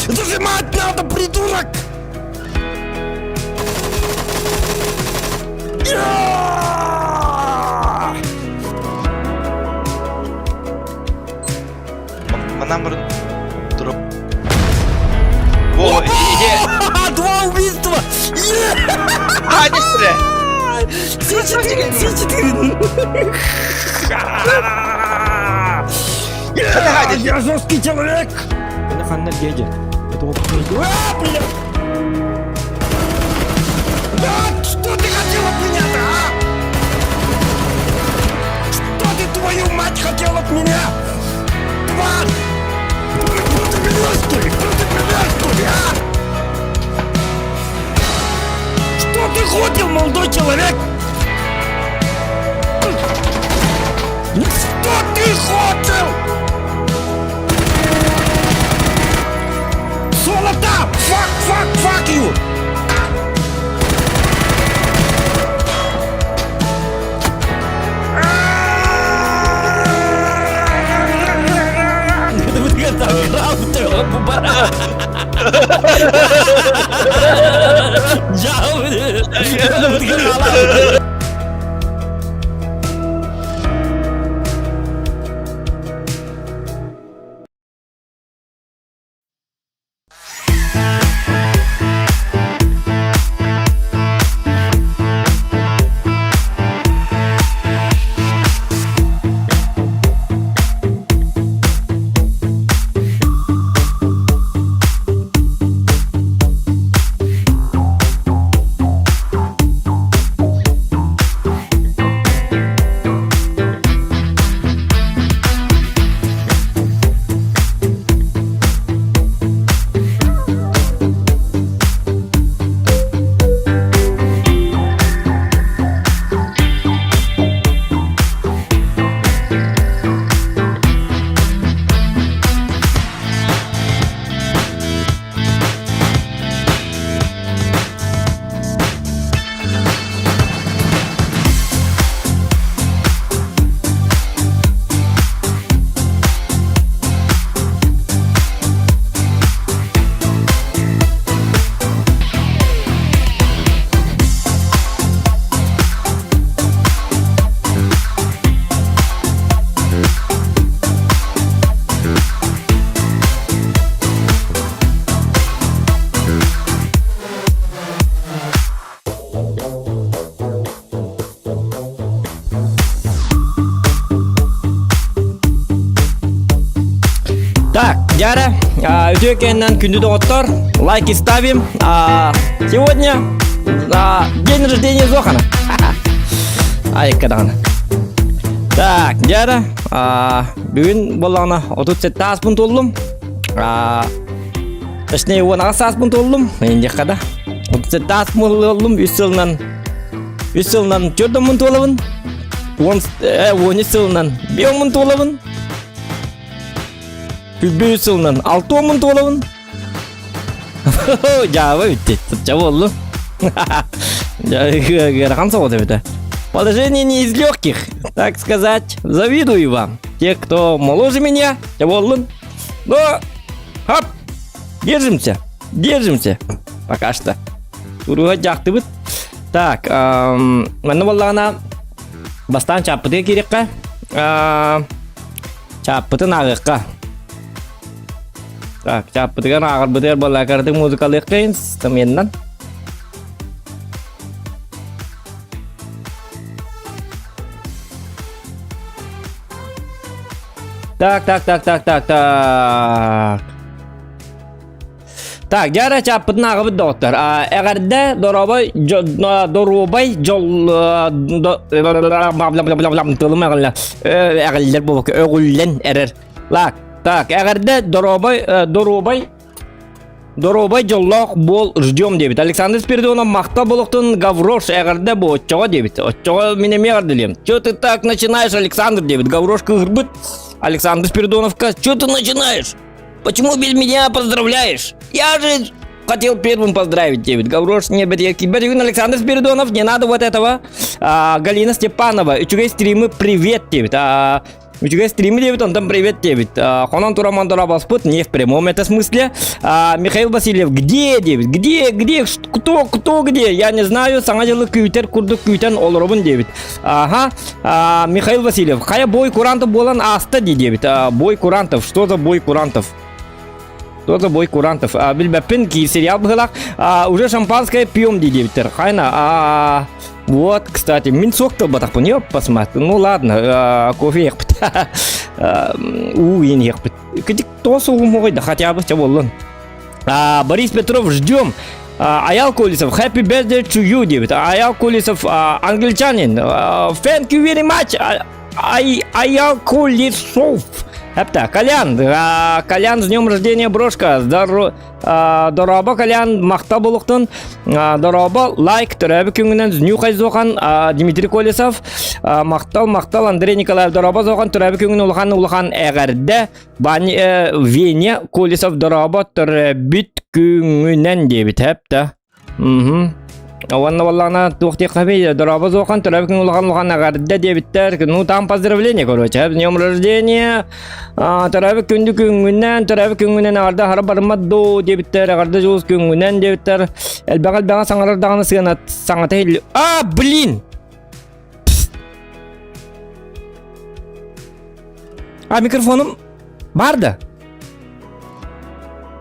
Зажимать надо, придурок! Манан бұрын тұрып. О, иди. Два убийства! А, не стреляй! С4, С4! Я жесткий человек! А, блядь! Да, что ты хотел от меня-то, а? Что ты, твою мать, хотел от меня? Тварь! Ты меня, что ли? Ты меня, что ли, а? Что ты хотел, молодой человек? Что ты хотел? Золото! Fuck, fuck, fuck you! Так, Дяра, үтүө кэннэн күндү доҕоттор, лайки ставим. Сегодня день рождения Зохана. Айыкка даҕаны. Так, Дяра, бүгүн буоллаҕына 37 ааспын туоллум. Точнее, 18 сааспын туоллум. Индиэххэ да. 37 ааспын туоллум, үс сылынан үс сылынан төрт омун туолабын. 13 сылынан 5 омун туолабын. Күлбү үс сылынан 6 омун туолабын. Дьаабы бүттэ. Сычча буоллу. Ыарахан соҕус эбитэ. Положение не из легких, так сказать. Завидую вам. Те, кто моложе меня, буоллун. Но, хоп, держимся, держимся. Пока что. Туруга дьаахтыбыт. Так, манна буоллаҕына бастаан чааппытыгар киириэххэ. Чааппытын ааҕыахха. Так, чааппытыгар ааҕарбытыгар буоллаакаратык музыкалыаххайын стаменнан. Так, так, так, так, так, так. Так, дьара чааппытын ааҕабыт доҕоттор. Эҕэрдэ доруобай доруобай дьол тылым эҕэллэр эҕэллэр буолбакка өҕүллэн эрэр. Лак, так, эҕэрдэ доруобай доруобай Доруобай дьоллоох буол ждем диэбит. Александр Спиридонов махтал болохтун Гаврош эҕэрдэ бу оччоҕо диэбит. Оччоҕо мин эмиэ эҕэрдэлиэм. Чё ты так начинаешь, Александр диэбит. Гаврош кыыһырбыт. Александр Спиридоновка, чё ты начинаешь? Почему без меня поздравляешь? Я же... Хотел первым поздравить, диэбит. Гаврош не Бэтигин Александр Спиридонов, не надо вот этого. А, Галина Степанова, үчүгэй стримы привет, диэбит. А, үчүгэй стримы диэбит, онтон привет диэбит. А, Хонон тураман баспыт, не в прямом это смысле. А, Михаил Васильев, где диэбит? Где, где, кто, кто, где? Я не знаю, саҥа дьылы күүтэр курдук күүтэн олоробун диэбит. Ага, а, Михаил Васильев, хайа бой курантов буолан ааста дии диэбит. А, бой курантов, что за бой курантов? Что за бой курантов? А, билбэппин, сериал быһылаах. А, уже шампанское пьем дии диэбиттэр. Хайна, а, вот, кстати, мин сок тылбатахпын, ёп, посмотри. Ну ладно, а, кофе иэхпит. Уу иэн иэхпит. Кытик тоос угум да хотя бы боллун. А, Борис Петров, ждем. А, Аял Колесов, happy birthday to you, диэбит. Аял Колесов, а, англичанин. А, thank you very much. Ай, Аял Колесов. Эпта, Колян, а, Колян, с днем рождения, брошка. Здоро, а, дорообо, Колян, махтал буолуохтун. А, дорообо, лайк, төрөөбүт күҥҥүнэн, Нюхай Зохан, а, Дмитрий Колесов, а, махтал, махтал, Андрей Николаев, дорообо Зохан, төрөөбүт күҥҥүнэн улахан улахан эҕэрдэ. Бани, э, Веня Колесов дорообо төрөөбүт күҥҥүнэн диэбит эптэ. Мгм. Уонна буоллаҕына туох диэххэ дорообо Зохан төрөөбүт күн улахан улахан эҕэрдэ диэбиттэр. Ну там поздравление, короче. С днем рождения. Төрөөбүт күндү күҥҥүнэн, төрөөбүт күҥҥүнэн эҕэрдэ хара барыммат дуу диэбиттэр. Эҕэрдэ дьулус күҥҥүнэн диэбиттэр. Элбэҕи элбэҕи саҥарар даҕаны сыана саҥата иһилли. А, блин! А микрофоным бар да?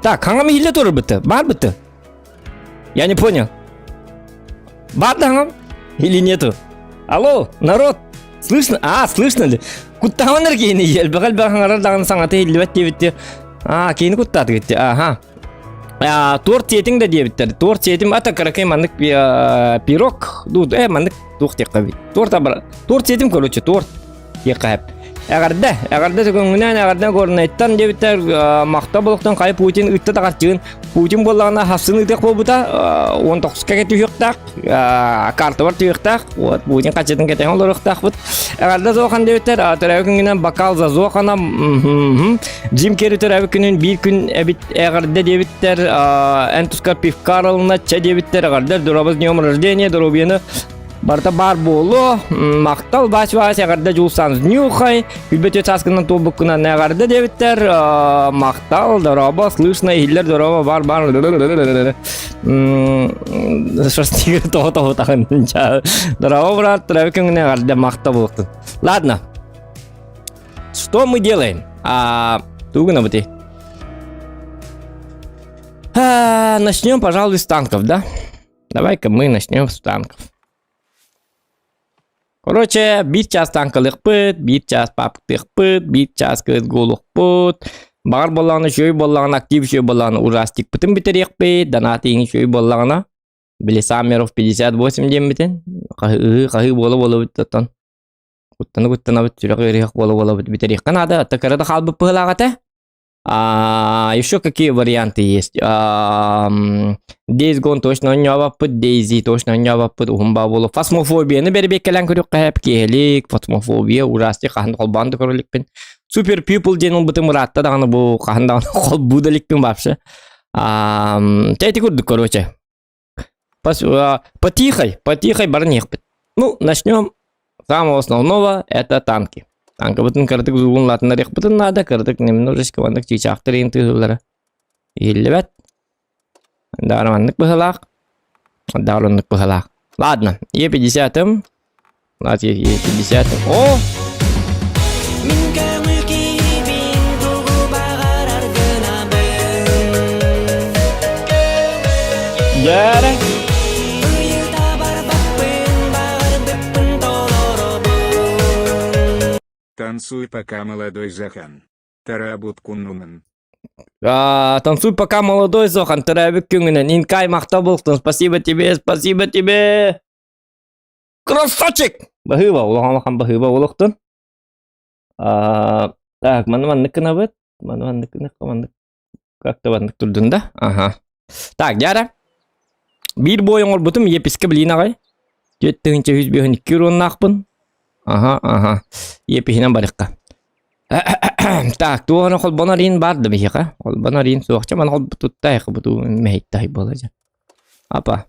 Так, хаҥам иһиллэ турар бытты. Бар бытты. Я не понял. Бар да хаҥам? Или нету? Алло, народ, слышно? А, слышно ли? Куттаҕын киһини элбэх элбэх хаҥарар даҕаны саҥата иһиллибэт диэбитти. А, киһини куттаатыгытти. Аха. А, торт сиэтиҥ да диэбиттэр. Торт сиэтим, ата кыракый маннык пирог. Ду, э, маннык туох диэххэ эбит. Торт абара. Торт сиэтим, короче, торт. Диэххэ Эҕэрдэ, эҕэрдэ көҥүнэн, эҕэрдэ Горнайтан диэбиттэр махта болохтон хайа Путин ытта таҕарчыгын Путин буоллаҕына хасын ытыах буолбута 19-ка түһүөхтээх, картабар түһүөхтээх, вот Путин хаччытын кэтэһэн олоруохтаахпыт. Эҕэрдэ Зохан диэбиттэр, төрөөбүт күҥҥүнэн бокал за Зохана, Джим Керри төрөөбүт күнүн биир күн эбит эҕэрдэ диэбиттэр, эн тускар пивка арылына чэ диэбиттэр, эҕэрдэ дурабыз днем рождения, доруобуйаны Барыта баар буолуо. Махтал Вась Вась эҕэрдэ Дьулсан Нюхай. Күлбэт үөт сааскынан туолбуккунан эҕэрдэ диэбиттэр. Махтал, дорообо, слышно, иһиллэр дорообо, бар бар. Шерстигер тоҕо тоҕо тахын. Дорообо, брат, төрөөбүт күҥҥүнэн эҕэрдэ, махтал буолуохтун. Ладно. Что мы делаем? А, тугу бути? Начнем, пожалуй, с танков, да? Давай-ка мы начнем с танков. Короче, биир чаас танкалыахпыт, биир чаас папктыахпыт, биир чаас кыыс-гуолуохпут. Баҕар буоллаҕына үчүгэй буоллаҕына, актив үчүгэй буоллаҕына ужастикпытын бүтэриэхпит, донат иһин үчүгэй буоллаҕына, били Саммеров 58 диэммитин, хаһыы хаһыы буола-буолабыт оттон куттана-куттанабыт, сүрэх ыарыһах буола-буолабыт бүтэриэххэ наада, оттон кыра да хаалбыт быһыылаах этэ. А, еще какие варианты есть? А, Days Gone точно оонньообоппут, DayZ точно оонньообоппут, уһун баа буолуо. Фасмофобияны бэрбиэккэлээн көрүөххэ сөп, киэһэлик, фасмофобия, ужастик хаһан да холбоон да көрө иликпин. Super People диэн ылбытым ыраатта даҕаны бу хаһан даҕаны холбуу да иликпин вообще. А, ити курдук, короче. Потихой, потихой баран иһиэхпит. Ну, начнем с самого основного, это танки. Танкабытын кыратык зугун латынарыахпытын наада, кыратык немножечко маннык чыычаахтар иһин тыаһыыллара иһиллибэт. Даҕаны маннык быһылаах, даҕаны оннук быһылаах. Ладно, Е50-м, Е50 О! Мин көҥүл киһибин тугу баҕарар гынабын Дьээрэ! Ыйыта барбаппын баҕарбыппын толоробун Танцуй пока молодой Захан. Тарабут куннунан. А, танцуй пока молодой Зохан, төрөөбүт күҥҥүнэн. Инкай махтал буолтун. Спасибо тебе, спасибо тебе. Красавчик! Баһыыба, улахан улахан баһыыба буолуохтун. А, так, маны маннык гынабыт. Маны маннык гыныахха, маннык. Как-то маннык турдун да? Ага. Так, дьара. Биир бой оҥорбутум, еписка билиин аҕай. 4 тыһыынча 152 уруоннаахпын. Ага, ага. Епиһинэн барыахха. Так, туох эрэ холбонор иин баар да биһиэхэ? Холбонор иин суох. Чэ, маны холбутуттайх буту мэһиттай буола дьэ. Апа.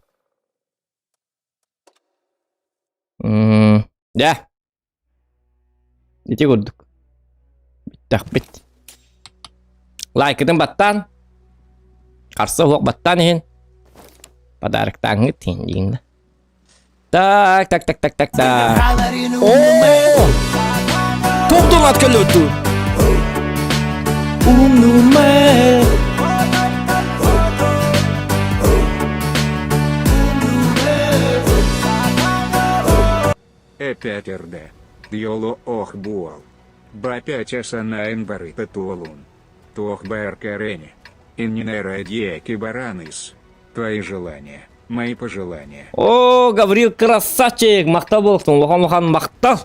М, дьэ. Ити курдук. Бүттэхпит. Лайкытын баттаан. Харса уһуох баттаан иһин. Подароктааҥҥыт иһин диин да. Так, так, так, так, так, так. О! Топтон ат кэллэбит Умнуме. Опять РД. Йоло ох буол. Бапять асанаин барыта туолун. Туох БРК Иннинера диэки бараныс. Твои желания, мои пожелания. О, Гаврил красавчик! Махтал буолуохтун, улахан улахан махтал!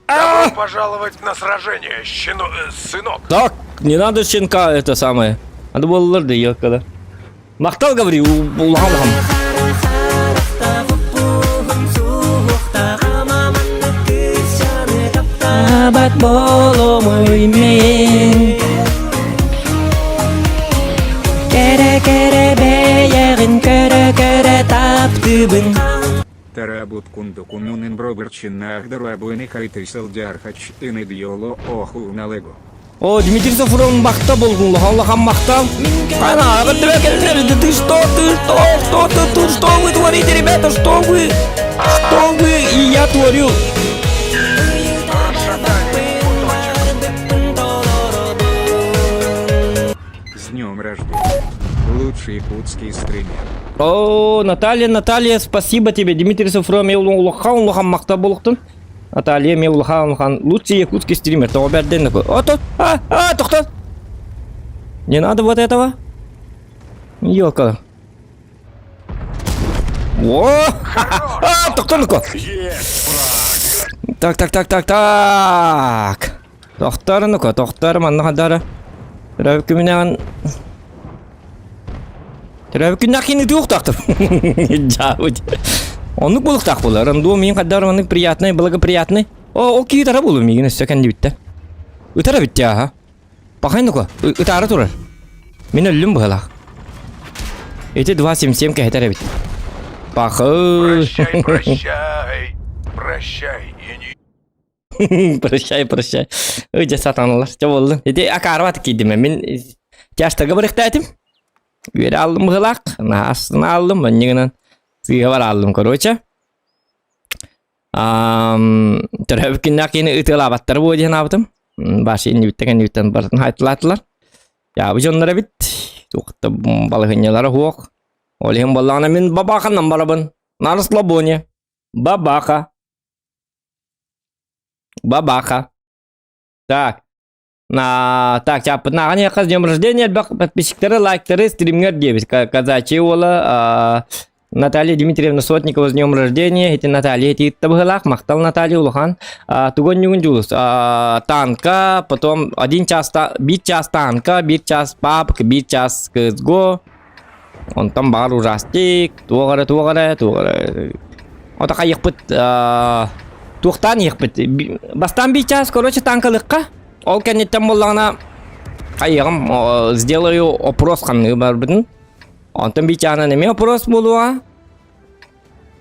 Добро пожаловать на сражение, щено... э, сынок. Так, не надо щенка это самое. Надо было да елка, Махтал, Гаврил, улахан улахан. Абат боломой мен Кэрэ-кэрэ бэйэҕин көрө-көрө таптыыбын Тарабут кундукунунин бробырчыннаах хайты сылдьархач ынидьоло охуналего. О, Дмитрий Софронов махта болдун, улахан махтал. Ана, ты что, ты что, что ты тут, что вы творите, ребята, что вы? Что вы? И я творю. С днем рождения. Лучший якутский стример. О, Наталья, Наталья, спасибо тебе, Дмитрий Софронов, улахан улахан махта болуктун. Наталья мен улахан улахан лучший якутский стример. Того бәрден такой. О, то, а, а, тохто. Не надо вот этого. Елка. О, а, тохто ну Так, так, так, так, так. Тохтор ну-ка, тохтор, манна хадара. Төрөбүкүмүнэн Төрөбүкүннэх кини туохтаахтар. Дьаабыт. Оннук буолуохтаах буолар. Ондуо миин хаддар маннык приятный, благоприятный. О, ол киһи ытара буолуо миигин өссө кэннибиттэ. Ытара битте аха. Пахай ну-ка, ытаары турар. Мин өллүм быһалаах. Ити 2.77 кэһэтэр эбит. Пахы. Прощай, прощай, прощай и не Прощай, прощай. Ой, дьэ сатаналар. Дьэ буоллун. Ити акаарбат киирдим. Мин тяжтарга барыхтаатым. Үөрэ аллым быһылаах. Наһаа астына аллым. Манньыгынан сыыһа аллым, короче. Төрөөбүт күннээх киһини ытыалаабаттара буо диэн аабытым. Башы иннибиттэн кэннибиттэн барытын хайтылаатылар. Яабы дьоннор эбит. Туохта балаһынньалара суох. Ол иһин буоллаҕына мин бабаханан барабын. На расслабоне. Бабаха. Бабаха. Так. На, так, чаппытнааҕын с днем рождения элбэх подписчиктары, лайктары, стримҥэр диэбит. Казачий уола Наталья Дмитриевна Сотникова с днем рождения. Ити Наталья ити быһылаах. Махтал Наталья улахан. Тугун ньугун дьулус. Танка, потом один час, биир час танка, биир час папк, биир час КСГО. Онтон баҕар ужастик, туох эрэ, туох эрэ, туох эрэ. Ото хайыхпыт, туохтаан иһиэхпит. Бастаан биир чаас, короче, танкалыахха. Ол кэнниттэн буоллаҕына, хайыаҕым, сделаю опрос ханныгы барбытын. Онтон биир чааһынан эмиэ опрос буолуоҕа.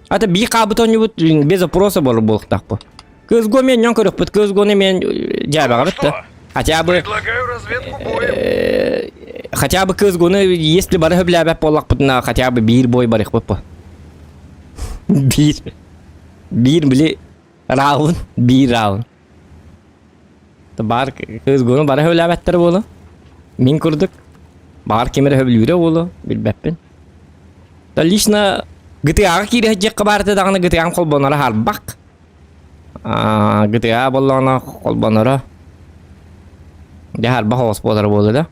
Ата биир хаабыт оонньуубут без опроса буолар буолуохтаахпыт. Кыыс мен ньон көрүөхпүт, кыыс гону мен дьээбэҕэ да. Хотя бы Предлагаю разведку боем. хотя бы кыыс гону если бары хөблээбэт буоллахпытына хотя бы биир бой барыахпыт по. Биир. Биир били раунд, биир раунд. Бар кыыс гону бары хөблээбэттэр буолу. Мин курдук. Баар ким эрэ хөблүүрэ буолу, билбэппин. Да лично ГТА-ҕа киирэ сылдьыахха баар этэ даҕаны ГТА-м холбоноро харбах. ГТА буоллаҕына холбоноро дьэ харбах оҕус буолара буолла да.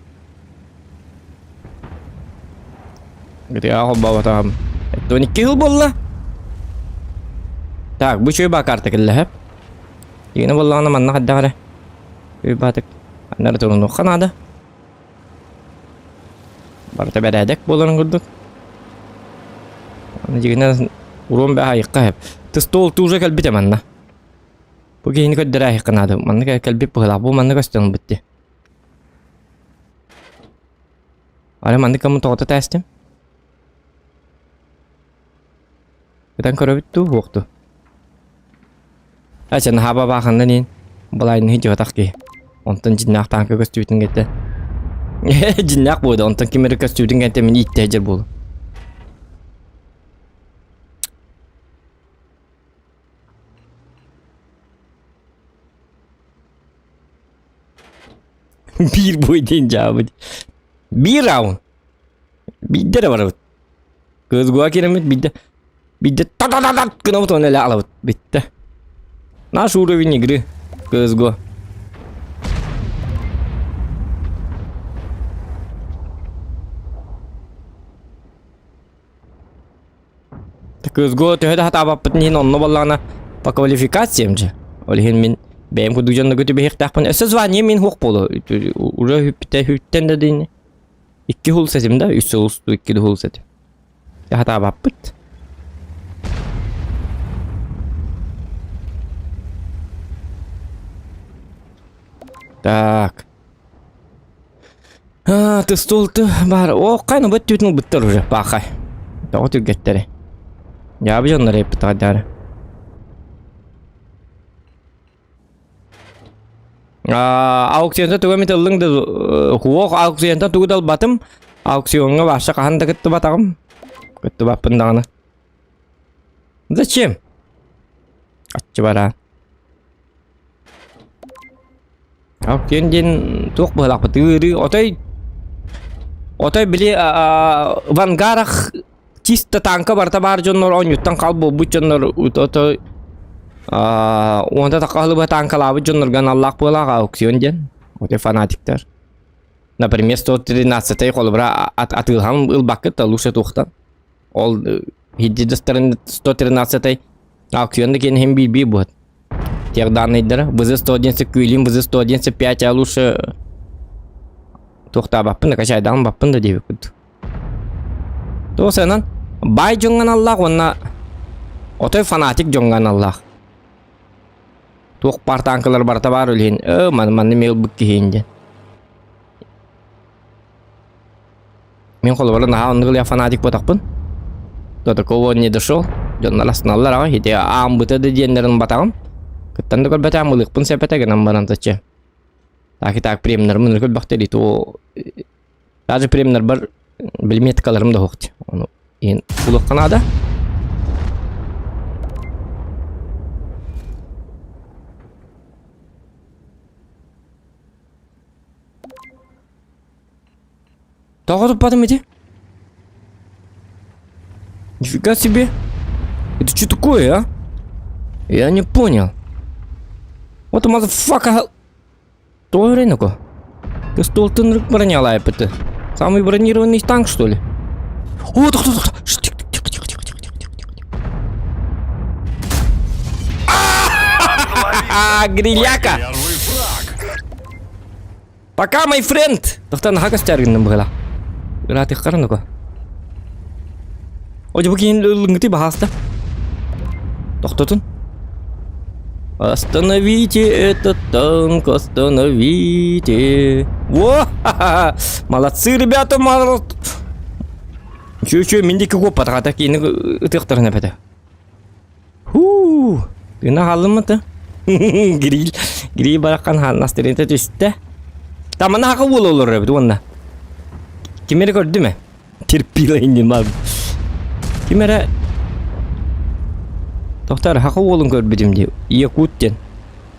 ГТА холбооботоҕум 12 жыл буолла. Так, бу үчүгэй баа карта кэллэ Дигини буоллаҕына манна хайдах эрэ үчүгэй баатык аннары турунуохха наада. Барыта бэрээдэк буоларын курдук. Дьигинэн уруом бэһэ айыкка хэп. Ты стол ты уже кэлбитэ манна. Бу киһини көрдөрөөһүөххэ наада. Манна кэлбит быһыылаах. Бу манна көстөн ылбыт дии. Ары маннык кыммын тоҕото тээстим. Ытан көрөбүт дуу, суох дуу? Ача наһаа бабааханнан иин. Балайныһы дьыбатах киһи. Онтон дьиннээх тааҥка көстүүтүн кэнтэ. Дьиннээх буолда. Онтон ким эрэ көстүүтүн кэнтэ мин ииттэ дьэр буолу. Биир бой диэн дьаабыт. Биир раунд. Биирдэ эрэ барабыт. Кызгуа киирэммит биирдэ биирдэ та-та-та-та гынабыт уонна элэ алабыт. Бүттэ. Наш уровень игры. CSGO. CSGO төһө да хатаабаппытын иһин онно буоллаҕына по квалификациям же. Ол иһин мин бэйэм курдук дьоннорго түбэһиэхтээхпин. Өссө звание мин суох буолуо. Уже хүппүтэ хүттэн да диин. Икки хул сэтим да, үс сыл усту икки хул сэтим. Хатаабаппыт. Так. А, ты стол ты бар. О, кайна бу түтүн ылбыттар уже, баахай. Тоҕо түргэттэри. Дьаабы дьоннор эппит аҕайдаары. Аукционта тугу эмит ыллыҥ да хуох аукционтан тугу да ылбатым. Аукциоҥҥа вообще хаһан да кыттыбатаҕым. Кыттыбаппын даҕаны. Зачем? Аччы бараа. Аукцион диэн туох быһалаахпыт ыарыы отой отой били вангарах чисто танка барыта баар дьоннор оонньууттан хал буолбут дьоннор отой уонта таххалыба танкалаабыт дьоннорго аналлаах буолаах аукцион диэн отой фанатиктар например 113 холобура атыылаһан ылбаккыт да лучше туохтан ол хиддистарын 113 аукцион да киэн иһин биир буот тех данныйдара ВЗ-111 Куилин ВЗ-111 5 а лучше туохтаабаппын да качайдаан баппын да диэбиккит Туох сыанан баай дьоҥҥо аналлаах уонна отой фанатик дьоҥҥо аналлаах. Туох баар тааҥкалар барыта баар үлэһин э маны манны эмиэ ылбыт киһиин диэн. Мин холобура наһаа оннук ылыах фанатик буотахпын. До такого не дошел. Дьоннор астыналлар аҕай ити аамбыта да диэннэрин батаҕым. Кыттан да көрбөтөҕүм ылыахпын сөп этэ гынан баран таччы. Так и так премнарым көрбөхтөр и то Даже премнарбар билметкаларым да суох Ону иһин булуохха наада. Тоҕо туппатым ити? Нифига себе! Это что такое, а? Я не понял. What the motherfucker? Тоҕо өрөйнөкө? Стволтын бронялаайбыты. Самый бронированный танк, что ли? О, тохто, тохто. Тихо, тихо, тихо, тихо, тихо, тихо, тихо. Гриляка! Пока, my friend! Тохто, наха көстөр гынным быһыла. Ыраатыххар нука. О, бу киин ылыҥыты баһааста. Тохтотун. Остановите этот танк, остановите. Во! Молодцы, ребята, молодцы. Чү-чү, мин диэки куоппатаҕа киини ытыахтарын эпэтэ. Хуу! Тыына хааллым ата. Гриль, гриль бараххан настырыта түстэ. Тамана хака уол олорор эбит уонна. Ким эрэ көрдүм ээ? Терпила иннин бар. Ким эрэ Тохтор хака уолун көрбүтүм дии. Якут диэн.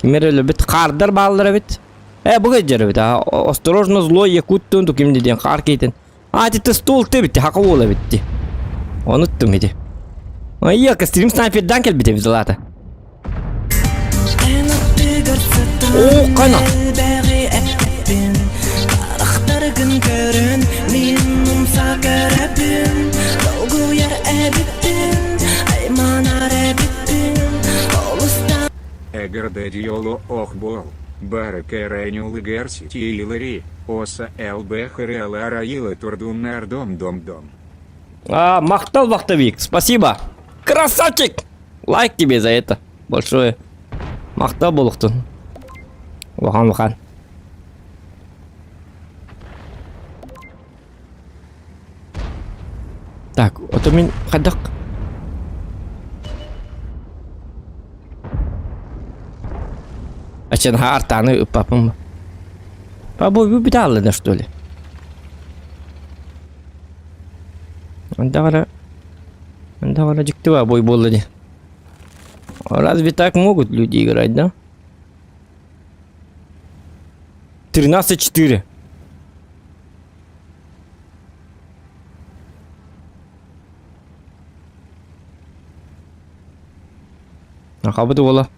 Ким эрэ өлбүт хаардар бааллар эбит. Э бу кэддьэр эбит. Осторожно злой якут туун ким диэн хаар кейтин. А это стол ты эбит, хака уол эбит дии. Онуттум ити. Айя, стрим снайпердан кэлбит эбит лата. О, қана. Эгэрдэ ох бол, бары кэрэнюлыгэр ситиилэри, оса ЛБХРЛ арайылы турдуннар дом дом дом. А, махтал вахтовик, спасибо. Красавчик! Лайк тебе за это большое. Махтал буолуохтун. Улахан улахан. Так, ото мин хайдах Ачан хаартааны ыппаппын. Бабой бүтэ что ли? Анда Анда дьикти бой буолла дии. Разве так могут люди играть, да? 13-4. Хабыт уола.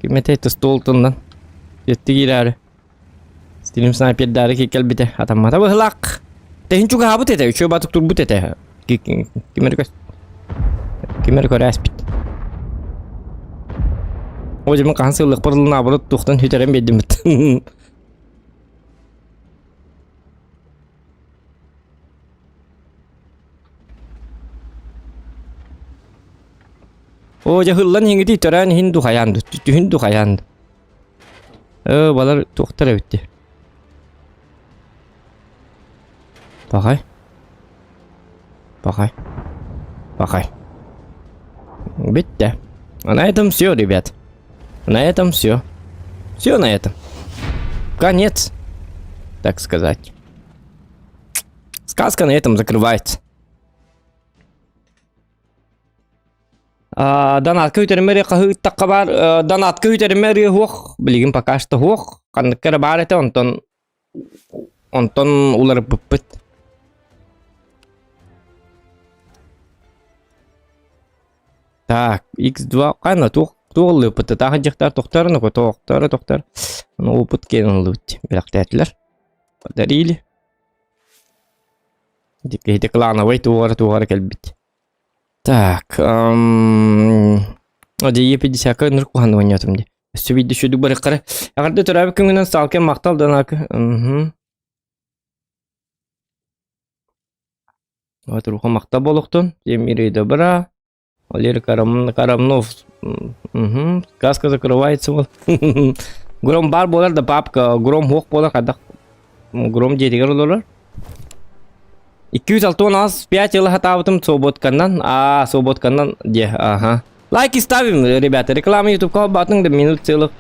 Ким этэй столтундан. Жетти киирээри. Стилим снайпердаары кэлбитэ. Атаммата быһылаах. Тэһин чугаһаабыт этэ, үчүгэй батык турбут этэ. Ким эрэ ким эрэ көрөөспүт. О, дьэ, мин хаһан сыллыахпар наоборот туохтан сүтэрэн биэрдиммит. Оо, дьэ, ыһыллан иһиҥҥитий төрөөн иһин ду хайаан ду, түһүн ду хайаан ду. Ээ, балар туохтар эбит дии. Пахай. Пахай. Пахай. Бүттэ. А на этом все, ребят. На этом все. Все на этом. Конец. Так сказать. Сказка на этом закрывается. Донатка үтэрмэри хаһыыттахха баар донатка үтэрмэри суох билигин пока что суох ханныкка эрэ баар этэ онтон онтон уларыппыппыт Так, X2 ханна туох туох ыллыыппыт таах дьахтар тохтор ну тохтор тохтор ну опыт киэн ыллыбыт бэлэхтээтилэр подарили Киһити клановай туоҕара туоҕара кэлбит Так, Дьиэ 50 ынырык куһаҕан оонньоотум дии. Өссө биирдэ үчүгэйдик барыаххара. Эҕэрдэ төрөөбүт күҥҥүнэн Сталкер махтал Донака. Мгм. Отуруха махтал буолуохтун. Всем мира и добра. Валерий Карам... Карамнов. Угу. Сказка закрывается. Вот. Гром бар буолар да папка. Гром хуох буолар хайдах. Гром дьиэтигэр олорор. 206 5 ыла хатаабытым свободканнан. А, свободканнан де, ага. Лайки ставим, ребята. Реклама YouTube холбаатыҥ да минут целых.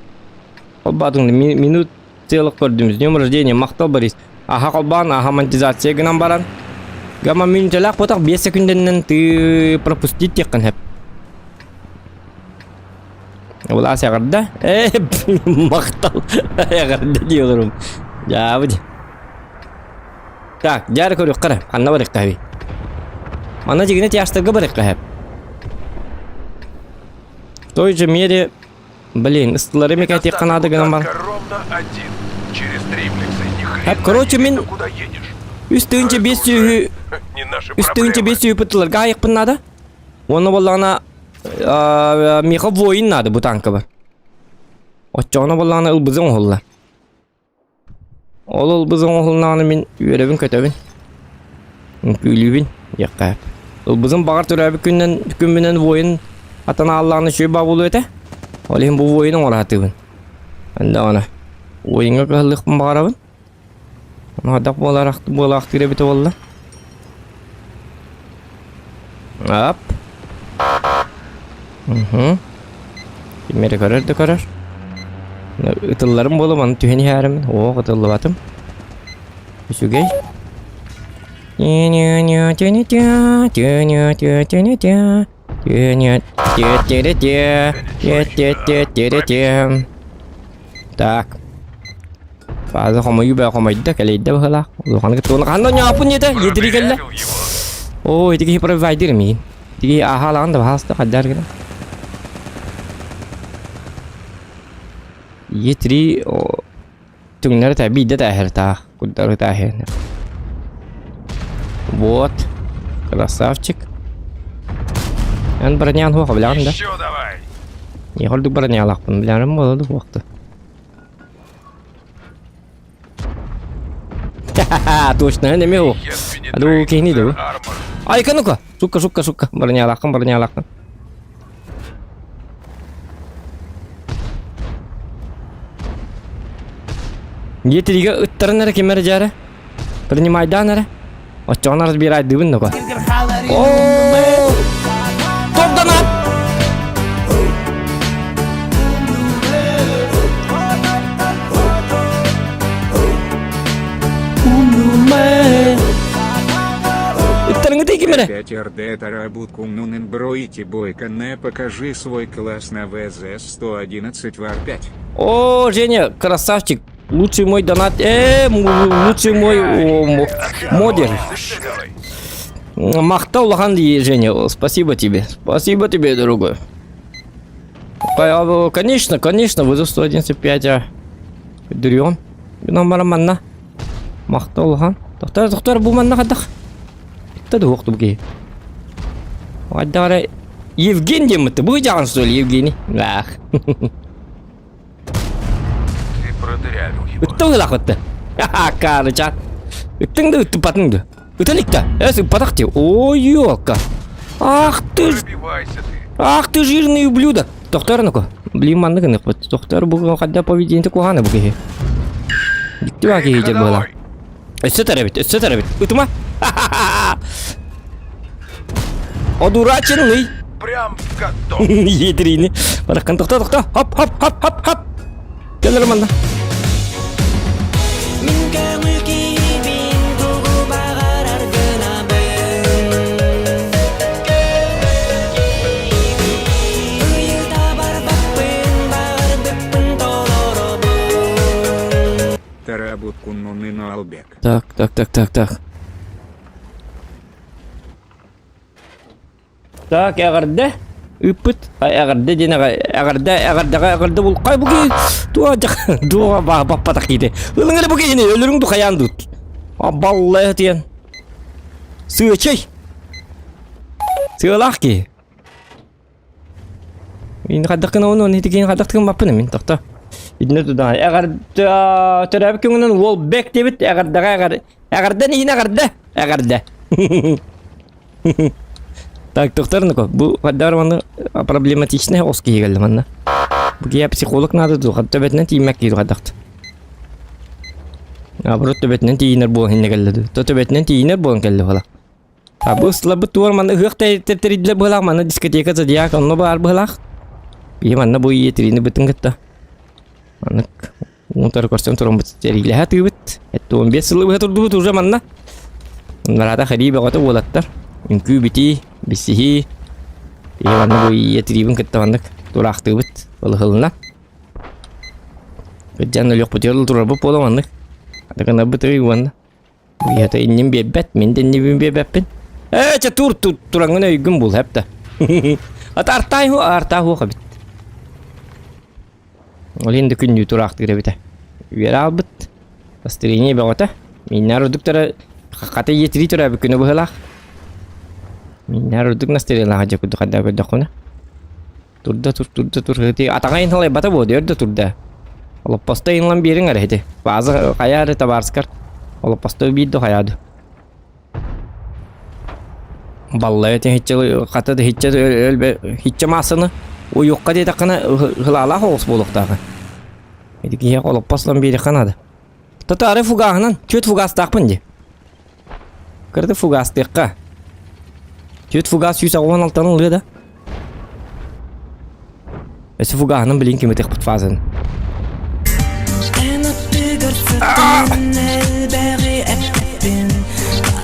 Холбаатыҥ да минут целых көрдүм. С днем рождения, махтал Борис. Аха холбаан, аха монетизация гынан баран. Гама мүнүтэлээх ботах 5 секундэннэн ты пропустить диэххин сөп. Былаас эҕэрдэ. Э, махтал. Эҕэрдэ дии олорум. Дьаабыт. Так, дьаары көрүөххэ эрэ. Ханна барыахха эбий? Манна дьигинэ тяжтарга барыахха эһэп. В той же мере, блин, ыстылары мекэтиэххэ наада гынан бар. Ровно один. Через триплексы ни Хап, хрена короче, не мин видно, куда едешь. үс тыһыынча Но биэс это уже сүүһү не наши үс тыһыынча проблемы. биэс сүүһү пыттыларга аайыкпын наада. Уонна буоллаҕына миэхэ воин наада бу танкабар. Оччоҕуна буоллаҕына ылбызым оһуллар. Ол ылбыз оҥоһулнаҕына мин үөрэбин-көтөбүн, үҥкүүлүүбүн диэххэ. Ылбызым баҕар төрөөбүт күнүнэн күммүнэн воин атан ааллаҕына үчүгэй баа буолуо этэ. Ол иһин бу воин оҥоро сатыыбын. Ондаҕына воиҥҥа кыһаллыахпын баҕарабын. Ону хайдах буоларах буолаахтыыр эбитэ буолла. Ап. Угу. Ким эрэ көрөр да көрөр. Ытылларым буолуо маны түһэн иһээримин. Оох ытыллыбатым. Үчүгэй. Так. Фаза хомойуу баа хомойдо, кэлэйдэ быһыылаах. Улаханы кытта улахан ньаапын диэтэ, едири кэллэ. Проверил его. Оо, ити киһи провайдер миин. Ити аһаалаҕын да баһааста хайдар гына. Е3 түҥнэри та биирдэ тааһэр таах, курдары тааһэр. Вот. Красавчик. Эн бронян хуох билэҕин да? Еще давай. Не ордук бронялаахпын билэрим буола да хуохта. Точно, эмиэ ол. Аду киһини да бу. Айка ну-ка. Сука, сука, сука. Бронялааххын, бронялааххын. Диэтиригэ ыттарын эрэ ким эрэ дьээрэ. Принимайдаан эрэ. Оччоҕуна разбирайдыыбын доко. О! Топ донат! Ыттарыҥы ким эрэ? 5 РД Тарабут Кумнунен Броити Бойко не покажи свой класс на ВЗ-111 вар 5. О, Женя, красавчик. Лучший мой донат. Э, лучший мой модер. Махтал улахан Женя, спасибо тебе. Спасибо тебе, дорогой. Конечно, конечно, вызов 111.5 а. Дүрүөн. Гынан манна. Махтал улахан. Тохтор, тохтор, бу манна хадах. Та дуох тубги. Айдара Евгений диэммит. Бу дьаҕан что ли, Евгений? Ах. Ты продырявил его. Ыттың ылахытты. Карыча. Ыттың да ыттыппатың да. Ытан икта. Эс ыппатах ти. Ой, ёлка. Ах ты ж. Пробивайся ты. Ах ты жирный ублюдок. Тохтор ну-ка. Блин, маннык ыныкпыт. Тохтор бу хадда поведение куханы бу киһи. Диктива киһи дьэ буола. Өссө тэрэбит, өссө тэрэбит. Ытыма. Одураченный. Прям в каток. Едрини. Бараккан тохто тохто. Хоп хоп хоп хоп хоп. Кэлэр манна. Мин көҥүл киһибин тугу баҕарар гынабын Ыйыта барбаппын баҕарбыппын толоробун Тарабут Албек. Так, так, так, так, так. Так, эҕэрдэ. Ыппыт. Эҕэрдэ диэн эҕэрдэ, эҕэрдэҕэ эҕэрдэ бул. Хай бу киһи туа дуоҕа баппатах киһи. Ылыҥ эрэ бу киһини өлөрүҥ ду хайаан дут. Балла диэн. Сыачай. Сыалаах киһи. Мин хайдах гына ону итигин хайдах гыммаппын мин тохто. Итиннэ туда эҕэрдэ төрөөбүт күҥүнэн уол бэк диэбит эҕэрдэҕэ эҕэр эҕэрдэн иһин эҕэрдэ эҕэрдэ. Так, доктор ну бу хайдах манна проблематичный оҕус киһи кэллэ манна. Бу киһи психолог надо дуу, төбөтүнэн тииймэк киһи хайдахт. Наоборот төбөтүнэн тиийинэр буолан иннэ кэллэ дуу. То төбөтүнэн тиийинэр буолан кэллэ буола. А бу ыстылабыт туор манна ыһыах тэриллэр быһылаах, манна дискотека зодиак онно баар быһылаах. Биһи манна бу ийэ бытын кытта. Маннык уунтары көрсөн тураммыт сэриилэһэ тыыбыт. 15 сылы быһа турдубут уже манна. Нарата харии бөҕөтө уолаттар. Үҥкүү битии, биссиһии. Биһи манна бу ийэ тириибин кытта маннык тураахтыыбыт. Ылыһылына. Кырдьан өлүөхпүтүгэр турарбыт буола маннык. Атаканарбыт ый уонна. Ийэтэ иннин биэрбэт, мин да иннибин биэрбэппин. Ээ, чэ тур, тур, тураҥҥын өйгүн бул, хэп да. Ата артаай ху, артаа хуох эбит. Ол иһин да күннүү тураахтыыр эбитэ. Үөрэ аалбыт. Настроение бөҕөтө. Миннээр ордуктара хата ийэтирии төрөөбүт күнэ быһыылаах. Миннээр ордук настроениелаах дьэ курдук хайдах көрдөххүнэ. Турда тур турда тур ити атаҕа инһалайбата буо өр да турда. Олоппосто инлан биэриҥ эрэ ити. Бааза хайаа эрэ табаарыскар. Олоппосто биир да хайаа ду. Баллая хиччэ хата да хиччэ өлбө хиччэ маассаны уйуохха диэтэххинэ хылаалаах оҕус буолуохтааҕа. Ити киһиэхэ олоппос ылан биэриэххэ наада. Татаары фугааһынан чүөт фугаастаахпын дии. Кырды фугастыахха. Түөрт фугас 186-ны ылыа да. Өссө фугаһынан билин кимитиэхпит фазаны. Эн аттыгар сытан элбэҕи эппин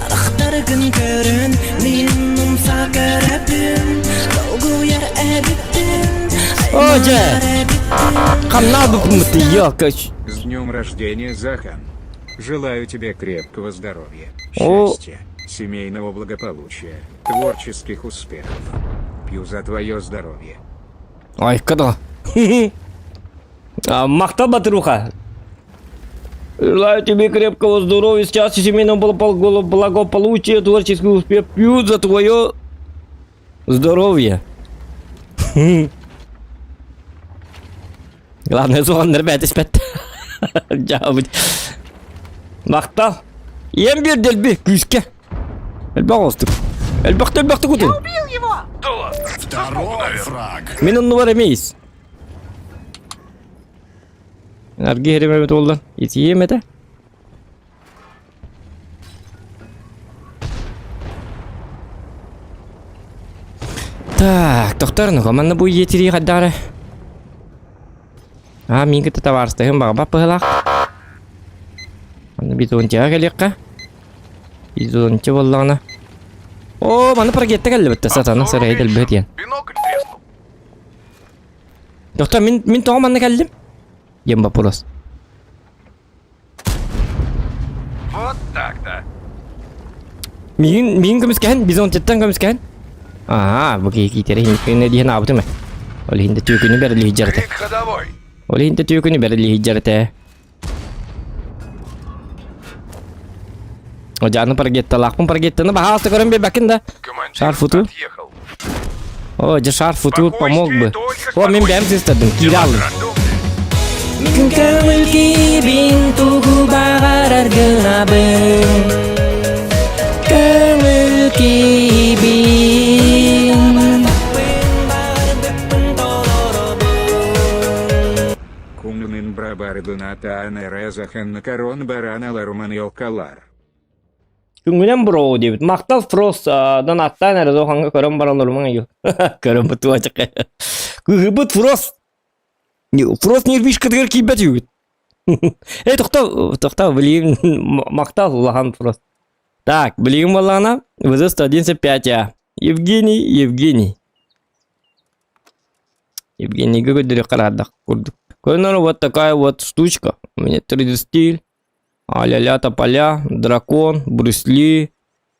Харахтаргын көрөн мин умса көрөбүн Долгуйар эбиппин О, дьэ! айманар эбиппин Ханна албыппын ёлка. С днем рождения, Захан! Желаю тебе крепкого здоровья, О. счастья, семейного благополучия, творческих успехов. Пью за твое здоровье. Ой, когда? Махтал Батыруха. Желаю тебе крепкого здоровья, счастья, семейного благополучия, творческих успехов. Пью за твое здоровье. Главное, суганнар бэт испэт. Дьаабыт. Махтал. Иэм биэр дэлби күүскэ. Элбэх оҕустук. Элбэхтэ элбэхтик утун. Да ладно. Второй фраг. Мин оннубар эмиэ ис. Аргы иһэрим эбит буоллар. Итием этэ. Так, доктор, ну манна бу иетирии хайдары. А, мин кытта табаарыстаһым баҕабат быһылаах. Манна бизонтияҕа кэлиэххэ. Бизонтия буоллаҕына. О, манна прогетта кэллибит сатана сарай дэлбэт диэн. Бинокль треснул. Доктор, мин мин тоҕо манна кэллим? Диэн вопрос. Вот так-то. Миигин миигин көмүскэһэн, бизонтиттан көмүскэһэн. Аа, бу киһи киитэрэ иһин диэн аабытым ээ. Ол иһин да түөкүнү бэрилиһи дьарыта. Крик ходовой. Ол иһин да түөкүнү бэрилиһи дьарыта. О, паргетталаахпын паргеттаны баһаалта көрөн биэрбэккин да. Командир Шар футу. отъехал. О, дьэ шар футу помог бы. Спокойствие, О, мин бэйэм сыстардым, киирэ аллым. Рандомный. Мин көҥүл киибин тугу баҕарар гынабын Көҥүл киибин Кумнын брабардуната резахен корон барана ларуман елкалар. Күҥҥүнэн бро диэбит. Махтал Фрост донаттаан эрэ дохаҥҥа көрөн баран олорумаҥ айыы. Көрөн бутуачык. Кыһыбыт Фрост. Фрост нервишкатыгар киирбэт үгүт. Эй, тохтоо, тохтоо, билигин махтал улахан Фрост. Так, билигин буоллаҕына, ВЗ-111 А. Евгений, Евгений. Евгенийга көрдөрүөххэ араардах курдук. Көрүнэр вот такая вот штучка. У меня 3D стиль. А-ля-ля тополя, дракон, Брюс Ли,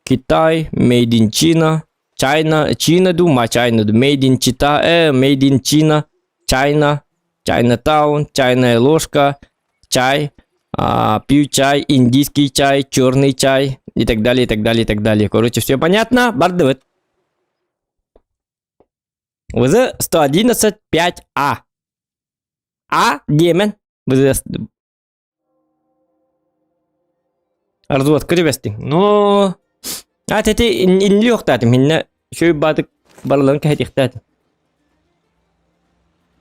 Китай, Made in China, China, China дуу, ма China дуу, Made in Chita, Made in China, China, Chinatown, чайная ложка, чай, пью чай, индийский чай, черный чай и так далее, и так далее, и так далее. Короче, все понятно, бардыбыт. ВЗ 111 5А. А диэмэн ВЗ Арзуат кырыбестиҥ. Но а тети инни охтаатым иннэ шөй баатык барыларын кэһэтиэхтээтим.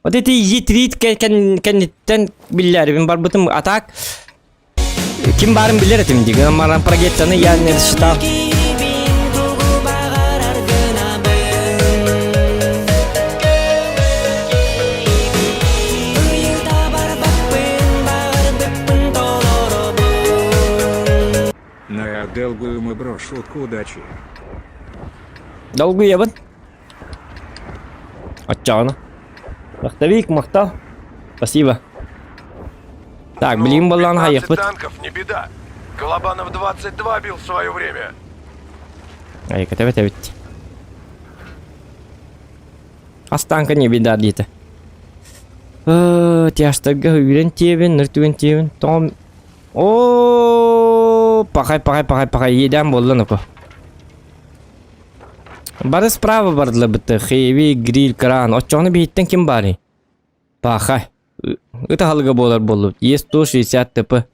Вот эти етрит кэнниттэн биллэрибин барбытым а так ким баарын билэр этим дии маран прогеттаны я не считал. На долгую мы брошутку удачи. Долгуйабын. Оччоҕуна. Вахтовик, махтал. Спасибо. Так, Ну, билигин буоллаҕына 15 хайыахпыт. танков не беда. Колобанов 22 бил в свое время. Айыката эбит. Хас танка не беда диэтэ. Тяжтарга үүрэн тиэбин, нөртүгэн тиэбин. Тоҕом... О, пахай, пахай, пахай, пахай, иэдээн буолла ноко. Бары справа бардылар бытты. Хеви, гриль, кран. Оччоҕуна биһиттэн ким баарый? Пахай. Ытаһалыга буолар буоллубут. Е160 ТП.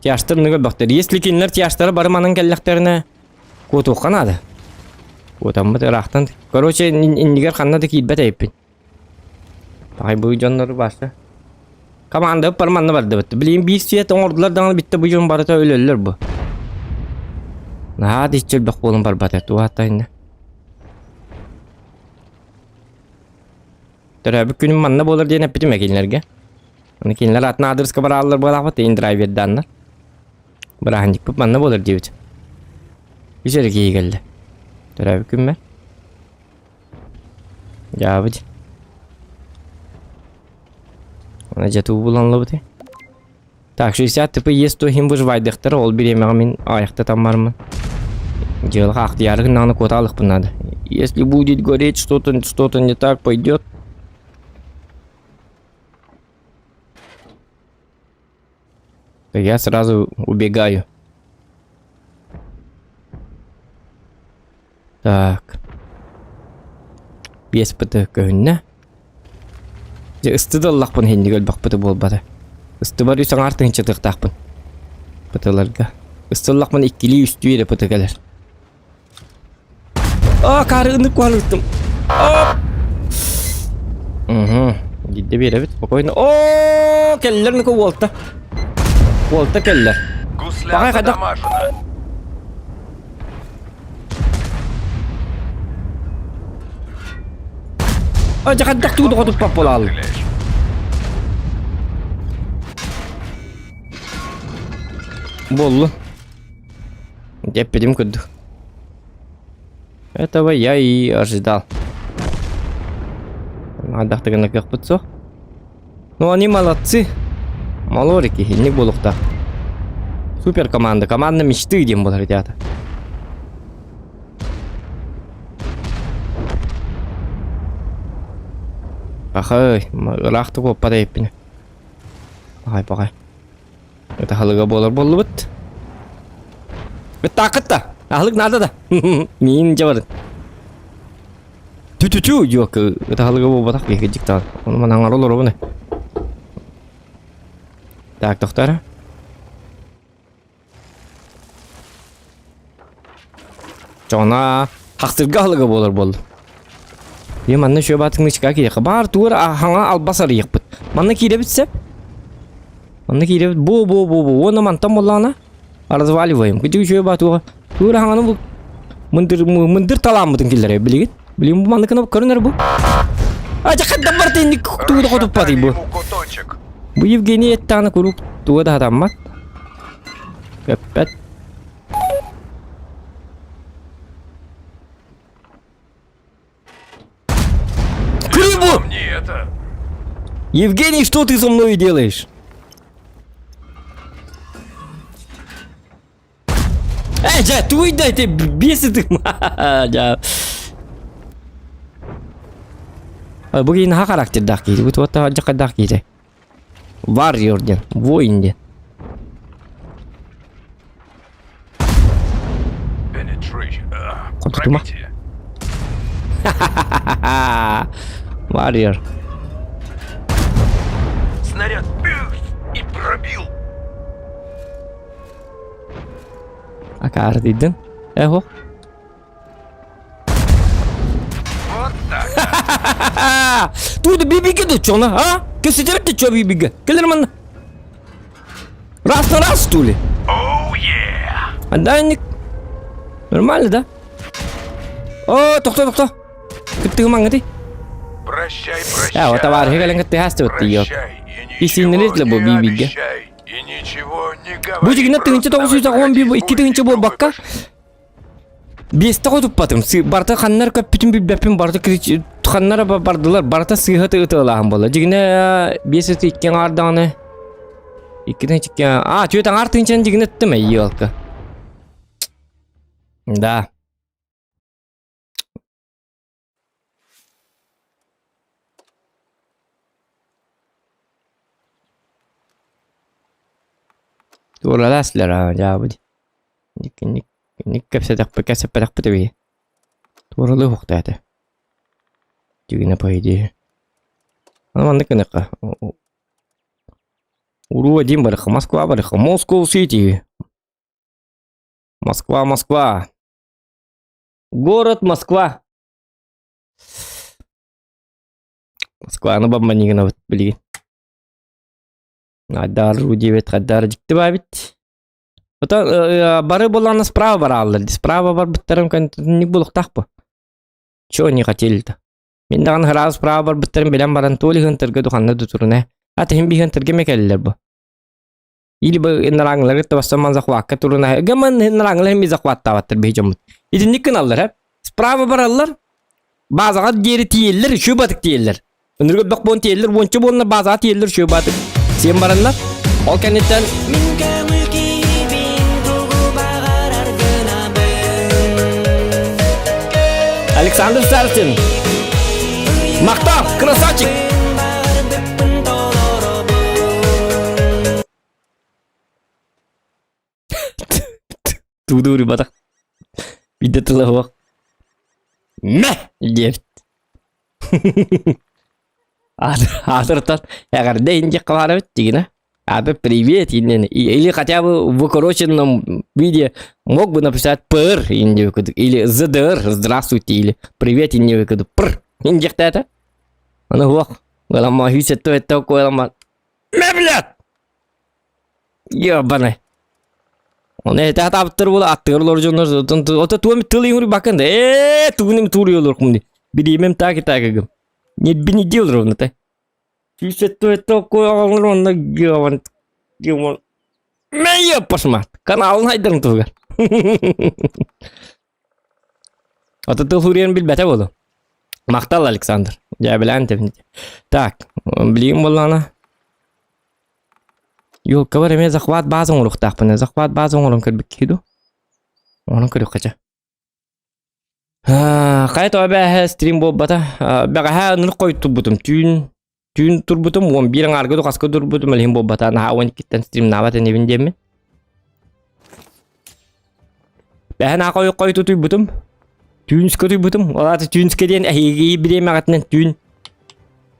Тяжтар ныгы бөхтөр. Если кинилэр тяжтара бары манан кэллэхтэринэ куотуохха наада. Куотаммыт ыраахтан. Короче, иннигэр ханна да киирбэт эбиппин. Пахай бу дьоннору бааса. Команда бар манна бардыбыт. Билигин биир свет оҥордулар даҕаны бүттэ бу дьон барыта өлөллөр бу. Наһаа да иччи өлбөх буолан барбата. Туох иннэ. Төрөөбүт күнүм манна буолар диэн эппитим ээ кинилэргэ. Аны кинилэр атын аадырыска барааллар буолаахпыт, драйвердааннар. Бырааһынньыкпыт манна буолар диэбит. Үс эрэ киһи кэллэ. Төрөөбүт күммэр. Дьаабыт. Аны дьэ тугу булан ылабытый? Так, 60 ТП есть то иһин выживайдыхтара, ол бириэмэҕэ мин аҕыйахта таммармын. Дьыала хаахтыйаары гыннаҕына куотаалыхпын наада. Если будет гореть что-то, что-то не так пойдет. То я сразу убегаю. Так. 5 ПТ көһүннэ. Дьэ ысты да ыллахпын иһинник өлбөхпүтэ буолбата. Ыстыбар үс аҥаар тыһыынчатыахтаахпын. ПТ-ларга. Ысты ыллахпын иккилии үстүү эрэ ПТ кэлэр. Аа, каары ыннык куһалыттым. Угу. Гидде биэрэбит спокойно. Оо! О, кэллэр Мика уолта. Уолта кэллэр. Гусля Пахай хайдах? задамажена. А, дьэ хайдах туу доҕотуппат буолааллар. Стреляешь. Буоллун. Дьэппитим курдук. Этого я и ожидал. Хайдах гына кыахпыт суох. Ну они молодцы. Малорики, инник буолуохтаах. Супер команда, команда мечты диэн буолар ребята. Пахай, ыраах куоппат эйппин. Пахай, пахай. Это аһылыга буолар буоллубут. Ыттаакыт да. Аһылык наада да. Миин дьабарын. Тү-тү-тү диэк ытаһалыга буолбатах киһи дьиктаан. Ону ман аҥара олоробун. Так, тохтоо Чоҕуна хахсырга аһылыга буолар буолла. Ийэ манна үчүгэй баатыҥнычка киһиэхэ баар тугу эрэ хаҥа албас арыйыахпыт. Манна киирэбит сөп. Манна киирэбит бу бу бу бу уонна мантан буоллаҕына разваливаем. Күтү үчүгэй баатуга тугу эрэ хаҥаны бу мындыр мындыр талааммытын киллэрэ билигин. Билигин бу маннык гына көрүнэр бу. А дьэ барыта инник тугу да хотуппатый бу. Расшатали ему куточек. Бу Евгений эттэҕинэ куруук туга да хатаммат. Көппөт. К рыбу! Мне это. Евгений, что ты со мной делаешь? Эй, дьэ, туй да, ты бесит Дьэ. Бу киһи наһаа характердаах киһи. Бу туота дьахайдаах киһи. Warrior диэн, воин диэн. Penetration. Хотутума. Пробитие. Warrior. Снаряд бюх, и пробил. Акаары дейдин. Эхо. Вот так. Тут бибиге да чона, а? Кесетерек да чо бибиге. Келер манна. Раз на раз, что ли? Оу, е! Анданник. Нормально, да? О, тохто, тохто. Кыттыгы маңгыты. Прощай, прощай. Я, вот товарищ, кэлэн кыттыһаас вот тиийио. Прощай и Исиннэрит ничего бу не бибиге. обещай. И ничего не говори. Бу дьигинэ Просто тыһыынча давай 911 проходи икки тыһыынча сквозь буолбакка биэстэ хотуппатым. Барыта ханнар көппүтүн билбэппин барыта ханнара бардылар барыта сыыһа ытыалааһын буолла. Дьигинэ биэс ыты икки аҥаардаҕына иккитин икки а түөрт аҥаар тыһыынчаны дьигинэ ыттым эйиэлка. Да. Туоралаастылар аа дьаабы ник ник ник кэпсэтэхпит кэпсэппэтэхпит эбии туоралыы уһуктаа этэ дьигинэ по идее аны маннык гыныахха уруу один барыхха Москва барыхха Moscow City Москва Москва Город Москва. Москваны бамманигынабыт билигин. Айдаар диэбит хайдаар дьикти баабит. Ото бары буоллаҕына справа барааллар. Справа барбыттарым ник булуохтаах бу. Чего не хотели-то? Мин даҕаны сразу справа барбыттарын билэн баран то ли хынтырга духанна дутуруна. А тиһин би хынтырга ме кэллилэр бу. Или бы нараҥылары табассаман захвакка туруна гаман нараҥылар ми захваттаабаттар биһи дьоммут. Итинник гыналлар э. Справа бараллар. Базаҕа диэри тиийэллэр, үчүгэй батык тиийэллэр. Ынырык бөх буон тиийэллэр, уонча буонна базаҕа тиийэллэр, үчүгэй батык. Сиэн бараннар. Ол кэнниттэн Мин көҥүл киһибин тугу баҕарар гынабын Александр Старостин. Махтал, красавчик! Баҕарбыппын толоробун Туудуур батах. Биирдэ тыла суох. Мэ! диэбит. Аатыртан эҕэрдэ иһин диэххэ баар эбит дигинэ. Аата привет иннин или хотя бы в укороченном виде мог бы написать пр или здр здравствуйте или привет иннибикуду пр индиэхтээтэ. Аны суох. Ыламма сүүс сэттэ куоламмат. Мэ, блядь! Ёбаный. Оны этэ атаабыттар буола аттыгар олорор дьоннор ото туом тыл иҥур бакын да ээ тугунум туруйолор кумни бириэмэм таак таагыгым ньирбини диэлэр онно Сүүсэттэ оҕолор онно геован геован Мэйэ пасмат каналын хайдарын туһугар Ото тыл хуриен билбэтэ буолу. Махтал Александр. Дьээбэлээн тэбинити. Так, билигин буоллаҕына Юлкабар эмиэ захват база оҥоруохтаахпын. Захват база оҥорон көрбүт киһи дуу? Оҥорон көрүөххэ чэ. Хайа тоҕо бээһэ стрим буолбата. Бэҕэһээ ынырык хойут турбутум. Түүн түүн турбутум, 11 аҥаарга хаска турбутум, илиһин буолбата. Наһаа 12-ттэн стримнаабат инибин диэммин. Бэһэн аах хойут хойут утуйбутум. Түүнүскэ утуйбутум. Ол аата түүнүскэ диэн эһиги бириэмэҕитинэн түүн.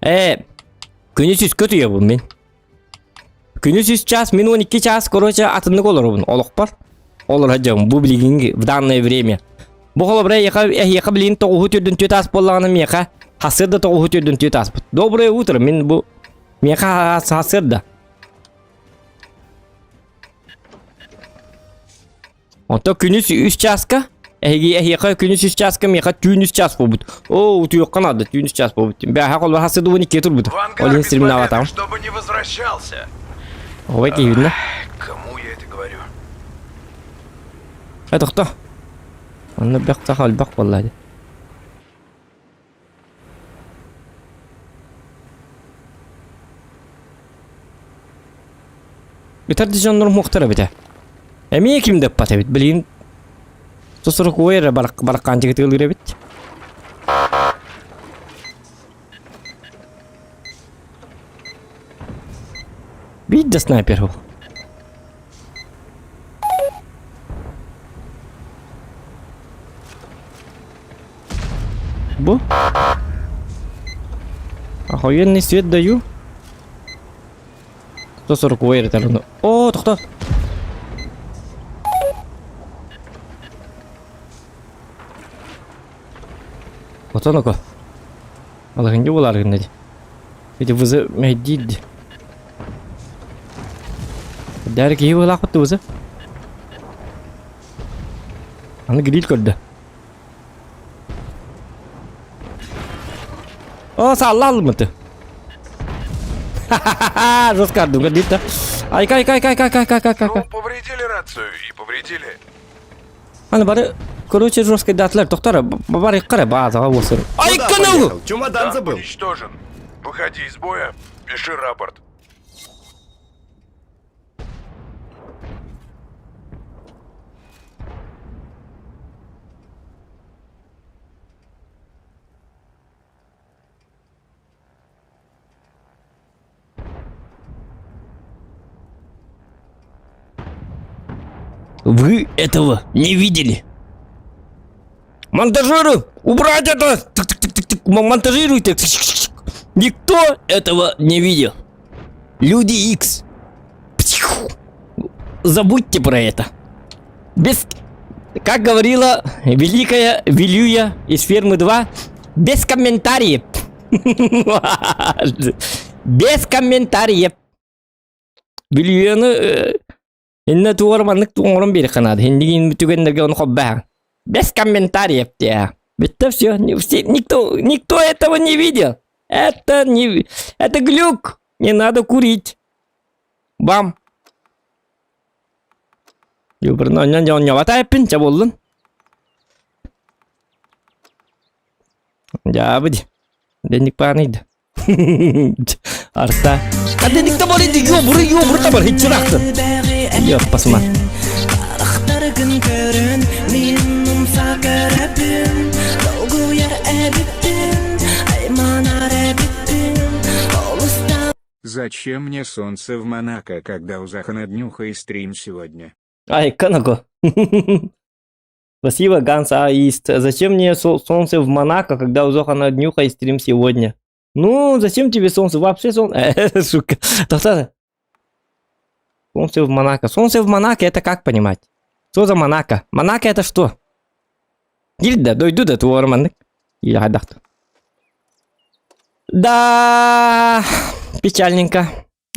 Ээ, күнүс үскэ утуйабын мин. Күнүс үс час, мин 12 час, короче, атыннык олоробун олохпор. Олоро дьон, бу билигин в данное время. Бу холобура эйиэхэ, эһиэхэ билигин тоҕуһу түрдүн түөт аас буоллаҕына миэхэ хасыарда тоҕуһу түрдүн түөт ааспыт. Доброе утро, мин бу миэхэ хасыарда. Онто күнүс үс чааска эһиги эһиэхэ күнүс үс чааска миэхэ түүн үс чаас буолбут. Оо, утуйуохха наада, түүн үс чаас буолбут. Бээһэ холбо хасыдыбын иккиэ турбут. В Ол ангар иһин без стримнаабатаҕым. победы, чтобы не возвращался. Ой, киһибинэ. Кому я это говорю? Э, тохто. Онно бэх саха элбэх буолла дии. Бүтэр да дьоннорум муохтар эбитэ. Эмиэ ким да ыппат эбит. Билигин сосорокуой эрэ баракаанчыгы тыалыыр эбит. Биир да снайпер ол. Бу? Охуенный свет даю. 140 эрэтэр О, тохто. Отон око. Алыгынды болар гынна ди. Эти вызы мәйдиди. Дәрі киһи быһылаахпыт вызы. Аны гриль көрдө. О, салла алымыты. Ха-ха-ха, жестко ардым, көрдүт Ай, кай, кай, кай, кай, кай, кай, кай, кай. Ну, повредили рацию и повредили. Аны бары, короче, жестко датылар, тоқтар, бары қара, базаға болсын. Ай, Куда каналу! поехал? Чемодан Танк забыл. уничтожен. Выходи из боя, пиши рапорт. Вы этого не видели. Монтажеры, убрать это! Тык-тык-тык-тык. Монтажируйте! Никто этого не видел. Люди Икс. Забудьте про это. Без... Как говорила великая Вилюя из фермы 2, без комментариев. Без комментариев. Вилюяны иннэ тугар маннык оҥорон биэриэххэ наада. Иннигин түгэннэргэ ону холбоһо. Без комментариев диэ. Бүттэ все. Никто, никто этого не видел. Это не... Это глюк. Не надо курить. Бам. Юбырын онньон дьэ онньобата эппин чэ буоллун. Дьаабы ди. Денник пааныйда. Арта. А денник да бар иди ёбуры ёбуры табар хитчирахтын. Ёп пасма. Харахтаргын көрөн мин умса көрөбүн Долгуйар эбиппин айманар эбиппин Олустан Зачем мне солнце в Монако, когда у Захана днюха и стрим сегодня? Ай, Канако. Спасибо, Ганс Аист. Зачем мне солнце в Монако, когда у Зохана днюха и стрим сегодня? Ну, зачем тебе солнце? Вообще солнце... Сука. Тоқтады. Солнце в Монако. Солнце в Монако, это как понимать? Что за Монако? Монако это что? Киирдэ, дойду да туора маннык. Или хайдах Да, печальненько.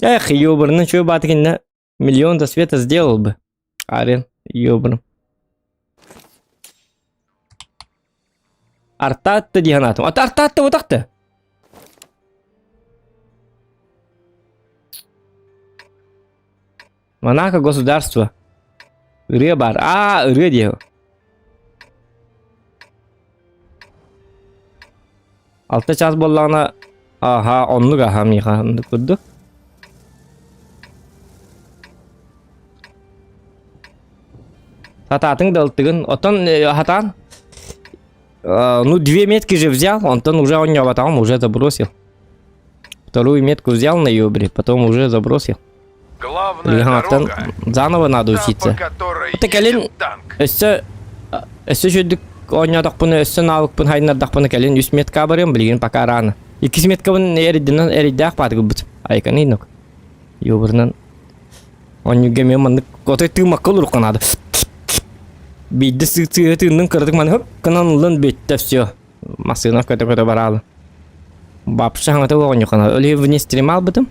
Эх, ёбарный, чё батыкинна миллион до света сделал бы. Арен, ёбарный. Артаатта дии санаатым. Ата артаатта утахта. Монако государство. Ырыа бар. А, ырыа диэ. Алта час буоллаҕына, аха, оннук аха миэхэ оннук курдук. Сатаатыҥ да ылтыгын. Оттон хатаан ну две метки же взял, онтон уже оонньооботоҕум, уже забросил. Вторую метку взял на юбре, потом уже забросил. Главная Оттон дорога, заново надо та, по учиться. которой Это кэлин едет танк. өссө өссө үчүгдүк оонньоотохпуна өссө наалыкпын хайнардахпына кэлин үс метка барыам билигин пока рано. Иккис меткабын эридинэн эрийдээх баатыгыбыт. Айканы инок. Юбырынан Онньуга эмиэ маннык отой тыымакка олоруохха наада. Биирдэ сыыһа тыыннын кыратык маны хөп гынан ыллын бүттэ все. Массыына көтө-көтө бараалы. Бабша хаҥата оҕонньуохха наада. Ол иһин вне стрима албытым.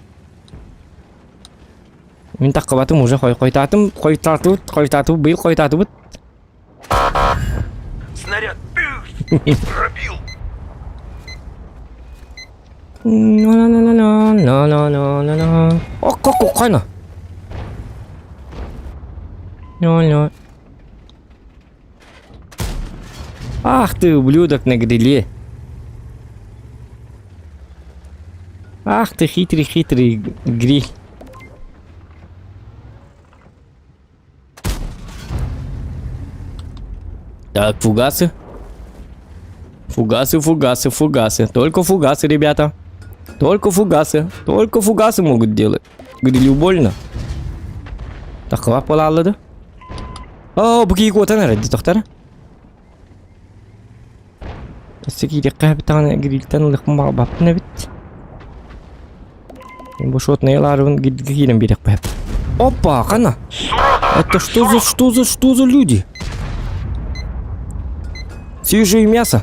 Мин таххыбатым уже хойутаатым, хойутаатыбыт, хойутаатыбыт, быйыл хойутаатыбыт. Снаряд пых, пробил. На-на-на-на-на-на-на-на. Окко-коккайна. Нё-нё. Ах ты, ублюдок на гриле. Ах ты хитрый-хитрый гриль. Так, фугасы. Фугасы, фугасы, фугасы. Только фугасы, ребята. Только фугасы. Только фугасы могут делать. Грилю больно. Тахлап буолааллады. Оо, бу киһи куотан эрэ дии тохтор. Өссө киириэххэ эбит грильтэн ылыахпын баҕарбаппын эбит. Бу шотный ылаарыбын гиргэ киирэн биэриэхпэ. Опа, хана! Это что за, что за, что за люди? Свежее мясо.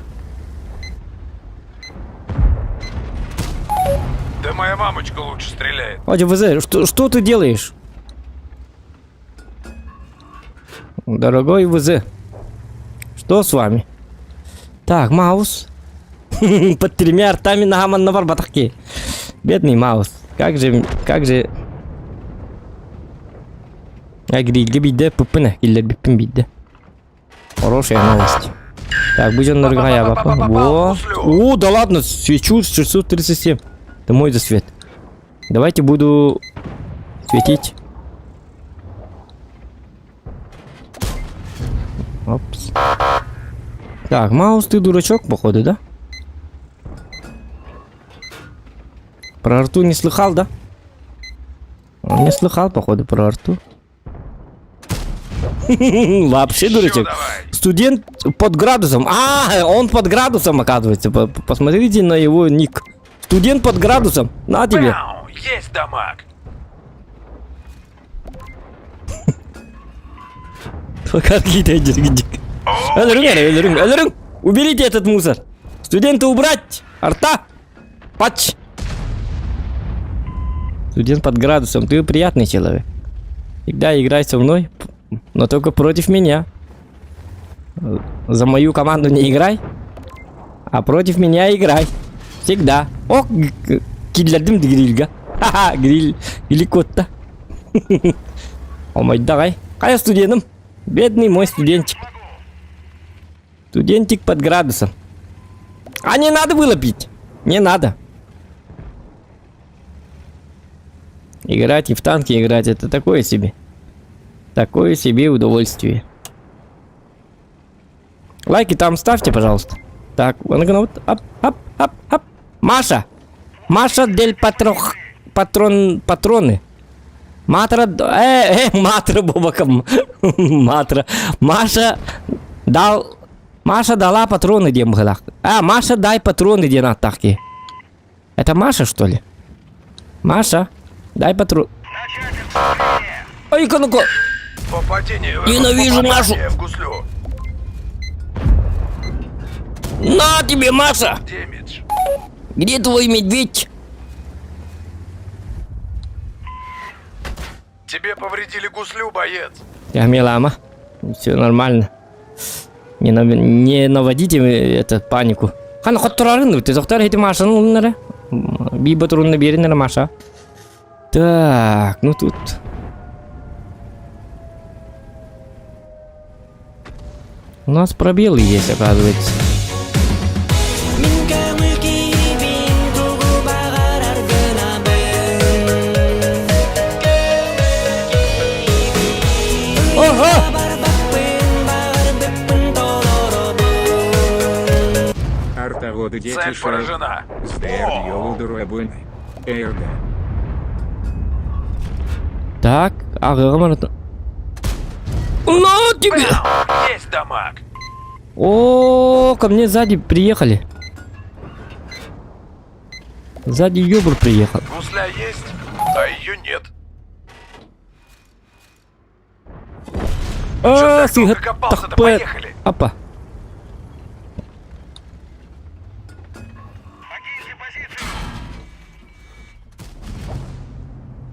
Да моя мамочка лучше стреляет. Вадя, ВЗ, что, что ты делаешь? Дорогой ВЗ, что с вами? Так, Маус. Под тремя ртами на барбатахки. Бедный Маус. Как же, как же... Агрилге биде пыппына, киллер биппин биде. Хорошая новость. Так, будем на Во. О, да ладно, свечу 637. Это мой засвет. Давайте буду светить. Опс. Так, Маус, ты дурачок, походу, да? Про арту не слыхал, да? Он не слыхал, походу, про арту. Вообще дурачок. Студент под градусом. А, он под градусом, оказывается. Посмотрите на его ник. Студент под градусом. На тебе. Есть дамаг. Өлөрүҥ эрэ, өлөрүҥ, өлөрүҥ! Уберите этот мусор! Студенты убрать! Арта! Пач! Студент под градусом, ты приятный человек. Всегда играй со мной, но только против меня. За мою команду не играй, а против меня играй. Всегда. О, киллердим грильга. Ха-ха, гриль, гриль-котта. О мой, давай. Хайа студентым. Бедный мой студентик. Студентик под градусом. А не надо было пить. Не надо. Играть и в танки играть, это такое себе. Такое себе удовольствие. Лайки там ставьте, пожалуйста. Так, вот, ап, ап, ап, ап. Маша! Маша дель патрох... Патрон... Патроны. Матра... Э, э, Матра бобоком. Матра. Маша дал... Маша дала патроны диэн быһылаах. А, Маша дай патроны диэн ааттаах киһи. Это Маша, что ли? Маша, дай патрон. Ой-ка ну-ка. Попадение. Ненавижу Машу. В гуслю. На тебе, Маша! Демидж. Где твой медведь? Тебе повредили гуслю, боец. Милама, все нормально. Не, нав... не наводите это панику. Хана хотторарын, ты доктор эти машины улнары. Би батурунна бериннere Маша. Так, ну тут. У нас пробелы есть, оказывается. Ого! Артоводы дети Цель поражена. Так, ага, На тебе! Есть дамаг! О, ко мне сзади приехали. Сзади ёбр приехал. Гусля есть, а ее нет. А, Чё так долго копался-то? Поехали! Опа.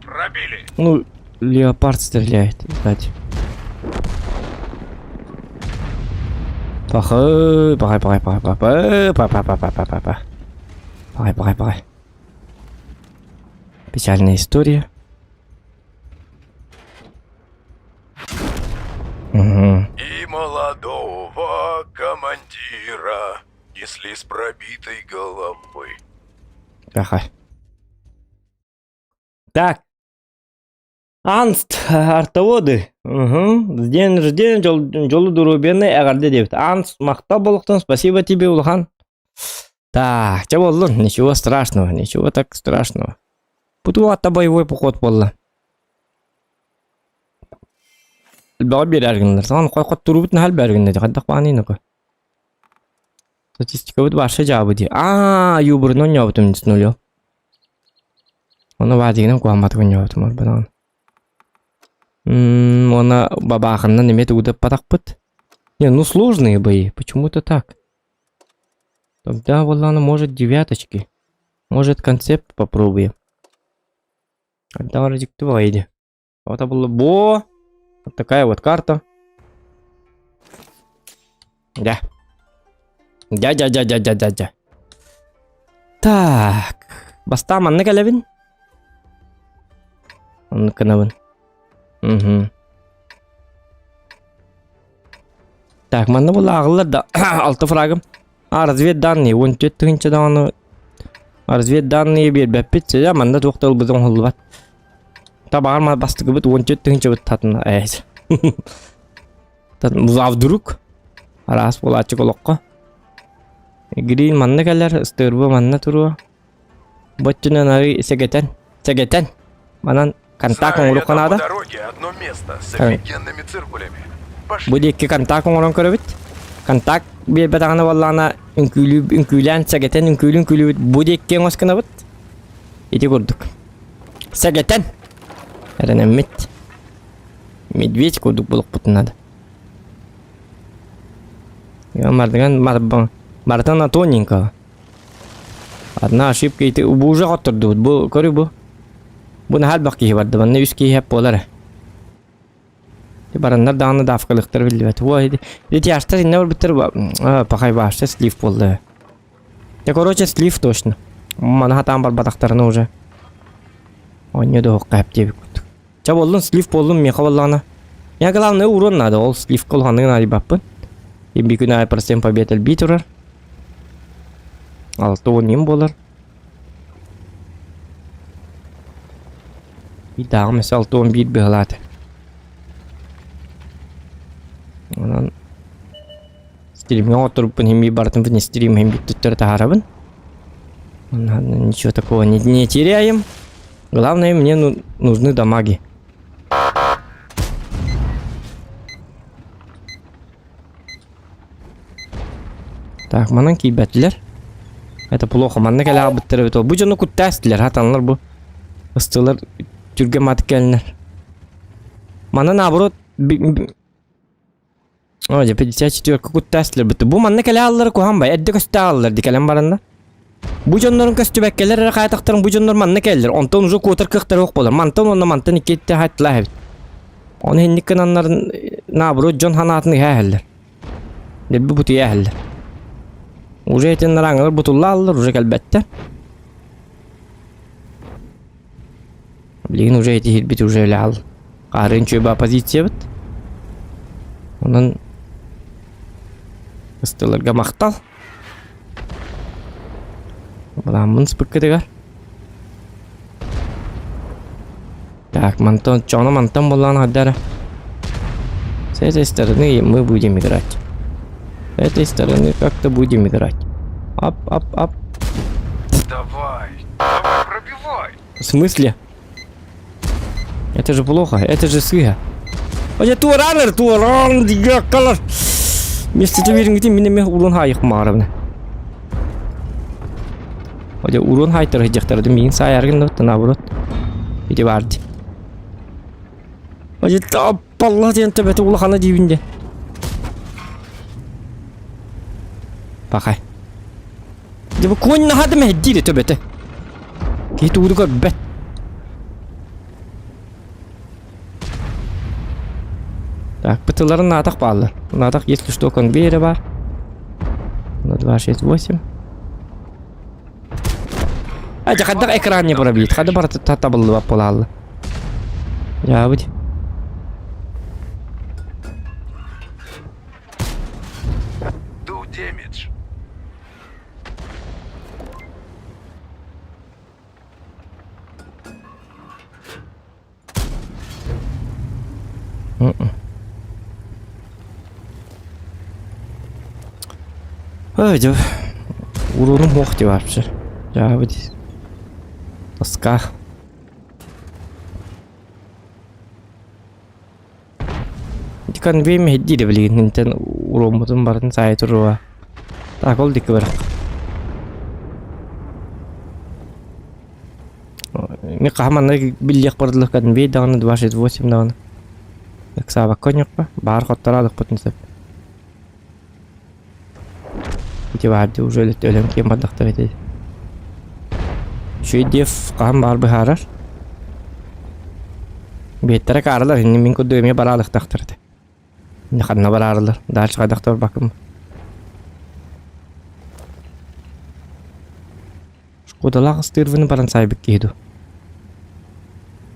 Пробили. Ну, леопард стреляет, кстати. Пахай, пахай, пахай, пахай, пахай, пахай, пахай, пахай, пахай, пахай, пахай, пахай. Печальная история. Угу. И молодого командира несли с пробитой головой. Ага. Так. Анст, артоводы. Угу. С день рождения дьолу доруобуйаны эҕэрдэ диэбит. Анст, махтал буолуохтун, спасибо тебе, улахан. Так, чэ буоллун, ничего страшного, ничего так страшного. Бу атта боевой поход буолла. Элбэҕи биэрэр гыннар. Саҥан хотторуубут наһаа элбэҕи гынна хайдах бааныы нөкө. Статистикабыт вообще дьаабы дии. Аа, юбурун оонньообутум с нулю. Ону баадигинэн куһамматык оонньообутум арбанаҕын. Мм, уонна бабаахыннан эмиэ тугу да ыппатахпыт. Не, ну сложные бои, почему-то так. Тогда буоллаҕына, может, девяточки. Может, концепт попробуем. Хайдах эрэ дьикти баҕайы дии. Вот было бо. Вот такая вот карта. Да. Дя-дя-дя-дя-дя-дя-дя. Так. Бастаан манна кэлэбин. Оннук гынабын. Угу. Так, манна була ааҕыллар да алта фрагым. А, разведданные, 14 тыһыынча даҕаны разведданные биэрбэппит, сэ манна туох да ылбыт оҥоһуллубат. Табаҕар бастакыбыт 14 тыһыынчабыт татына ээт. А вдруг? Араас буолааччы олоххо. Грин манна кэлэр, ыстыырба манна туруо. Боччунан арый сэгэтэн, сэгэтэн. Манан контакт Знаю я оҥоруохха там по наада. дороге одно место с Ай. офигенными циркулями. Бу Пошли. диэки контакт оҥорон көрөбүт. Контакт биэрбэтэҕинэ буоллаҕына үҥкүүлүү үҥкүүлээн сэгэтэн үҥкүүлүү үҥкүүлүүбүт бу диэки оҥос гынабыт. Ити курдук. Сэгэтэн! Эрэнэммит. Медведь курдук булукпутун надо. Мардыган Мартан на тоненького. Одна ошибка ити бу уже хоттордубут. Бу көрү бу. Бу наһаа элбэх киһи барда. Манна үс киһи хеп буолар. Бараннар даҕаны давкалыктар биллибэт. Ой, ити аштар инне барбыттар пахай баашта слив буолла. Я короче слив точно. Маны хатаан барбатахтарына уже. Онньо да хоққа диэбит курдук. Ча буоллун слив буоллун миэхэ буоллаҕына. Я главное урон надо, ол сливка улаханныгын арыйбаппын. И күн аайы процент побед элбии турар. 6 ним буолар. Биирдээҕим өссө 61 быһалаата. Онон стримҥэ оҥотторбуппун иһин биир барытын вне стрим иһин бүттүттэр таһаарабын. Ничего такого не, не теряем. Главное, мне ну, нужны дамаги. Так, манан киирбэтилэр. Это плохо. Манна кэлэ аҕалбыттар эбит. Бу дьону куттаастылар, хатаннар бу. Ыстылар түргэн маатык кэлиннэр. Манна наоборот О, дьэ 54 куттаастылар бытты. Бу манна кэлэ ааллара куһаан бай. Эрдэ көстө ааллар ди кэлэн баранна. Бу дьоннорун көстүбэккэлэр эрэ хаайтахтарын бу дьоннор манна кэллэр. Онтон уже куотар кыахтара суох буолар. Мантан уонна мантан иккиттэ хаайтылаа эбит. Оны инник гынаннарын наоборот дьон ханаатын ыһааһэллэр. Дэлби бутуйааһэллэр. Уже этин араҥалар бутуллааллар, уже кэлбэттэр. Билигин уже ити иһирбит уже үлэал. Хаарын чүөбэ позициябыт. Онон ыстыларга махтал. Буламмын спыккытыгар. Так, мантан, чоно мантан буллаан хаддара. С этой стороны мы будем играть. С этой стороны как-то будем играть. Ап, ап, ап. Давай, давай, пробивай. В смысле? Это же плохо, это же сыга. Ой, туораныр, туоран, дигаккалар. Вместо тебе мине ме урон хайык маарабына. Ой, урон хайтар хыджактарды мин саяргын да наоборот. Иди барды. Ой, аппалла диэн төбөтө улахана диибин де. Пахай. Дьэ бу конь наһаа да мэһэйдиир төбөтө. Киһи тугу көрбөт. Так, бытыларын наатах бааллар. Наатах если что конвейере бар. 2, 6, 8. А, дьэ хайдах экран не пробит. Хады бар табыллыбат буолаалла. Дьаабыт. Do damage. Ой, дьэ, уруунум суох дии вообще. Дьаабы дии. Тоска. Ити конвей мэһэйдиир билигин интэн уруоммутун барытын саайа туруо. Так, ол диэки барах. Мин хаһан манна биллиэх бардылар конвей даҕаны 268 даҕаны. Ыксаабакка оонньуохха, баар хотторо алыкпытын сөп. Ити баар дии уже өлөн киэн бардахтар ити. Үчүгэй диэф хаһан баар быһаарар. Биэттэрэ кааралар инни мин курдук эмиэ бараалыктахтар этэ. Инни ханна бараарылар, дальше хайдах да барбаккын. Шкодалаах ыстыырбыны баран саайбыт киһи дуу.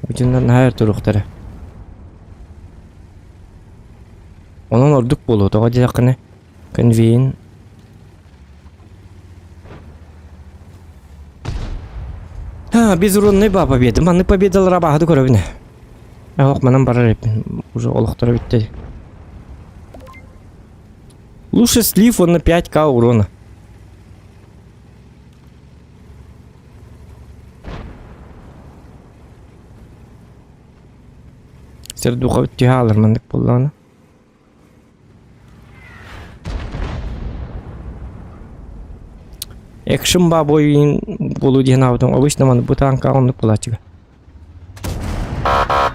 Бүтүннэн наһаа өр туруохтара. Онон ордук буолуо, тоҕо диэтэххинэ, конвейн А, безурунный ба победа. Маннык победалар абааһыды көрөбүн. Ох, манан барар эппин. Уже олохторо бүттэ. Лучше слив он на 5к урона. Сердуха түһэ хаалар маннык буоллаҕына. Экшн бабой буолуу диэн аабытым. Обычно маны бу таанка оннук буолааччыга.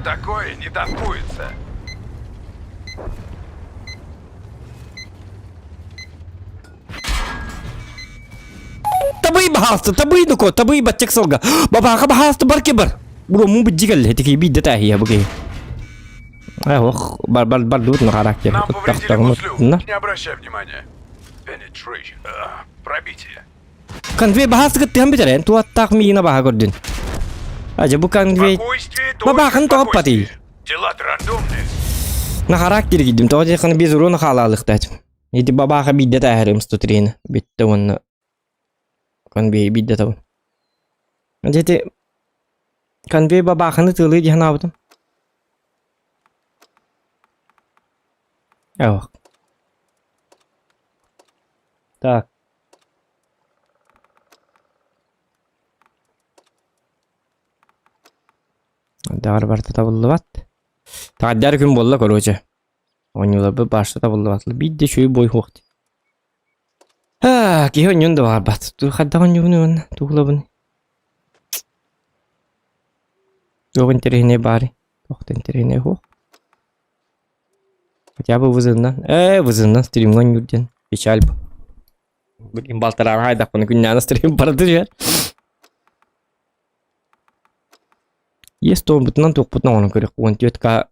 Такое не танкуется. Табый баһаалыста, табый дуко, табый баччак сылга. Бабаха баһаалыста бар ки бар. Урому быдьигалле, тики бидде тахия бу киһи. Ох, бар бар бар дут на характер. Нам повредили гуслю. Не обращай внимания. Penetration. Пробитие. Конвей баһаалыста кыттыһан бүтэрэн, туаттаах миина баһа көрдүн. Ажа бу конвей Спокойствие, только Бабахын тоҕоппатый. спокойствие. Дела-то рандомные. На характер киирдим, тоҕо диэххинэ без урона хаалаалыктаатым. Ити бабааха биирдэ тааһарым 103-ни бүттэ уонна конвей биирдэ табын. Дьэ ити конвей бабааханы тыалыы дии санаабытым. Ох. Так. Даҕар барыта табыллыбат. Таҕаддаар күн буолла короче. Оонньууларбыт баарса табыллыбатылар. Биир да үчүгэй бой суох дии. Аа, киһи оонньуон да баҕарбат. Хайдах оонньуубун уонна тугулабын? Туох интэриэһинэй баарый? Туох да интэриэһинэй суох. Хотя бы вызывынан. Ээ, вызывынан стримҥа оонньуур диэн печаль бу. Билигин балтарааҕа хайдахпына күннээн стрим барда түһэр. Есть туомбутунан туохпутунан оҥорон көрүөх 14К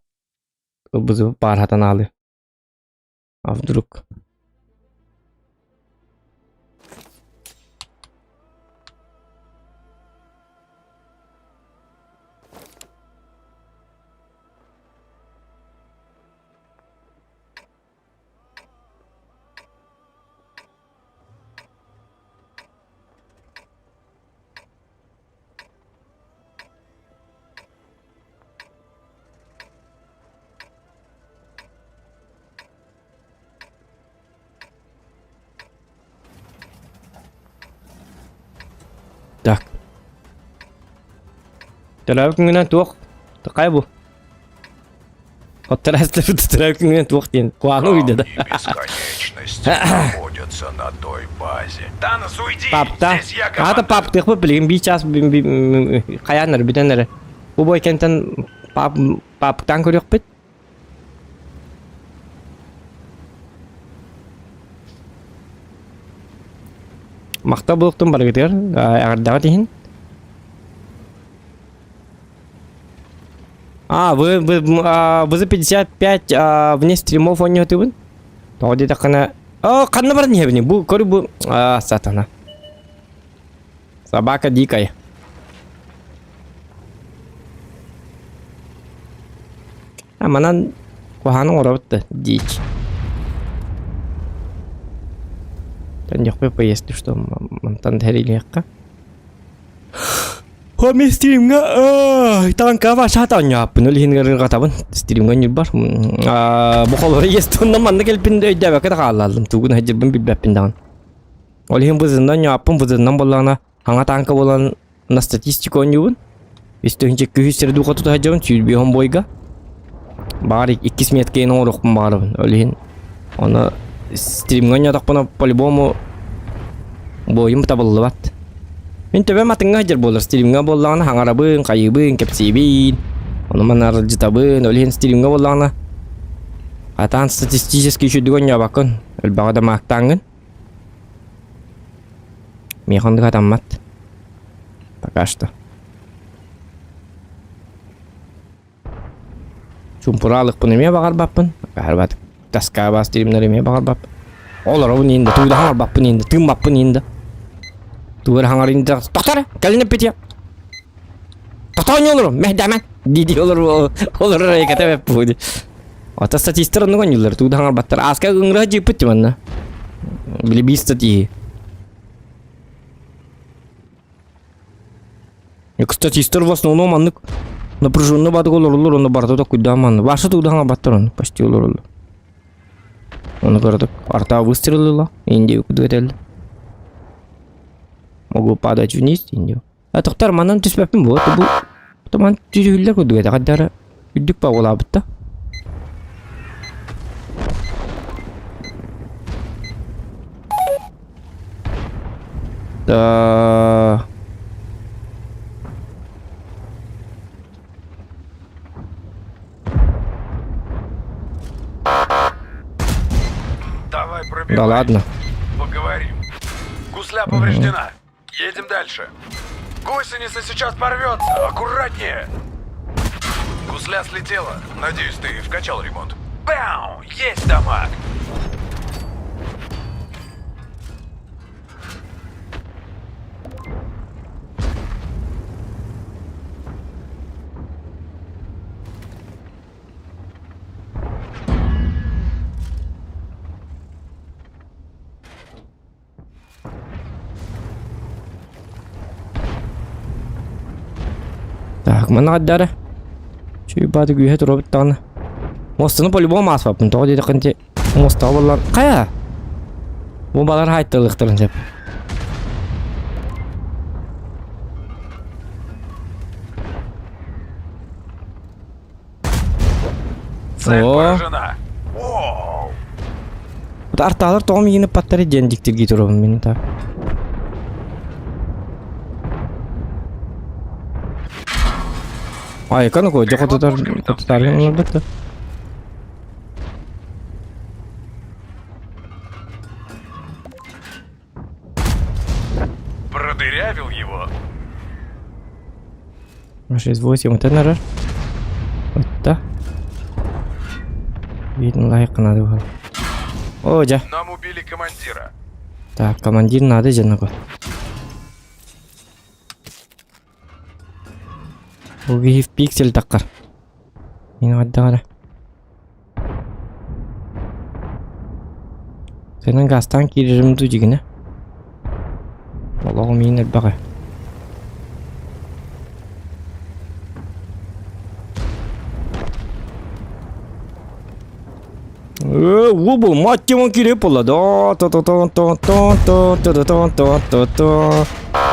ылбызы баар хатан аалы. А вдруг? Так. Төрөөбүт күҥҥүнэн туох? Такай бу. Оттор төрөөбүт күҥҥүнэн туох диэн куһаҕаны уйда да. Камни бесконечности находятся на той базе. Танос, уйди! Папта. Здесь я Аата командую. паптыахпыт билигин биир чаас хайаан эрэ бүтэн эрэ. Бу бой кэнтэн пап паптаан көрүөхпүт. Махтал буолуохтун барыгытыгар эҕэрдэҕит иһин. А, вы, вы, а, вы за 55 а, вне стримов оонньоотубун? Тоҕо диэтэххинэ... О, ханна баран иһэбиний? Бу, көрү бу... А, сатана. Собака дикая. А манан куһаҕаны оҥоробут да дичь. Төннүөхпүт поездки что мантан тэрилиэххэ. Хоми стримҥа таҥка шата оонньооппун ол иһин ырҕатабын стримҥа ньурбар бу холоро естонна манна кэлбин өйдөөбөккө да хааллаллым тугун сылдьарбын билбэппин даҕаны Ол иһин бызыннан ньааппын бызыннан буоллаҕына хаҥа тааҥка буолан на статистика оонньуубун. Үс тыһыынча күһүс сири дууха тута сылдьабын сүүрбүөһүн бойга. Баҕар иккис меткэйин оҥоруохпун баҕарабын. Ол иһин ону стримҥа оонньоотохпуна по-любому буойум табыллыбат. Мин төбөм атыҥҥа сылдьар буолар. Стримҥа буоллаҕына хаҥарабын, хайыыбын, кэпсиибин. Ону маны аралдьытабын. Ол иһин стримҥа буоллаҕына хатаан статистически үчүгэй оонньообоккун. Элбэҕи да маактааҥҥын. Миэхэ оннук хатаммат. Пока что. Чумпураалыкпын эмиэ баҕарбаппын. Баҕарбат. Таска бас диримнэр эмиэ баҕарбаппын. Олоробун иинде, тугу да хаҥарбаппын иинде, тыыммаппын иинде. Тугу эрэ хаҥар иинде. Тохтор, кэлин эппитиэ. Тохтоо олорум, мэһдэмэн. Дии олору олорор эйкэтэ бэппу. Ата статистар оннук оонньууллар, тугу да хаҥарбаттар. Ааска ыҥырыһа дьииппит дии манна. Били биир статиһы. Статистар в основном маннык напряженно бадык олороллор, онно барыта токуйдаан манна. Баша тугу да хаҥарбаттар онно, почти олороллор. Ону көрдүк. Арта выстрелила, Индию кудуэтелли. Могу падать вниз, Индию. А тохтор манан түспэппин буо, бу туман түһүллэр курдук этэ хаддара үрдүк паҕалаабыт да. Да. Давай пробивай. Да ладно. Поговорим. Гусля повреждена. Едем дальше. Гусеница сейчас порвется. Аккуратнее. Гусля слетела. Надеюсь, ты вкачал ремонт. Бау! Есть дамаг! Так, манна хаддара. Чуйбааты күүһэ туруобут даҕаны. Муостаны по-любому ааспаппын. Тоҕо диэтэххин ити муостаҕа буоллар хайа? Бу балар хаайталыахтарын сөп. Цель О. поражена. Воу! Артаалар тоҕо миигин ыппаттары диэн дьиктиргии турабын мин так. Айка ну дьэ хотутар хотутар олорбут да. 268 отан эрэр. Отта. Видно лайк надо было. О, дьэ. Нам убили командира. Так, командир надо дьэ Убиһив пиксель таххар. Мин ардағара. Сенен газтан киирэрим дуу дьигинэ. Олоҕум иин элбэҕэ. Э, уу мать тема киирип буолла да то то то то то то то то то то то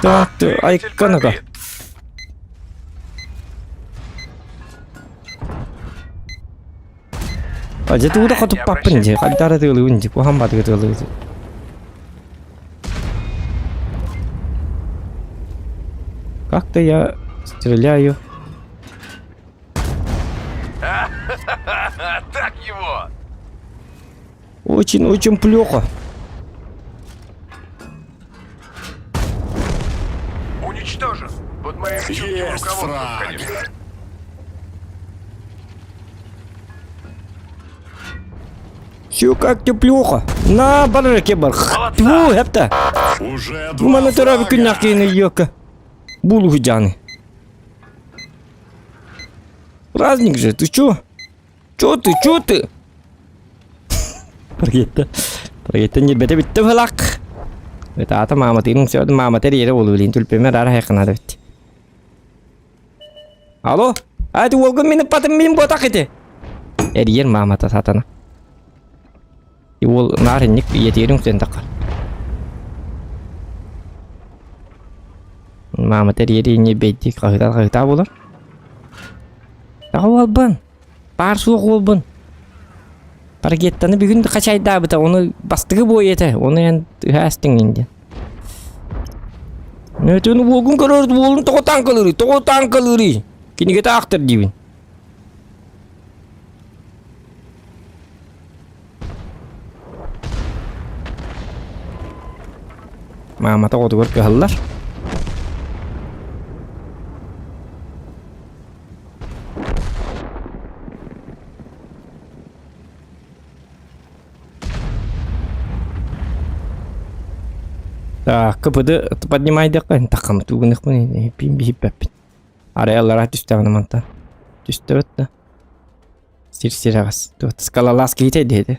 то то айканака. Дьэ тугу да хотуппаппын дии, хайдах тыалыыбын дии, куһаҕан баатыга тыалыыбын. Как-то я стреляю. Так его! Очень-очень плохо. Уничтожен. Под моим чутким Есть руководством, фраг. конечно. Все как-то плохо. На бараке бар. Тьфу, хепта. Уже два Мана фрага. төрөбү күннэх киһини йока. Булуһу Праздник же, ты чё? Чё ты, чё ты? Паргетта. Паргетта ньирбэтэ бүттэ быһылаах. Ытаата мааматыын сөд маамата эрийэрэ буолуо билин түлпүмэр ара хайханаада бит. Алло, а ты уолгун мин ыппатым мин буотах ити. Эрийэр маамата сатана. И уол наар инник ийэтигэр үҥсэн таххар. Маамата эрийэр инньэ бэйдик хаһыытаа хаһыытаа буолар. Тоҕо уолбун? Баар суох уолбун. Паргеттаны бүгүн хачайдаабыта, ону бастакы буой этэ, ону эн ыһаастыҥ диэн. Нөтүн уолгун көрөр, уолун тоҕо таҥкалыырый, тоҕо таҥкалыырый? Кинигэтэ аахтар диибин. Маамата оҕотугар кыһаллар. Так, КПД поднимайдахха таххам тугунахпын пин биһиппэппин. Арай аллараа түстэҕинэ мантан. Түстэ да. Сир сир аҕас. Туох скалолаз киһитэ диэтэ.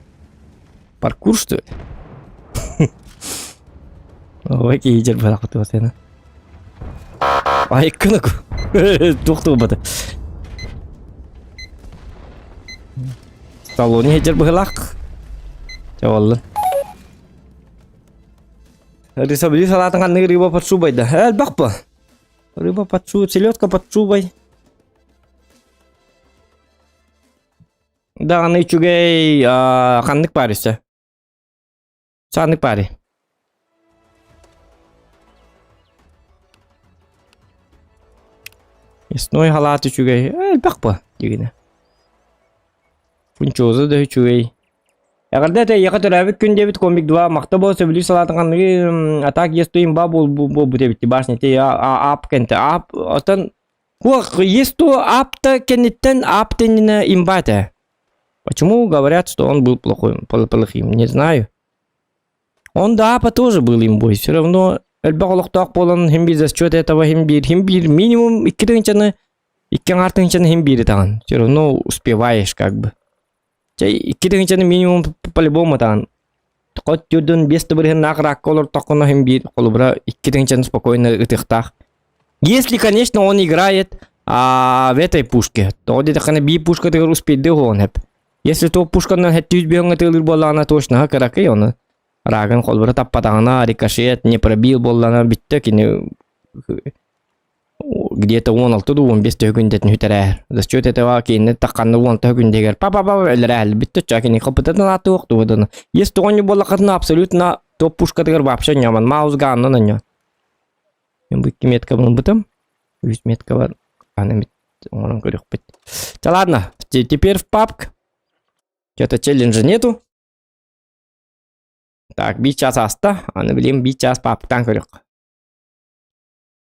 Паркур что ли? Ой, киһи дьарбалах туосена. Айкынык. Туох туолбата. Сталлоне сылдьар быһылаах. Чэ буоллун. Рисобили салаатын ханнык рыба под шубой да? Элбэх бу. Рыба под шубой, селедка под шубой. Даҕаны үчүгэй ханнык баар өссө? Ханнык баарый? Мясной халаат үчүгэй. Элбэх бу дигинэ. Фунчоза да үчүгэй. Эҕэрдэ этэ эйиэхэ төрөөбүт күн диэбит комик 2 махта буол сөбүлүүр салаатын ханныгы атак есть имба буолбут эбит башня те ап кэнтэ ап отон Куох есть то апта кэнниттэн ап тэннинэ имба этэ. Почему говорят, что он был плохой, плохим, не знаю. Он да апа тоже был имбой, все равно элбэх олохтоох буолан хим биир за счет этого хим биир, хим биир минимум икки тыһыынчаны, икки аҥаар тыһыынчаны хим биири таҕан. Все равно успеваешь как бы. Чэ икки тыһыынчаны минимум по-любому таҕан. Хоть түрдүн биэс да бырыһыннаах ракка олортоххуна хим биир холобура икки тыһыынчаны спокойно ытыахтаах. Если, конечно, он играет а, в этой пушке, то диэтэххинэ биир пушкатыгар успейдыы уһуон сөп. Если то пушканан хэттүүс бүөҥҥэ тыалыыр буоллаҕына точно кыракый ону рагын холбура таппатаҕына рикошет не пробил буоллаҕына бүттэ кини где-то уон алты дуу уон биэс төһө күндэтин сүтэрээр. За счет этого кинини тахханна уон төһө күндэгэр па па па өлөрээһэл бүттэ ча кини хопытатын аатыах тугудана. Если тоҕонньу буоллаххытына абсолютно топ пушкатыгар вообще ньаман маус гааннан онньо. Мин бу икки метка булбутум. Үс метка бар. Аны оҥорон көрүөхпүт. Да ладно, теперь в папк. Что-то челленджа нету. Так, биир час ааста. Аны билим биир час папктаан көрүөх.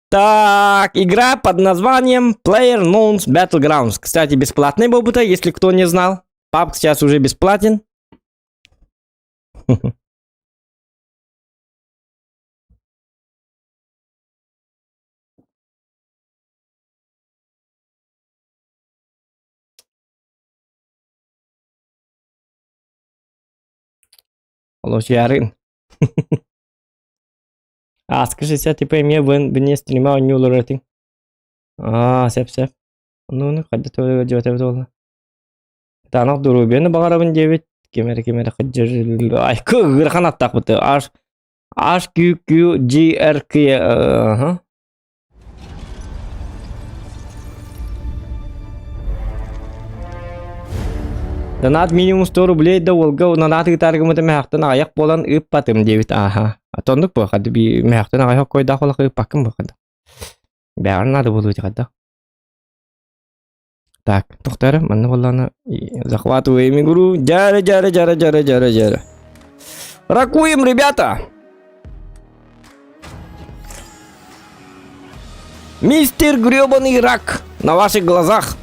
Так, игра под названием PlayerUnknown's Battlegrounds. Кстати, бесплатный был бы если кто не знал. PUBG сейчас уже бесплатен. Олочуярын. Ааскы 60 типа эмиэ вне стрима оонньуу олорор этиҥ. Аа, сөп-сөп. Ону хайда дьиэтэ буолла. Таанах доруобуйаны баҕарабын диэбит. Ким эрэ ким эрэ ай кыырхан аттаахпыт. H H Q Q G R K ага. Донат минимум 100 рублей да уолга донат ыытааргымыта мэһэхтэн аҕыйах буолан ыыппатым диэбит ааха. Тоннук буо хады би мэһэхтэн аҕыйах койдаах олох ыыппаккын буо хады. Бэҕэр наада буолуо хадда. Так, тохтор, манна буоллаҕына захватываем игру. Дьара, дьара, дьара, дьара, дьара, дьара. Ракуем, ребята! Мистер гребаный рак на ваших глазах.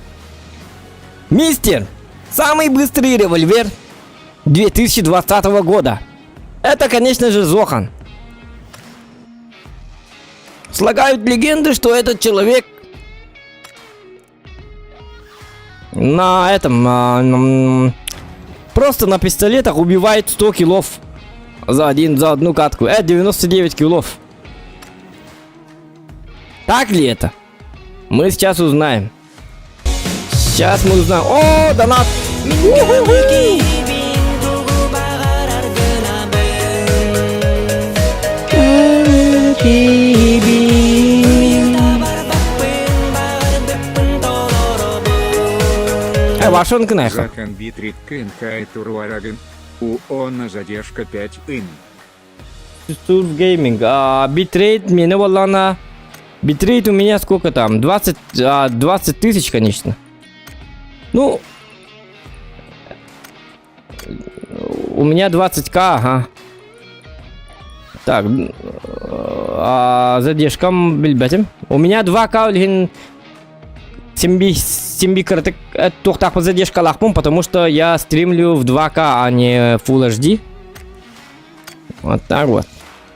Мистер, самый быстрый револьвер 2020 года. Это, конечно же, Зохан. Слагают легенды, что этот человек на этом а, просто на пистолетах убивает 100 килов за один за одну катку. Это 99 килов. Так ли это? Мы сейчас узнаем. Сейчас мы узнаем. О, донат! Э, вашон кынайха. Закан битрит кын хай туруарагын. У онна задержка 5 ын. Surf Gaming. А, битрейт мне волана. Битрейт у меня сколько там? 20, а, 20 тысяч, конечно. Ну, у меня 20к, ага. Так, а, задержкам билбэтим. У меня 2к билигин симби симби кыратык туохтаахпын задержкалаахпын, потому что я стримлю в 2К, а не Full HD. Вот так вот.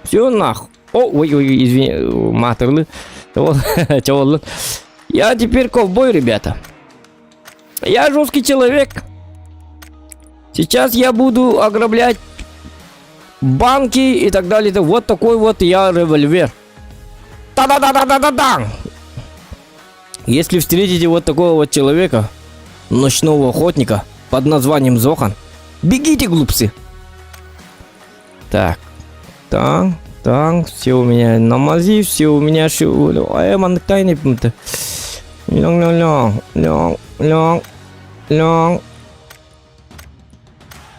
Все нахуй. О, ой, ой, извини, матерли. Я теперь ковбой, ребята. Я жесткий человек. Сейчас я буду ограблять банки и так далее. Вот такой вот я револьвер. Та-да-да-да-да-да-да! Если встретите вот такого вот человека, ночного охотника под названием Зохан, бегите, глупцы! Так, так, так, все у меня на мази, все у меня ши... Ай, маннык тайны Ляң, ляң, ляң, ляң.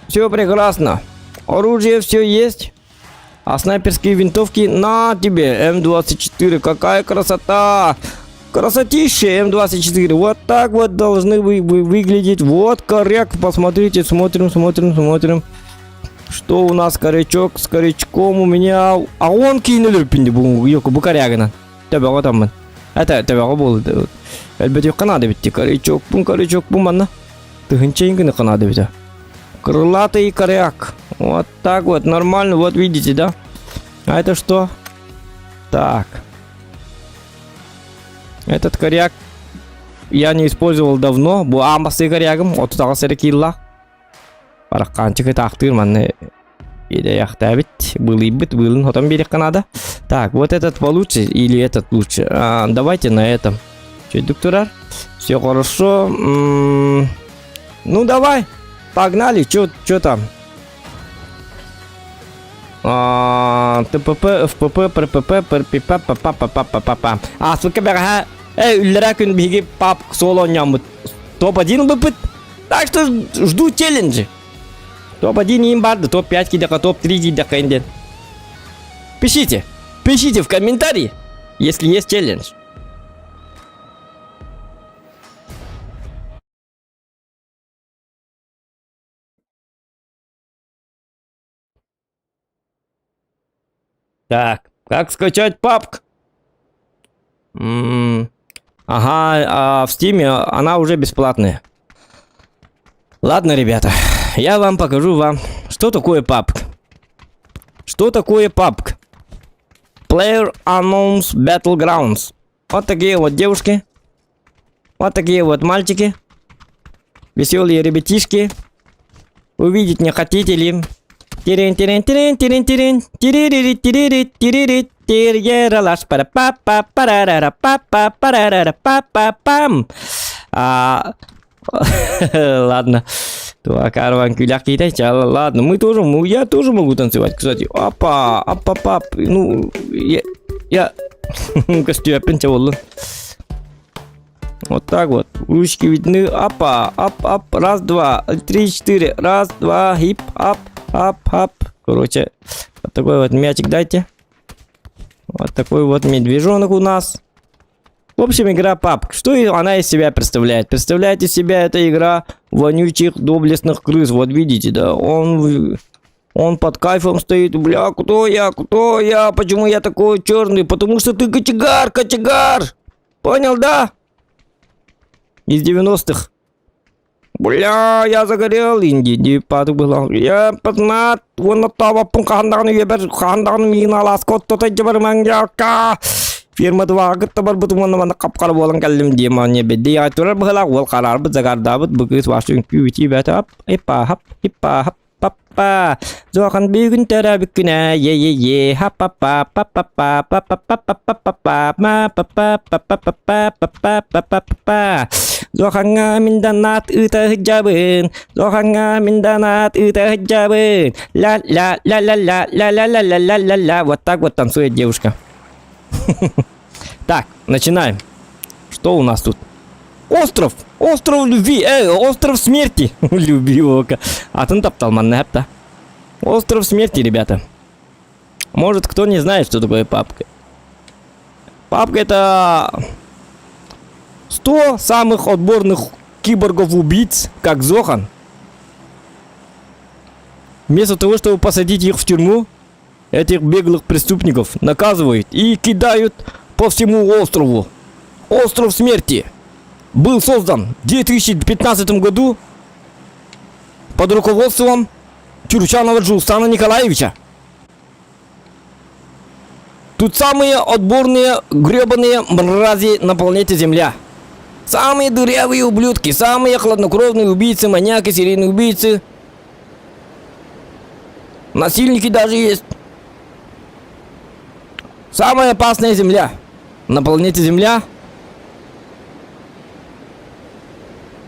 Все прекрасно. Оружие все есть. А снайперские винтовки на тебе. М24. Какая красота! Красотища М24. Вот так вот должны вы, вы выглядеть. Вот коряк. Посмотрите, смотрим, смотрим, смотрим. Что у нас корячок с корячком у меня? А он кинули бу бу корягина. Төбөҕө таммын. Это төбөҕө буолду. Элбэти канада битти. Корячок бун корячок бу манна. Тыһынча канада бите. Крылатый коряк. Вот так вот, нормально, вот видите, да? А это что? Так. Этот коряк я не использовал давно. Бу амбасы корягым. Отутаҕа сэрэ киилла. Бараккаанчык ытаахтыыр манна идеяхтаабит. Былыйбыт, быылын хотон биэриэххэ наада. Так, вот этот получше или этот лучше? А, давайте на этом. Чөйдүк турар. Все хорошо. М-м- ну давай, погнали. Чё, чё там? А, ТПП, ФПП, ПРПП, ПРПП, ПП, ПП, ПП, ПП. А, сука, бэҕэһээ, э, үллэрэ күн биһиги пап соло оонньооммут. Топ-1 ылбыппыт. Так что жду челленджи. Топ-1 им барды, топ-5 кидэхэ, топ-3 кидэхэ диэн. Пишите, пишите в комментарии, если есть челлендж. Так, как скачать PUBG? М, Ага, а в Стиме она уже бесплатная. Ладно, ребята, я вам покажу вам, что такое PUBG. Что такое PUBG? Player Unknown's Battlegrounds. Вот такие вот девушки. Вот такие вот мальчики. Веселые ребятишки. Увидеть не хотите ли? Тирин тирин тирин тирин тирин тирири тирири тирири тирьералаш пара па па парарара па па парарара па па пам. А, ладно. Карван күлэх Ладно, мы тоже, я тоже могу танцевать, кстати. Опа, апа, пап. Ну, я, костюм буоллун. Вот так вот. Ручки видны. Апа, ап, ап. Раз, два, три, четыре. Раз, два, хип, ап, ап, ап. Короче, вот такой вот мячик дайте. Вот такой вот медвежонок у нас. В общем, игра PUBG. Что она из себя представляет? Представляет из себя эта игра вонючих доблестных крыс. Вот видите, да? Он под кайфом стоит. Бля, кто я? Кто я? Почему я такой черный? Потому что ты кочегар, кочегар! Понял, да? Из 90-х. Бля, я загорел, инди была. Я патнат, уонна табаппын хаһан үйэбэр хаһан миин алааска оттото бар Фирма два кытта барбыт уонна манна хап-хара буолан кэллим дии манна бедди турар быһыылаах уол хараарбыт загаардаабыт бу кыыс ваш үҥкүү бэт ап ипа хап ипа хап папа Зохан бүгүн төрөөбүт күнэ е е е ха па па па па па па па па па па па па ма па па па па па па па па па па па па Зохаҥҥа мин донат ыыта сылдьабын Зохаҥҥа мин донат ыыта сылдьабын ля ля ля ля ля ля ля ля ля ля ля ля. Вот так вот танцует девушка. Так, начинаем. Что у нас тут? Остров! Остров любви! Остров смерти! Любви ока. Атын таптал манна. Остров смерти, ребята. Может, кто не знает, что такое PUBG. PUBG это 100 самых отборных киборгов-убийц, как Зохан. Вместо того, чтобы посадить их в тюрьму, этих беглых преступников наказывают и кидают по всему острову. Остров смерти был создан в 2015 году под руководством Чурчанова Джулстана Николаевича. Тут самые отборные гребаные мрази на планете Земля. Самые дырявые ублюдки, самые хладнокровные убийцы, маньяки, серийные убийцы. Насильники даже есть. Самая опасная земля на планете Земля.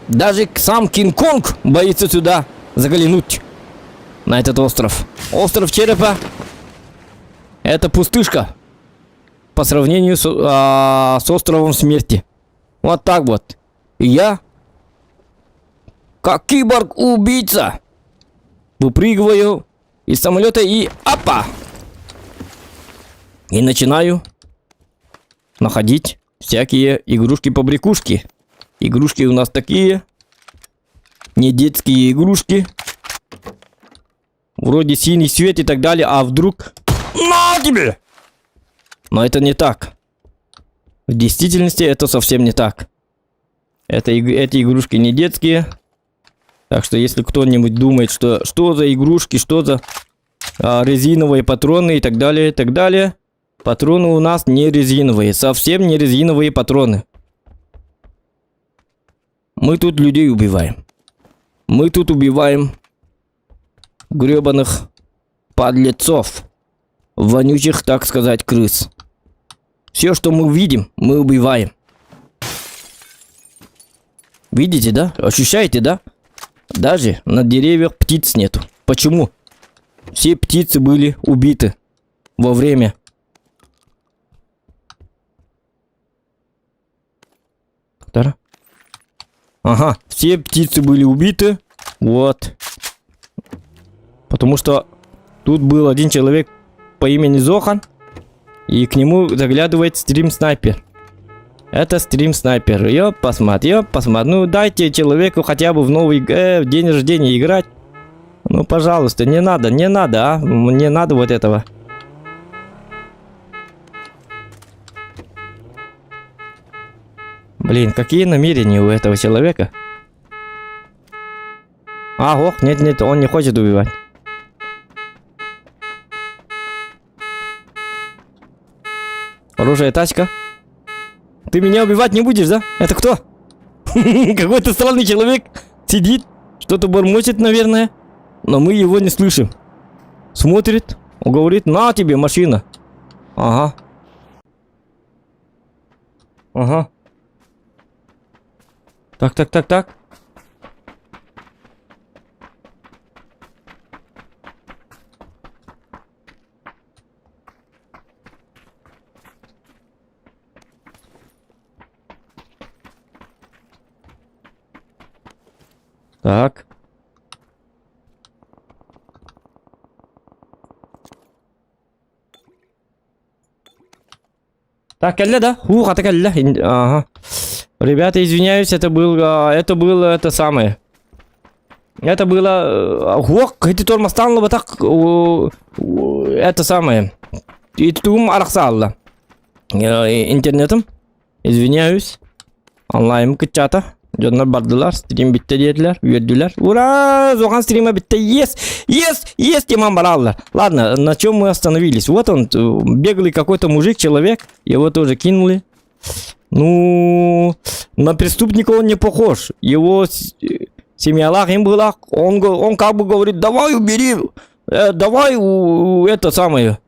Даже сам Кинг-Конг боится сюда заглянуть. На этот остров. Остров Черепа. Это пустышка. По сравнению с островом смерти. Вот так вот. И я, как киборг-убийца, выпрыгиваю из самолета и апа! И начинаю находить всякие игрушки-побрякушки. Игрушки у нас такие. Не детские игрушки. Вроде синий свет и так далее, а вдруг... На тебе! Но это не так. В действительности это совсем не так. Это, эти игрушки не детские. Так что если кто-нибудь думает, что что за игрушки, что за резиновые патроны и так далее, и так далее. Патроны у нас не резиновые, совсем не резиновые патроны. Мы тут людей убиваем. Мы тут убиваем гребаных подлецов. Вонючих, так сказать, крыс. Все, что мы видим, мы убиваем. Видите, да? Ощущаете, да? Даже на деревьях птиц нету. Почему? Все птицы были убиты во время. Тара. Ага, все птицы были убиты. Вот. Потому что тут был один человек по имени Зохан. И к нему заглядывает стрим-снайпер. Это стрим-снайпер. Ёп, посмотри, ёп, посмотри. Ну, дайте человеку хотя бы в новый в день рождения играть. Ну, пожалуйста, не надо, не надо, а. Не надо вот этого. Блин, какие намерения у этого человека? А, ох, нет, нет, он не хочет убивать. Оружие, тачка. Ты меня убивать не будешь, да? Это кто? Какой-то странный человек сидит, что-то бормочет, наверное. Но мы его не слышим. Смотрит, он говорит, на тебе машина. Ага. Ага. Так, так, так, так. Так. Так, кэллэ да? Ух, ата кэллэ. Ага. Ребята, извиняюсь, это был, это было это самое. Это было... Ох, эти тормозтан так это самое. И тум арахсалла. Интернетом. Извиняюсь. Онлайн кыччата. Дьоннор бардылар, стрим бүттэ диэтилэр, үөрдүлэр. Ура! Зохан стрима бүттэ. Yes! Yes! Yes! Тиман бараллар. Ладно, на чем мы остановились? Вот он, беглый какой-то мужик, человек. Его тоже кинули. Ну, на преступника он не похож. Его семьялах им была. Он, он как бы говорит, давай убери, давай это самое.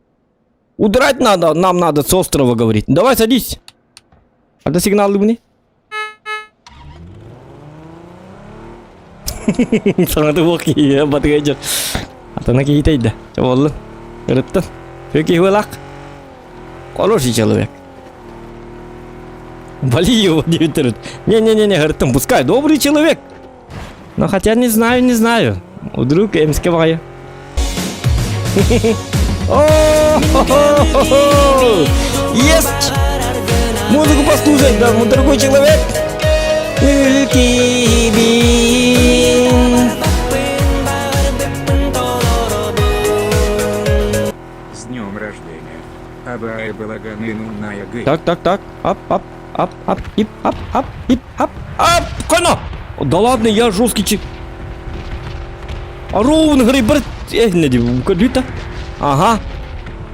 Удрать надо, нам надо с острова, говорит. Давай садись. А сигнал мне? Саҥата буох киһи батыгайдьар. Атана киһи да. Чаболлун. Ырыттын. Феки хуэлак. Хороший человек. Вали его, диэбиттэр. Не-не-не, ырыттын, пускай, добрый человек. Но хотя не знаю, не знаю. Вдруг эмске баҕайы. Есть! Музыку послушать, да, дорогой человек. Кибин. С днем рождения. Абай балаганы нунная гы. Так, так, так. Ап, ап, ап, ап, ип, ап, ап, ип, ап, ап, кана! Да ладно, я жесткий чик. А ровно, говорит, брат, эх, не дим, Ага.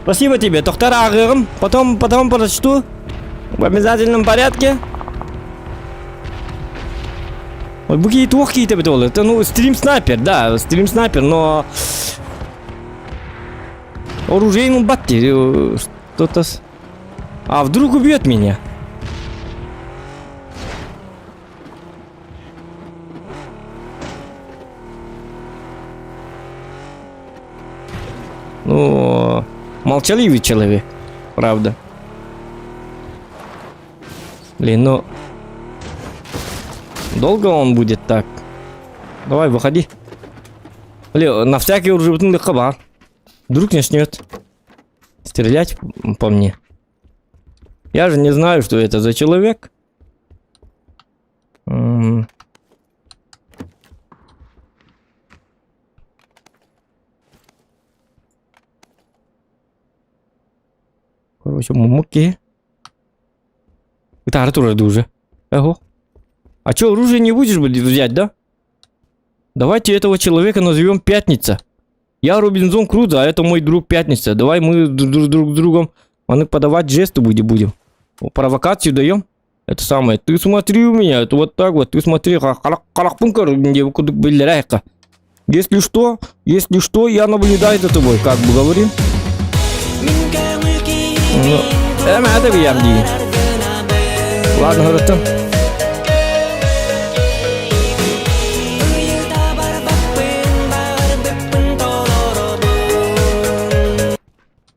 Спасибо тебе, доктор ааҕыаҕым. Потом, потом прочту. В обязательном порядке. Ой, бу киһи туох киһитэ эбит ол. Это, ну, стрим-снайпер, да, стрим-снайпер, но... Оружейный батти, что-то... А вдруг убьет меня? Ну, молчаливый человек, правда. Блин, ну... Долго он будет так? Давай, выходи. Блин, на всякий уже хабар. Вдруг начнет стрелять по мне. Я же не знаю, что это за человек. М. Короче, мумуки. Это Артур уже. Ого. А чё, оружие не будешь взять, да? Давайте этого человека назовем Пятница. Я Робинзон Крузо, а это мой друг Пятница. Давай мы друг, друг с другом мы подавать жесты будем. Провокацию даем. Это самое. Ты смотри у меня, это вот так вот. Ты смотри, если что, если что, я наблюдаю за тобой, как бы говорим. Ну, это я Ладно, хорошо.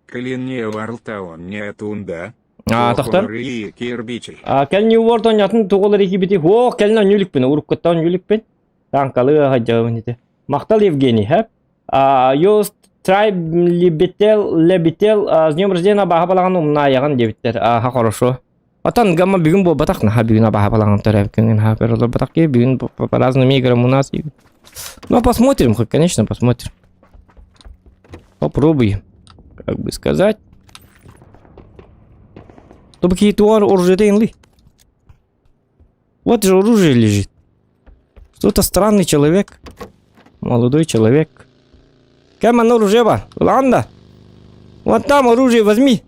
Кэлин New World оонньоотуҥ да. А, тохтор? Кирбичи. А, кэлин New World оонньоотун тугулар икибити. Ох, кэлин оонньуу иликпин, уруккуттан оонньуу иликпин. Танкалы хаджабын ити. Махтал Евгений, хэп. А, Йост Трайб Лебетел, Лебетел, с днем рождения абааһы балаҕан умнаайаҕын диэбиттэр. Аха, хорошо. Отон гамма бүгүн буолбатах, наха бүгүн абааһы балаҕан төрөөбүккүн ха олорботах ки бүгүн по разным играм у нас. Ну, посмотрим, хоть, конечно, посмотрим. Попробуй, как бы сказать. Чтобы какие-то оружие ли. Вот же оружие лежит. Что-то странный человек. Молодой человек. Кем оно оружие бар? Ладно. Вот там оружие возьми.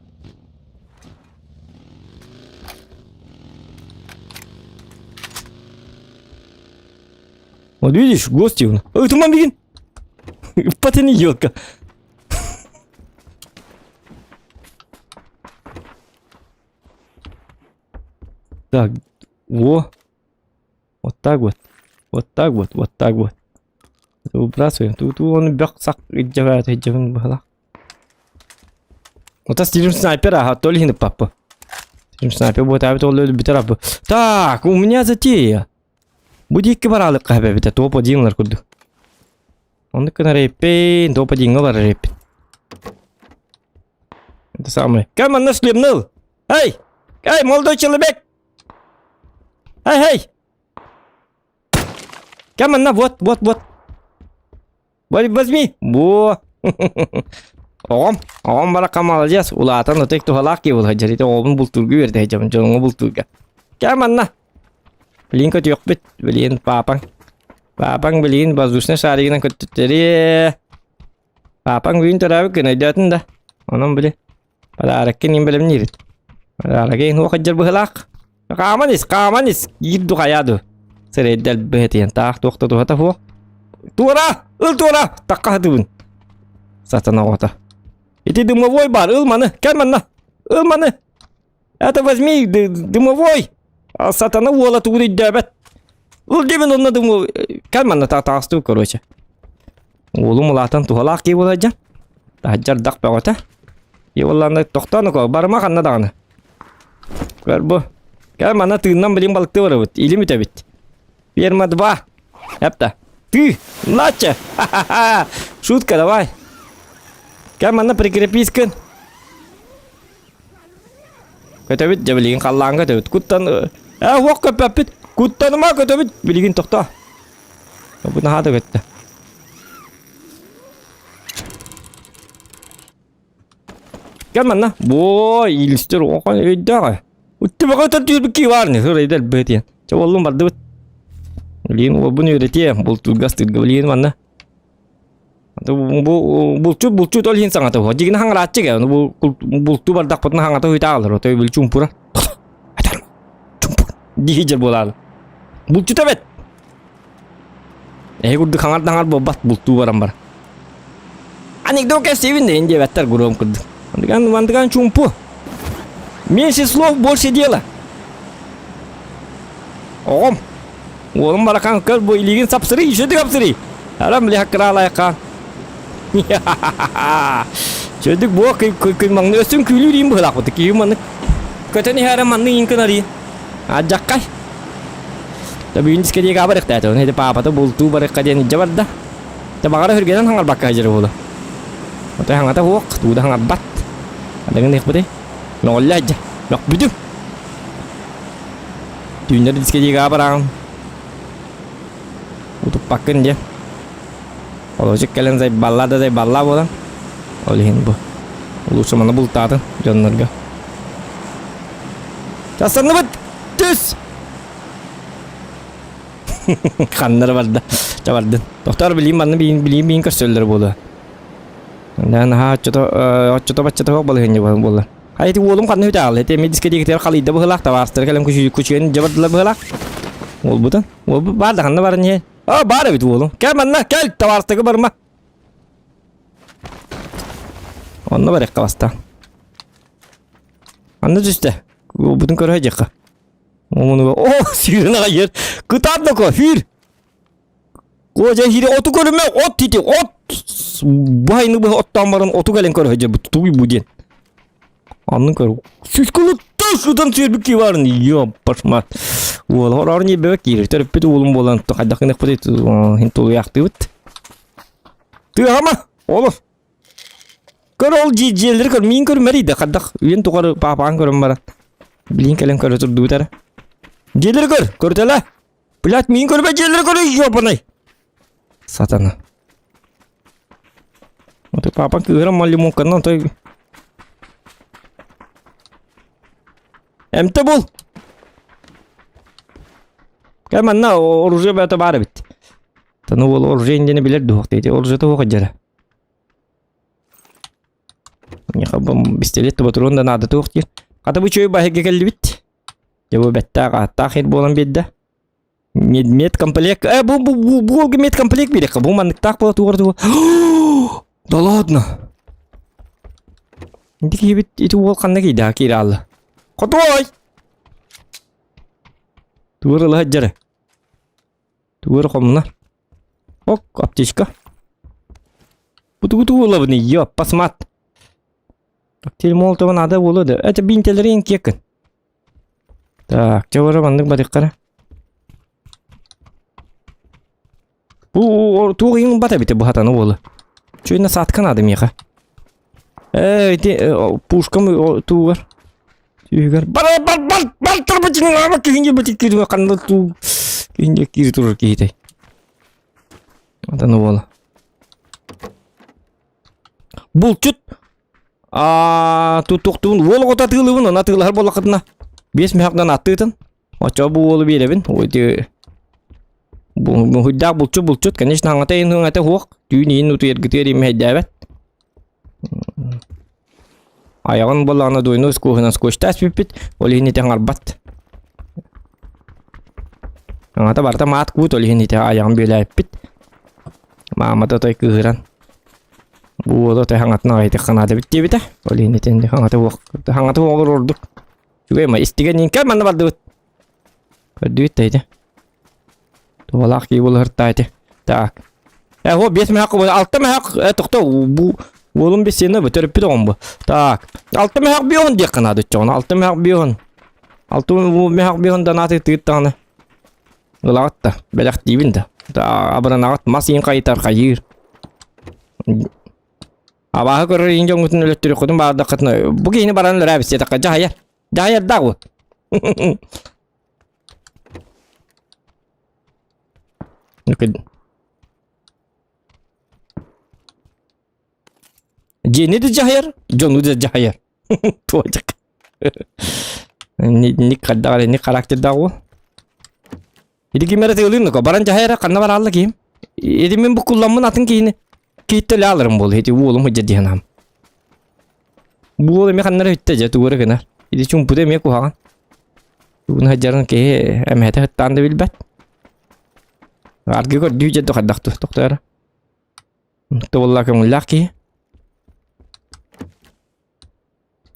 Вот видишь, гости. Ой, туман бегин. Патыны елка. Так, во. Вот так вот. Вот так вот, вот так вот. Выбрасываем. Тут он бөх сак иддьэбэт иддьэбин быһалах. Ота стилим снайпер, ага, то ли папа. Стилим снайпер будет, а это битер аппы. Так, у меня затея. Бу диэки бараалыкка эбэбитэ топ один курдук. Оннук гына рэппин, топ одиҥҥа барар рэппин. Это самое. Кем манна шлемныл? Эй! Эй, молодой человек! Эй, эй! Кем манна? Вот, вот, вот. Возьми! Во! Оҕом, оҕом баракка молодец, улаатан ытык туһалаах киһи буолар дьэрити оҕобун бултуурга үөрдэ сылдьабын, дьоҥҥо бултуурга. Кэ манна. Билигин көтүөхпүт, билигин паапаҥ. Паапаҥ билигин воздушный шаригынан көттүттэриэ. Паапаҥ бүгүн төрөөбүт күн өйдөөтүн да. Онон били подароккын иин бэлэмниибит. Подарогы иһин уох дьэр быһылаах. Хааман ис, хааман ис, киир ду хайаа ду. Сирэйдэл быһытыйан таах туох да туһата суох. Туора, ыл туора, такка хатыбын. Сатана оҕото. Ити дымовой бар, ыл маны, кэл манна, ыл маны. Это возьми дымовой. Сатана уола тугун өйдөөбөт. Ыл дебин онно дымовой. Кэл манна таастуу короче. Уолум улаатан туһалаах киһи буолар дьон. Таһырдьа ардах бөҕөтө. Уоллаанна тохтоон око, барыма ханна даҕаны. Көр бу. Кэл манна тыыннан билин балыктыы барабыт. Илим үтэбит. Ферма 2. Эпта. Ты! Нача! Ха-ха-ха! Шутка, давай. Кэл манна прикрепись кын. Көтөбүт, дьэ билигин халлааҥҥа көтөбүт. Куттан... Ээ, уох көппөппүт. Куттаныма көтөбүт. Билигин тохтоо. Бу наһаа да көттө. Кэл манна. Боо, илистер охон өйдөөх. Уттубаҕа төрдүүрбүт кии баар не сырайда элбэтиэн. Чэ боллум бардыбыт. Билигин уолбун үөрэтиэ, бултуурга астыырга билигин манна. Бу булчут булчут ол иһин саҥата уһа. Дьигин хаҥырааччы гэ. Бу бултуу бардахпытына хаҥата уһуйтаалар. Отой бил чумпура. Чумпур. Дии дьэр буолаалы. Булчут эбэт. Эһи курдук хаҥар-даҥар буолбат бултуу баран бар. Анекдот кэпсиибин да диэбэттэр гуром курдук. Мандыган мандыган чумпу. Меньше слов, больше дела. Оҕом. Уолум барахан көр бу илиигин сапсырый, еще ты сапсырый. Арам били хаккыраалайха. Чөдүк буо кый кый маҥны өссүн күлүүр иин быһылаахпыт. Киһи маннык көтөн иһэрэ манны иин кынарый. Адьаккай. Бүгүн дискотекаҕа барыахтаата, ону ити паапата бултуу барыахха диэн илдьэ барда. Тэ баҕара үргэнэн хаҥарбакка сылдьар буолуо. Отой хаҥата суох, тугу да хаҥарбат. Адаҥын ыахпытый? Мөҕүллэ сылдьар. Мөхпүтүм. Түүннэр дискотекаҕа бараҕын. Утуппаккын диэн. Олочук кэлэн зайбалла да зайбалла буолан. Ол иһин бу. Лучше маны бултаатын дьоннорго. Сассанныбыт! Түс! Ханнара барда. Ча бардын. Тохтоор билиим манна биин билиим биин көрсөллөр буолуо. Да наһаа оччото оччото баччата суох балаһыанньа буолла. Хай ити уолум ханна үтэ Ити эми дискотекатыгар халыйда быһылаах табаарыстара кэлэн күчүгэн дьабардылар быһылаах. Уолбутун. Уолбут баар да ханна баран иһэ. А баар эбит уолум. Кэл манна кэл табаарыстарга барма. Онно барыахха бастаан. Анна түстэ. Уолбутун көрө сылдьыахха. Омунуга о сүүрэн аҕай иһэр. Кытаат доко сүүр. Кожа хире оту көрүмэ от тити от бу быһа оттоон баран оту кэлэн көрө сылдьарбыт тугуй бу диэн. Аннын көр. Сүскулуттан сутан сүүрбүт кии баарын ёппашмат. Уол хороор ньиэбэбэ киирэр. Төрөппүт уолум буолан хайдах гыныахпытый хин тулуйаахтыыбыт. Тыаһама олус. Көр ол дьиэлэри көр, миин көрүмэрий да хайдах үйэн тухары паапаан көрөн баран. Билин кэлэн көрө турдубут эрэ. Дьиэлэри көр, көрүтэлэ. Блядь, миин көрбө дьиэлэри көр, ёбаный. Сатана. Вот папа кыырам малимукканан той. Эмте бул. Кэ манна оружие бөтө баар эбит. Таны уол оружие диэни билэр дуох дейди. Оружие туох дьара. Миэхэ пистолет патрон да наада туох диир. Хата бу чөй баһыга кэллибит. Дьэ бу бэттээх ааттаах ир буолан биэрдэ. Медкомплект. Э, бу бу бу бу медкомплект биэрэххэ. Бу манныктаах буола тугар тугу. Да ладно. Ити киһибит ити уол ханна киирдэ киирэ аалла. Хотуой! Тугар ыла сылдьар. Тугар хомуна. Ок, аптечка. Бу тугу тугу ылабын ёп, пасмат. Коктейль Молотова надо буолуо да. Это бинтелерин киэккин. Так, чэ бара маннык барыаххара. Бу туох иҥ бат эбитэ бу хатаны уолу. Чуйна саатка наада миэхэ. Ээ, ити пушкам туугар. Түүгэр бар бар бар бар турбутун киһини бутик киирбэ ханна туу киһини киири турар киһитэй. Атаны уола. Булчут Аа, тутуктуун уол оҕото атыылыыбын, ону атыылаһар буоллаххытына биэс мөһөкнөн аттыытын. Оччоҕо бу уолу биэрэбин. Ити буһуйдаах булчут булчут, конечно, аҥата иһин ыҥата суох. Түүн иһин утуйаргытыгар имэйдээбэт. Айаҕын буоллаҕына дуойну скоһунан скотчтаас бүппүт, ол иһин ити аҥарбат. Аҥата барыта маат куут, ол иһин ити айаҕын бүөлээппит. Маамата той кыыһыран Бу уола той хаҥатын аҕайдык наада эбит диэбитэ. Ол иһин итинник хаҥата уох хаҥата уоҕур ордук. Үчүгэй ма истигэн иҥкэ манна бардыбыт. Көрдүбүт да ити. Туолаах кии булуһуртаа ити. Так. Э, о, биэс мөһөк алта мөһөк э, тохто бу уолум бессиэнэ бу төрөппүт оҕом бу. Так. Алта мөһөк биоһун диэххэ наада оччоҕуна. Алта мөһөк биоһун. Алта мөһөк биоһун да нааты тыыттаҕына. Ылаҕыт да, бэлэхтиибин да. Абыранаҕыт мас иин хайытар хайыыр. Абааһы көрөр иин дьоҥҥутун өлөттөрүөххүтүн баҕардаххытына бу киһини баран өлөрөөбүт сиэтэххэ дьаһайар. Дьаһайардаах уот. Дьиэни да дьаһайар, дьону да дьаһайар. Туочак. Ник хайдах эрэ ник характердаах уол. Ити ким эрэ тыалыын нука баран дьаһайара ханна бараалла киһим. Ити мин буккулламмын атын киһини киһиттэ өлө аларым буолу ити уолум сылдьар дии санаам. Бу уол эмиэ ханна эрэ бүттэ дьэ тугу эрэ гынар. Ити чуумпута эмиэ куһаҕан. Тугун сылдьарын киһи эмэһэтэ сыттаан да билбэт. Аргы көрдүү дьэ хайдах тохторо. Туолла көҥүллээх киһи.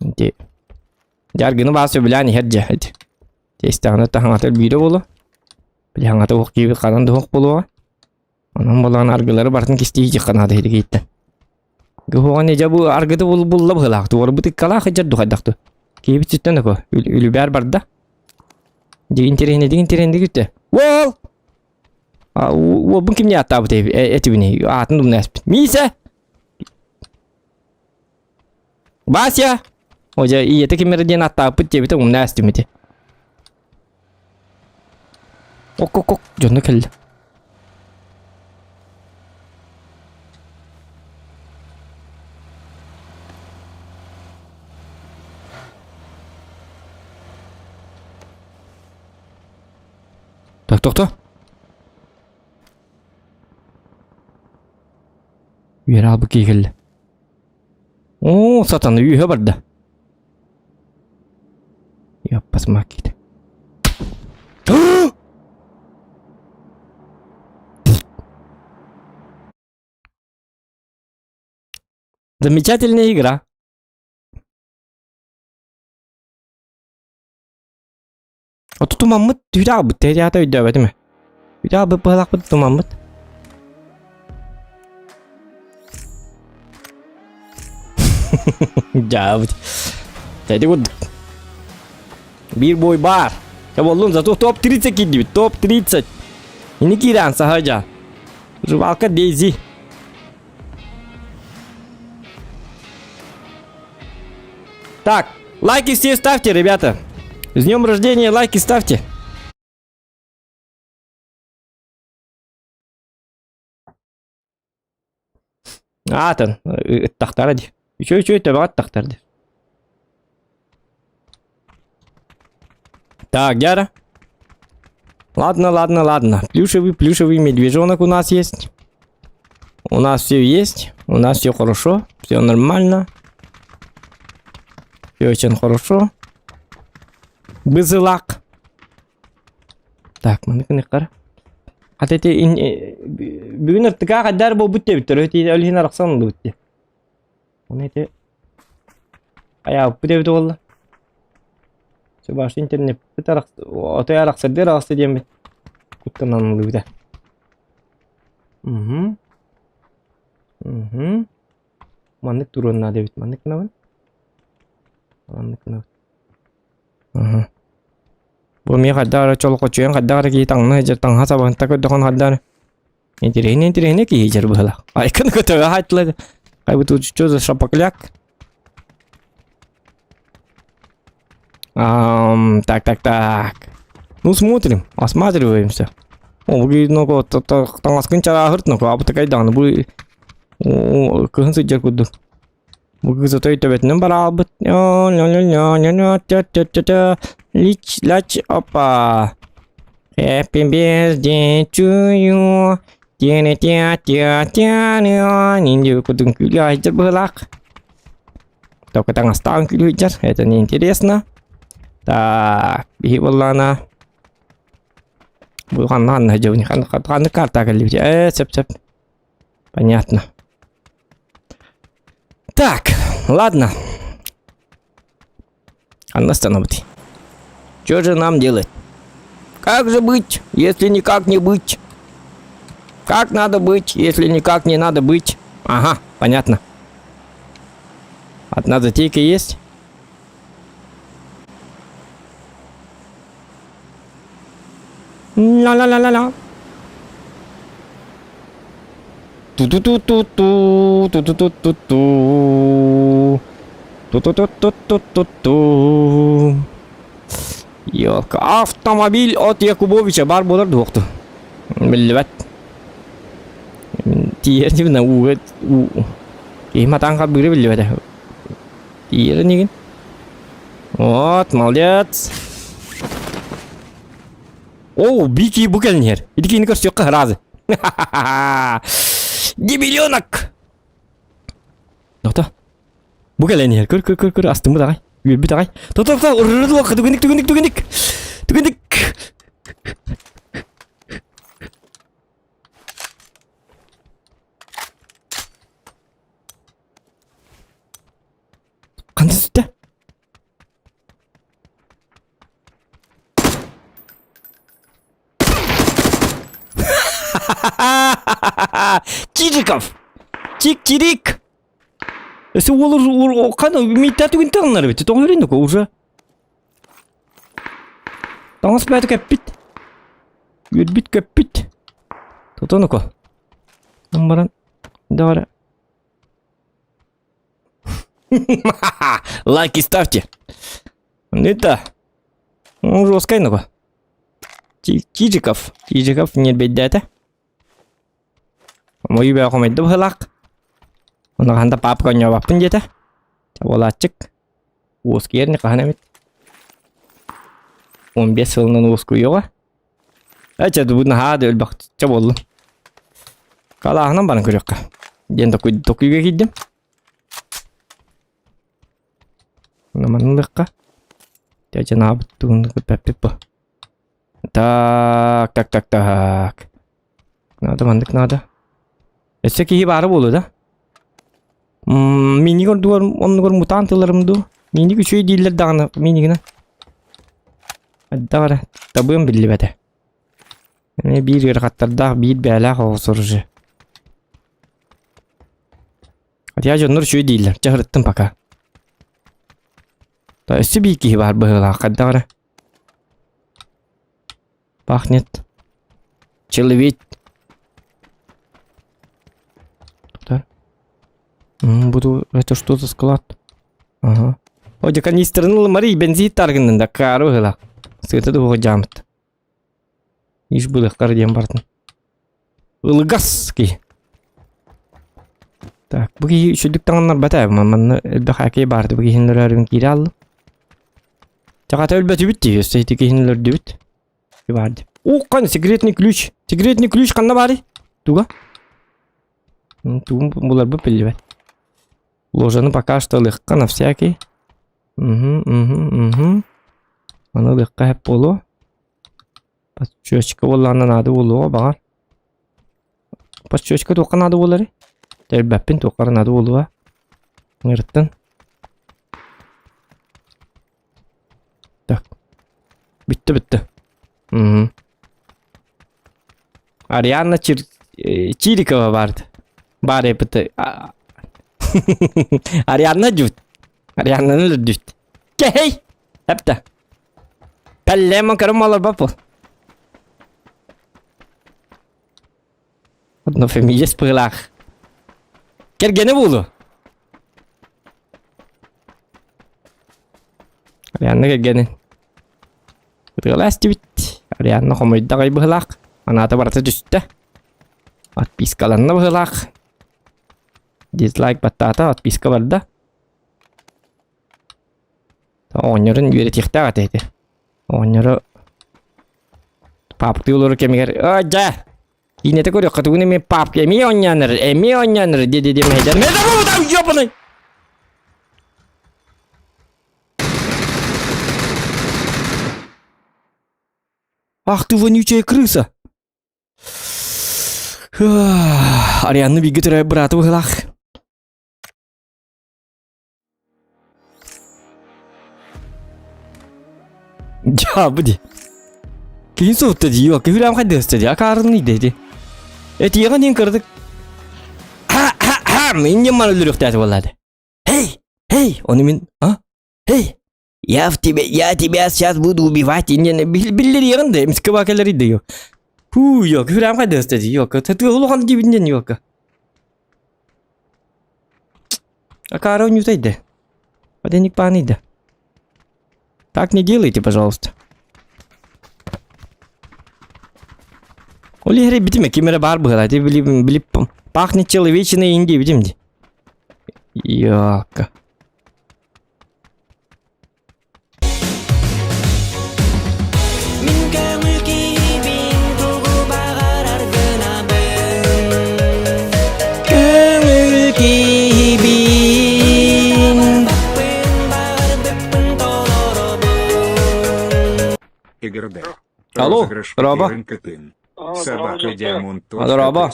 Ити дьаргыны баа сөбүлээн иһэр дьэ ити. Тиэстэҕинэ таһаҥата биирэ буолуо. Били хаҥата уох киирбит ханан да уох буолуоҕа. Онон буолан аргылары барытын кистии дьихха наада иһитигиттэн. Гыһуоҕа дьэ бу аргыты булла быһыылаах туорбут ыккалаах дьэр духайдах ту. Киһибит сүттэн око үлүбээр барда. Дигин тириһини дигин тириһини күттэ. Уол! Уолбун кимни ааттаабыт этибини аатын умна эспит. Миисэ! Вася! О, дьэ, ийэтэ ким эрэ диэн аттаабыппыт диэбитэ умна эстим ити. Ок-ок-ок, дьонно кэллэ. Так, тохто. Үөрэ албы киһи кэллэ. Оо, сатана үөһэ барда. Яппас макит. Замечательная игра. Оту тумаммыт түүтэ аҕалбыт тээтэ өйдөөбөтүм ээ. Үүтэ аҕалбыт быһалаахпыт тумаммыт. Дьаабыт. Тэти курдук. Биир бой баар. Чэ буоллун, зато топ-30 киирдибит. Топ-30. Ини киирэн саха дьа. Жувалка Дейзи. Так, лайки все ставьте, ребята. С днем рождения лайки ставьте. Аатын, ыттахтара дии. Үчүгэй үчүгэй төбөҕө ыттахтар дии. Так, Дяра. Ладно, ладно, ладно. Плюшевый, плюшевый медвежонок у нас есть. У нас все есть. У нас все хорошо. Все нормально. Все очень хорошо. Бызылак. Так, маннык кар. Хата ити бүгүн ыртыка хаддар буолбут диэбиттэр. Өтө ол иһин арахсан ылбыт дии. Оны ити хайаабыппыт эбит буолла. Чубаш интернеппит отой арахсардыы араҕаста диэммит куттанан ылыбыта. Угу. Угу. Маннык туруон наада эбит. Маннык гынабын. Маннык гынабын. Угу. Бу эмиэ хайдах эрэ чолҕочуйан хайдах эрэ киһи таҥна сылдьар таҥаһа сабыһынта көрдөххүнэ хайдах эрэ интэриэһинэй интэриэһинэй киһи сылдьар быһыылаах. Айкын көтөҕө хаайтылар. Хай бу тут что за шапокляк? Ам, так, так, так. Ну смотрим, осматриваемся. О, бу много таҥаскын чарааһырт ноко, абытыкай даҕаны бу кыһын сылдьар курдук. Бу кыыс отой төбөтүнэн бараалбыт. Лич, лач, опа. Happy birthday to you. Тя-тя-тя-тя Ниндю кудун күлү айдыр быһылаах. Только таҥастаан күлү Это неинтересно. Так, биһи буоллаана. Бу ханна ханна дьэбини ханна ханна карта кэллибит. Э, сөп сөп. Понятно. Так, ладно. Ханна остановить. Что же нам делать? Как же быть, если никак не быть? Как надо быть, если никак не надо быть? Ага, понятно. Одна затейка есть. Ла-ла-ла-ла-ла. Ту-ту-ту-ту-ту, ту-ту-ту-ту-ту. Ту-ту-ту-ту-ту-ту. Елка. Автомобиль от Якубовича бар буолар дуохту. Биллибэт. Тиийэр дибинэ ууга уу. Киһи матаан харбыыра биллибэтэ. Тиийэр инигин. Вот, молодец. О, Бики бу кэлин иһэр. Ити киһини көрсүөххэ сразу. Дебиленок! Нота. Бу кэлэн иһэр. Көр, көр, көр, көр, астыммыт аҕай. Үөрбүт аҕай. Тото, тото, уруру түгүнүк, түгүнүк, түгүнүк. Түгүнүк. Ханна сүттэ? Чижиков! Чик-чирик! Өссө уол хана миитээ түгүн таҥнар эбит. Тоҕо өрүн уже. Таҥас бэйэтэ кэппит. Үөрбүт көппүт. Тотонуко. Баран давай. Лайки ставьте. Это ну, жесткая нога. Чижиков. Чижиков не беддете. Мою бэҕэ быһылаах. Онно ханта папка онньообаппын диэтэ. Буолааччык. Уоскуйар не хаһан эмит. 15 сылынан уоскуйуоҕа. Эчэ бу наһаа да өлбөхчө буоллун. Калааһынан баран көрүөххэ. Диэн токуйга киирдим. Манылыахха. Тяча наабыт тугун көппөппүт бу. Так, так, так, так. Надо, маннык надо. Өссө киһи баара буолуо да? Миниг ордугар оннугар мутаан тылларым дуу? Миниг үчүгэй дииллэр даҕаны минигинэ. Хайдах эрэ табыам биллибэтэ. Эмиэ биир ыарахаттардаах, биир бээлээх оҕус уже. Хотя дьоннор үчүгэй дииллэр. Чэ сырыттым пока. Өссө биир киһи баар быһыылаах хайдах эрэ. Пахнет. Человек. Да. Буду... Это что за склад? Ага. О, дьэ канистрын ылымары бензин таргыннын да каары быһыылаах. Сыата да дьаамыт. Иш быдахтар диэн бартын. Ылыгас киһи. Так, бу киһи үчүгдүк таҥыннарбата манна элбэх хоккей баар бу киһини өлөрөрүн киирэ аллым. Чаҕата өлбөтүбүт дии, өссө ити киһини өлөрдүбүт. Баар дии. Ууккан секретный ключ. Секретный ключ ханна баарый? Туга? Тугун буларбыт биллибэт. Ложаны пока что ылыахха на всякий. Угу, угу, угу. Аны ылыахха хэп буолуо. Подчечка буоллаҕына наада буолуоҕа баҕар. Подчечка туохха наада буоларый? Тэрбэппин туохха эрэ наада буолуо. Ыҥырыттан. Так. Бүттэ бүттэ. Угу. Арианна Чир... Чирикова баард. Баар эппит. Арианна дьүт. Арианнаны өлөрдүт. Кэһэй! Эптэ. Пэллэм көрүм олорбоппун. Однофамилец быһыылаах. Кэргэнэ буолуо. Арианна кэргэнин. Ытыалаа истибит. Арианна хомойдо аҕай быһыылаах. Анаата барыта түстэ. Отпискаланна быһыылаах. Дизлайк баттаата, отписка барда. Оҕонньорун үөрэтиэхтээх этэ ити. Оҕонньору паапкалыы олорор кэмигэр «Оо, дьэ, киинэтэ көрүөххэ тугун эмиэ паапка эмиэ оонньоон эрэр, эмиэ оонньоон эрэр» диэ-диэ мэһэйдээн «Ёбаный!» Ах ты вонючая крыса! Арианна бииргэ төрөөбүт быраата быһыылаах. Дьаабы дии. Киһи соһутта дии, yok. Киһи үлэм хайдыһыста дии, акаарынный дии. Этиэҕин иһин кыратык инньэ маны өлөрүөхтээтэ буоллаады. Эй, эй, ону мин, а? Эй, я в тебе, я тебя сейчас буду убивать, инньэ биллэриэҕин да, эмискэ баа кэлэрий да yok. Фу, yok, үлэм хайдыһыста дии, yok. Тытыы улахан диибин yok. Акаара оонньуута Поденик пааныйда. Так не делайте, пожалуйста. Ол иһэр битиме ким эрэ баар быһыылаах. Ити били били пахнет человечиной инди битим ди. Йока. Мин көҥүл киһибин тугу баҕарар гынабын Көҥүл киһибин Баҕарбыппын толоробун Игрд. Алло, Розыгрыш Роба. Кытын. Собака Диамонт. Роба.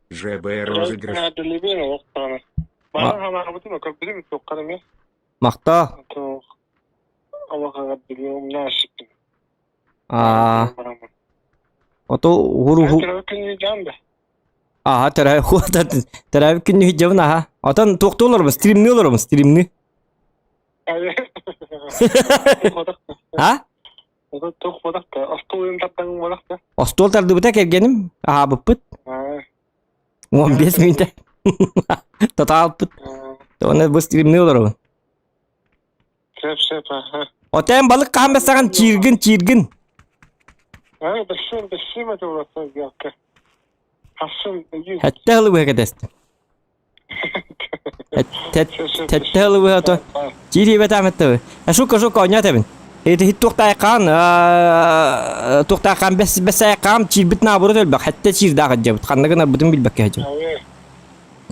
ЖБ розыгрыш. Махта. Аа. Ото уһур Аха төрөөбүт төрөөбүт күнү иһдьэбин аха. Отон туохтуу олоробун стримни олоробун стримни. А? Остуол тардыбыта кэргэним аһаабыппыт. 15 мүнүүтэ. Тотаалпыт. Оны бу стримни олоробун. Сөп, сөп, аха. Отен балык хаһан бэсэҕин чииргин, чииргин. Аа, бэссим, бэссим это ураты диэккэ. Хассын, ыйыы. Хэттэ хылы быһа кэтэстим. Тэттэ хылы быһа то. Чиири бэтааметтабы. Шука шука оонньоот эбин. Ити туохтаайкаан туохтаайкаан бэс бэсээкаам чиирбит наоборот өлбөх. Хэттэ чиирдаах ыдьабыт. Ханна гынарбытын билбэккэ сылдьабыт.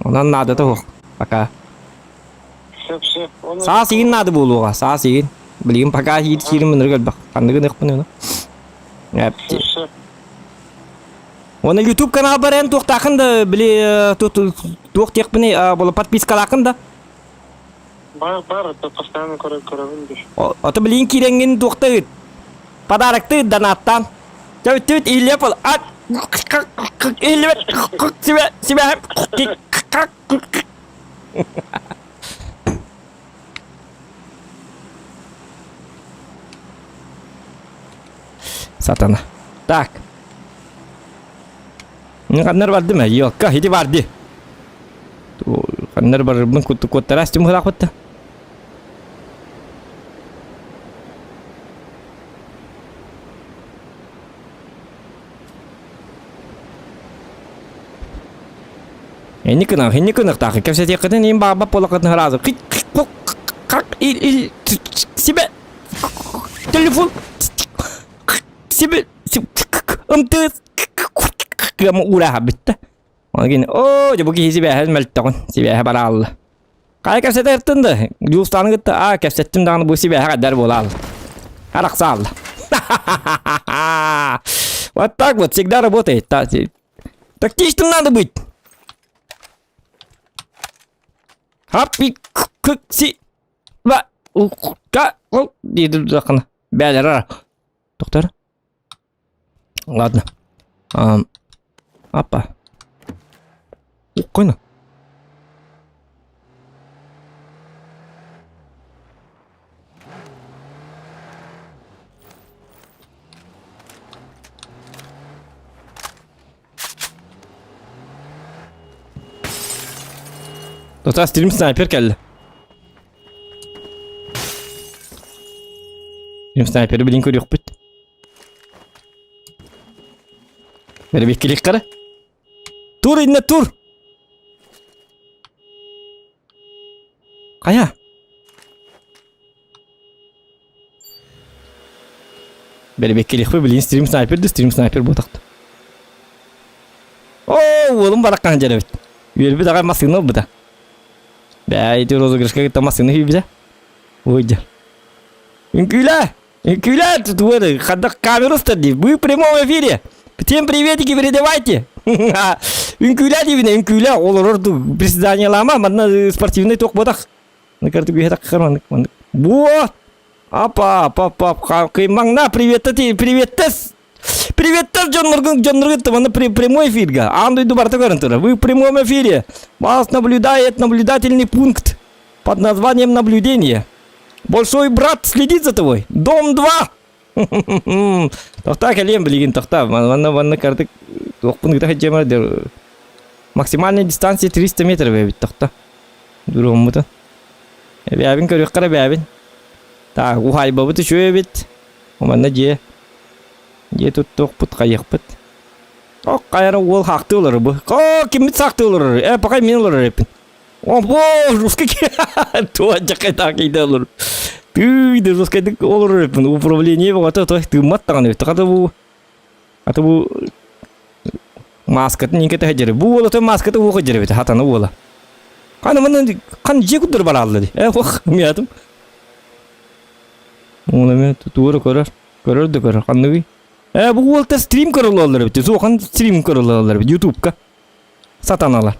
Онон наадата суох. Пока. Сөп, сөп. Оны Саас игин наада буолуоҕа, саас игин. Билигин пока иир сиирим ынырык элбэх. Ханныгын ыхпын ону. Сөп, сөп. Уонна YouTube канал бар эн туохтаахын да били туох диэхпиний була подпискалаахын да. Бар, бар, это постоянно көрө көрөбүн дии. Ото билигин киирэҥҥин туохта ыыт. Подарокты ыыт донаттаан. Төбүттүбүт Илья пол. Ат Илья себе себе Сатана. Так. Ханнар бардым ээ, елка, ити барды. Ханнар барырбын куттара астым хылаахпытта. Инник гына, инник гыныктаах. Кэпсэтиэххитин иин баҕарбат буоллаххытына сразу себе телефон себе Ымтыы уураха бүттэ. Оны кини оо дьэ бу киһи сибээһэ мөлтөҕүн сибээһэ бараалла. Хайа кэпсэтэртин да Дьулустааны кытта аа кэпсэттим даҕаны бу сибээһэ хайдар буолаалла. Арахсаалла. Вот так вот всегда работает. Тактичным надо быть. Хаппи си ба ка диэдир дакына. Бээлер Доктор. Ладно. Апа. Уккойна. Дота стрим снайпер кэллэ. Стрим снайпери билин көрүөхпүт. Бэрбиккилик қара. Тур инне тур. Қая? Бэрбиккиликпи билин стрим снайпер да стрим снайпер буотахта. О, уолум бараккан дьэрэбит. Үөрбүт аҕай массыына ылбыта. Бээ, ити розыгрышка кытта массыына хүйбүтэ. Ой, дьэ. Үҥкүүлээ! Үҥкүүлээ! Тугу хадах камера устар дии. Вы в прямом эфире. Всем приветики передавайте. Үҥкүүлээ диибинэ, үҥкүүлээ. Олорор приседаниялаама, манна спортивный туох буотах. Вот! Апа, апа, апа, кыймаҥна, приветта, приветтес! Приветтес дьонноргун, дьонноргун манна прямой эфирга. Аан дойду барыта көрөн турар. Вы в прямом эфире. Вас наблюдает наблюдательный пункт под названием наблюдение. Большой брат следит за тобой. Дом 2! Тохтаа кэлиэм билигин тохтаа. Манна манна картык туохпун ыта сылдьамар Максимальная дистанция 300 метров эбит тохто. Дуруоммутун. Эбээбин көрүөххэ эрэ эбээбин. Так, уһаайбабыт үчүгэй эбит. Манна дьиэ. Дьиэ туттуохпут, хайыахпыт. Ок, хайара уол хаахтыы олорор бу. О, киммит саахтыы олорор? Э, пока мин олорор эппин. О, русский туа жакай кейде олорор. Тыйды русскайдык олорор эппин. Управление бөҕөтө той тыыммат даҕаны эбит. Хата бу Аты бу маскатын иҥкэтэ сылдьар. Бу уол ото маската уох сылдьар эбит, хатана уола. Хана манна хан дьиэ курдур бараалла дии. Э, ох, миятым. Уол эмэ туора көрөр, көрөр да көрөр. Ханныгый? Э, бу уолта стрим көрөллөр эбит. Суохан стрим көрөллөр эбит ютубка. Сатаналар.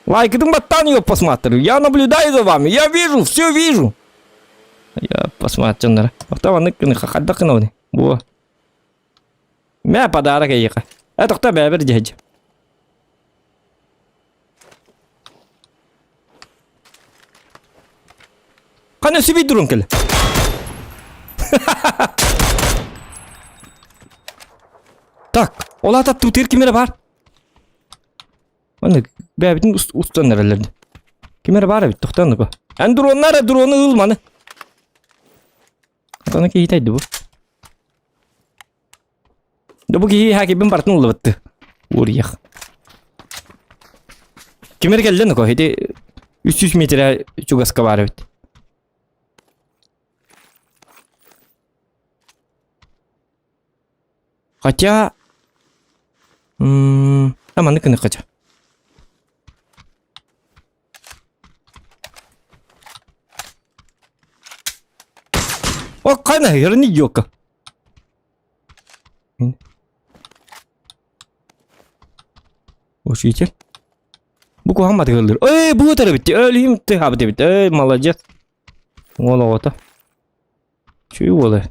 Лайкытын баттаан ее посмотрю. Я наблюдаю за вами. Я вижу, все вижу. Я посмотрю. Охта маннык хаддак гынабын. Бу Мэ подарок эйиэхэ. Э тохтоо бэйэбэр дьэһдьэ. Хана сүбүй турун кэл. Так, ол ата тутыр ким эрэ бар. Маннык бэйэбитин устан эрэллэр. Ким эрэ бар эбит, тохтоон бу. Эн дроннар дрону ыл маны. Аны киһи бу. Да бу киһи хакибин бартын ыллыбытты. Уурьях. Кимер кэллэ нуко ити 300 метрэ чугаска баар эбит. Хотя... А маннык гынык хотя. О, хайна, херни идиотка. Учитель. Бу куһаҕан батыгыллыр. Эй, бу өтөр эбит. Өлүм тыһабыт эбит. Эй, молодец. Уол оҕото. Чүй уолу.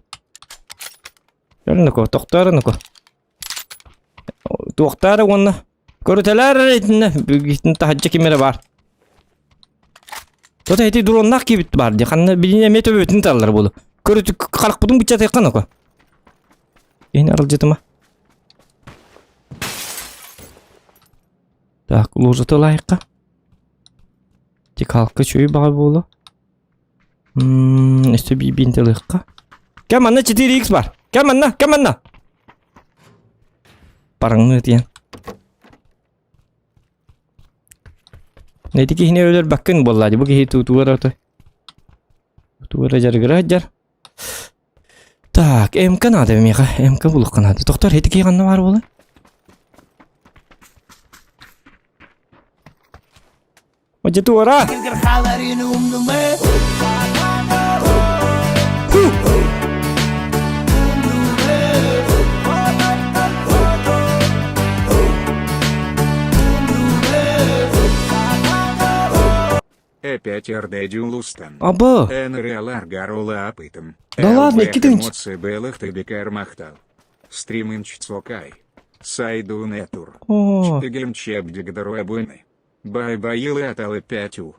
Көрүнүкө, тохтоорунуку. Туохтаары уонна көрүтэлээр эрэ итиннэ бүгүн таһырдьа ким эрэ баар. Тота ити дроннаах киирбит баар дии. Ханна билин эмиэ төбөбүтүн таллар буолу. Көрүт харахпытын быччатыахха ноко. Киһини аралдьытыма. Так, лужата лайыққа. Тик халка чүй баҕа буолу. Өссө биир ылыахха. Кэм манна 4x бар. Кэм манна, кэм манна. Бараҥныы диэн. Эти киһини өлөрбөккүн буолла дии. Бу киһи тугу эрэ тугу эрэ дьарыгыра сылдьар. Так, МК надо миэхэ. МК булуохха наада. Тохтор, ити киһи ханна баар буолуой? Одьутуора! Опять Ардедюлустан. Аба! Энреаларгарола апытым. Да ладно, кидынь. Эмоции белых тебекер махтал. Стриминч цокай. Сайду нетур. О, Чтыгем чебдигдаруабуны. Бай-байылы аталы пятю.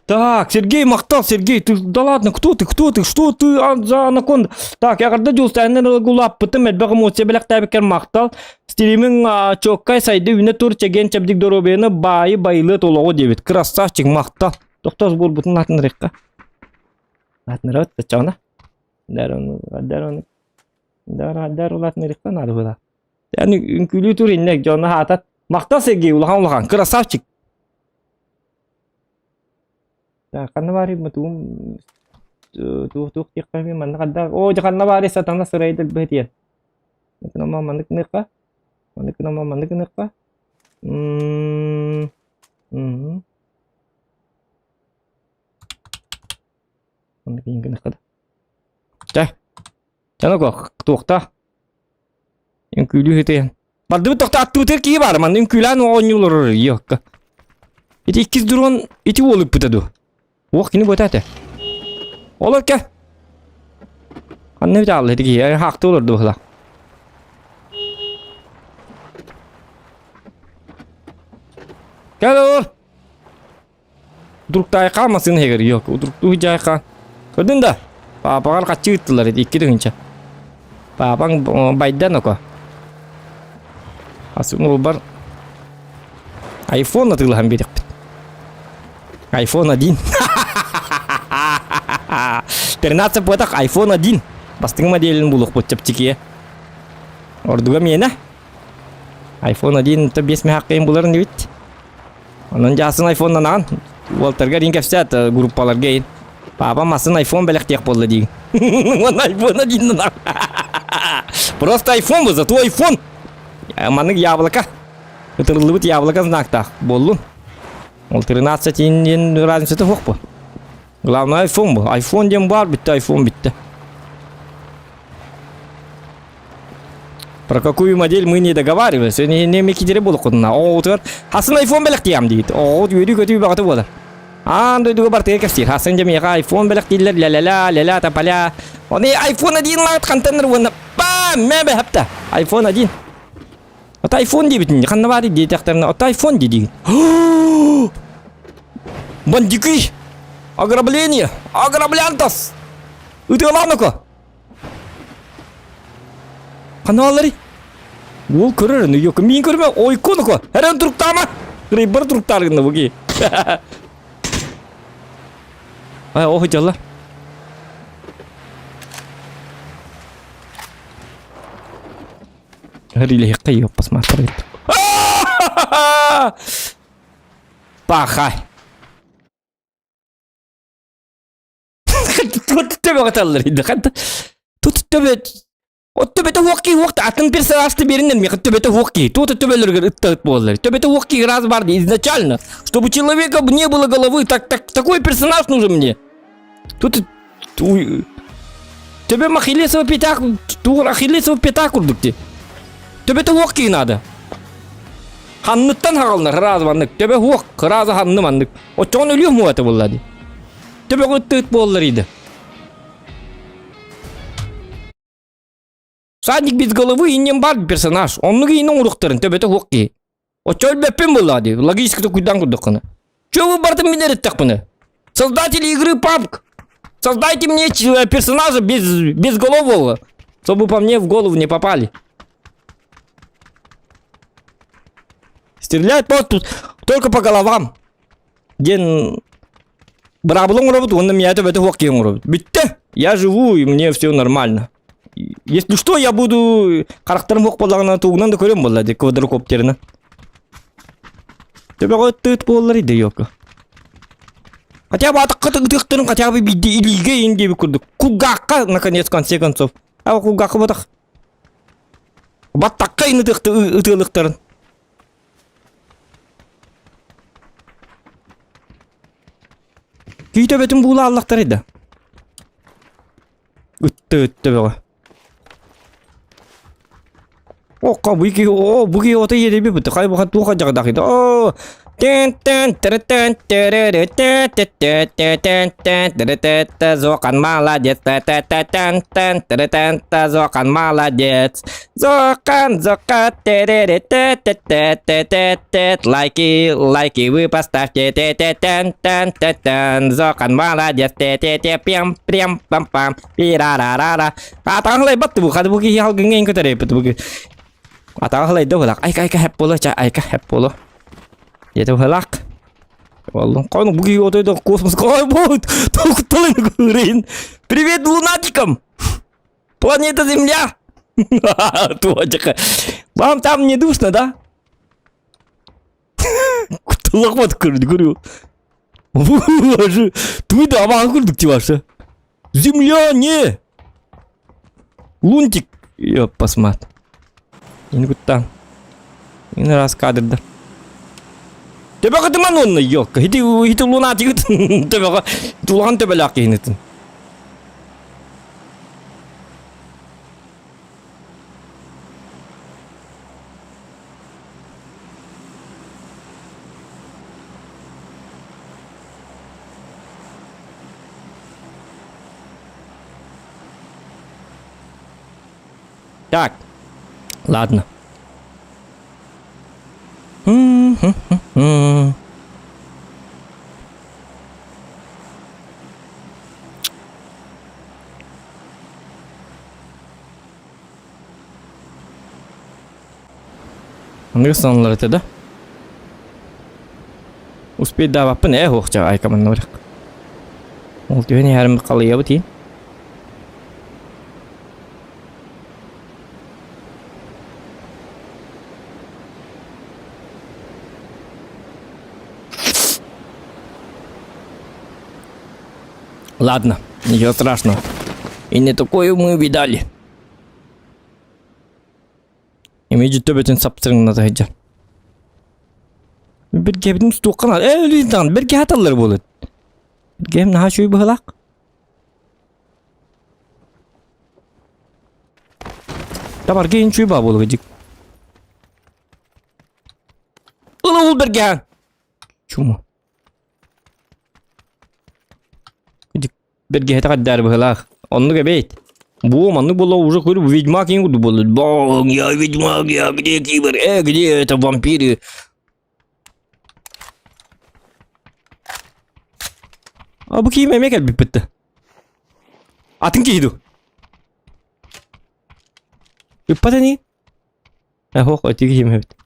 Так, Сергей Махтал, Сергей, ты, да ладно, кто ты, кто ты, что ты, а, за анаконда? Так, я когда дьулста, гулаппытым, элбэх эмоция бэлэхтээбиккэр махтал. Стримиҥ чоккай сайды үүнэ тур чэгиэн чэбдик доруобуйаны баайы байылыат олоҕу диэбит. Красавчик, махтал. Тохтос буолбутун атынырыкка. Атынырабыт таччаҕына. Дар дар дар улаатынырыкка наада буолар. Yani үҥкүүлүү тур иннек дьону хаатат. Махтал Сергей улахан улахан красавчик. Ханна баарый тугум туох туох диэххэ манна ханна оо дьэ ханна баарый сатана сырайдыр быһытыйан. Маннык маннык гыныахха маннык гынама маннык гыныахха м маннык гыныахха да чэ чэ туохта Үҥкүүлүү сытыйан. Бардыбыт тохто аттыбытыгар киһи баар, манна үҥкүүлээн оонньуулар йокка. Ити иккис дрон ити уол ыппыта дуо? Уох кини буота этэ. Олор кэ. Ханна бит аалла ити киһи хаахты олорду быһыла. Кэл олор. Удруктаайха массыына иһигэр йок. Удруктуу дьаайха. Көрдүн да? Паапаҕар хаччы ыыттылар ити 2 тыһыынча. Паапаҥ байдан око. Асын уолбар айфон атыылаһан биэриэхпит. Айфон 1. 13 буотах айфон 1. Бастыҥы моделин булуохпут чэпчэкиэ. Ордуга миэнэ. Айфон 1 то 5 мехаккайын буларын дибит. Онон дьаасын айфоннанаан уолтарга рин кэпсээт группаларга ин. Папам масын айфон бэлэхтиэх буолла дии. Он айфон один Просто айфон был, зато айфон. Маннык яблоко. Ытырыллыбыт яблоко знактаах буоллун. Ол 13 диэн разницата суох бу. Главное айфон бу. Айфон диэн баар бүттэ, айфон бүттэ. Про какую модель мы не договаривались. Не, не мекидере буолук Оҕотугар хасын айфон бэлэхтиям диит. Оҕот үөрүү-көтүү бөҕөтө буолар. Аан дойдуга бартыга кэпсиир. Хасын дьэ миэхэ айфон бэлэхтииллэр ля-ля-ля, ля-ля тополя. Оны айфон 1 лаат хантаннар уонна бам мэ бэхэпта. Айфон 1. Ото айфон диэбитин ханна баар диэтэхтэринэ ото айфон диигин. Бандюки! Ограбление! Ограблянтас! Ытыалаан око! Ханааллары? Уол көрөр аны yok. Мин көрмө ойкон око. Эрен туруктаама. Рыбар туруктааргынна буги. Ай, ох дьалла. Рилехка yok посмотреть. Паха. Төбө аталлар инде. Тут төбө От төбөтө хуох киһи хуох атын персонажты беринен миэхэ төбөтө хуох киһи. Тут төбөлөргөр ыттаыт буоллар. Төбөтө хуох киһи раз бар изначально. Чтобы у человека не было головы, так, так, такой персонаж нужен мне. Тут Төбөм Ахиллесова пятак, тур Ахиллесова пятак курдук ти. Төбөтө хуох киһи надо. Ханныттан хагалнар раз маннык. Төбө хуох, разы ханны маннык. Оччоҕун өлүөх муата буолла ди. Төбөҕө ыттыыт буоллар иди. Всадник без головы иннем бар персонаж. Оннук иин оҥоруохтарын төбөтө суох киһи. Оччо өлбөппүн буоллаа дии. Логически куйдан курдуккуна. Чё вы бартын мин эриттэхпинэ? Создатели игры PUBG! Создайте мне персонажа без, безголового, чтобы по мне в голову не попали. Стрелять вот только по головам. Диэн быраабыла оҥоробут уонна миэхэ төбөтө суох киһи оҥоробут. Бүттэ. Я живу, и мне все нормально. Если что, я буду харахтарым суох буоллаҕына тугунан да көрүөм буолла дии квадрокоптерынан. Төбөҕө тыыт буоллар иде ёлка. Хотя бы атахха ытыахтарын хотя бы биирдэ илиигэ иин диэбит курдук. Кулгаахха, наконец, в конце концов. А кулгаахха батах. Баттахха ин ытыалыктарын. Күй төбөтүн буула аллахтар да. Ытты ытты бөҕө. Окка бу ки о бу ки ото ереби бут хай бу туха жагдахы о тен тен тен тен тере те те те те тен тен тере те те Зокан молодец те те те тен тен тере тен те Зокан молодец Зокан Зока тере те те те те те те лайки лайки вы поставьте те те тен тен те тен Зокан молодец те те те пем прем пам пам пирарарара Атаҕын ылайбат бу хады бу киһи халгыҥҥа көтөрөйбүт бу Атаҕын ылайда уһулак айка айка хэп буолуо ча айка хэп буолуо Дьэ уһулак Оллун кону бу киһи отойдо космос ой бу толкутталын көрейін Привет лунатикам Планета Земля Туочка Вам там не душно, да? Кутталахмат көрдү көрү Туйда абаҕа курдук тибашы Земля не Лунтик Ёппасмат Ини куттаан Ини раз кадрдар Төбөҕө тыман уонна ёкка Ити ити лунатигыт төбөҕө тулахан төбөлөөх киһинитин Так, ладно. М-м-м-м. Аныгы саналар этэ да? Успейдаабаппын ээ уохча айкаманна барах. Ол түһэн иһэрим халыйабыт иин. Ладно, ничего страшного. И не такое мы видали. Эмиэ төбөтүн саптырыҥната сылдьар. Биргэбитин устуохха наада. Ээ, өлүүн даҕаны бэргэ хаталлар буолуот. Бэргэһим наһаа үчүгэй быһыылаах. Табарга иһин үчүгэй баа буолуо дьик. Ыла уул бэргэһэҥ. Чума. Бэргэһэтэ хайдаар быһыылаах. Оннук эбээт. Бу маннык буолла уже көрү ведьмак иҥ курдук буолла. Бог, я ведьмак, я где кибер, э, где это вампиры? А бу киим эмиэ кэлбиппит да. Атын киһи дуу? Ыппат ини? Ох, эти киһим эбит.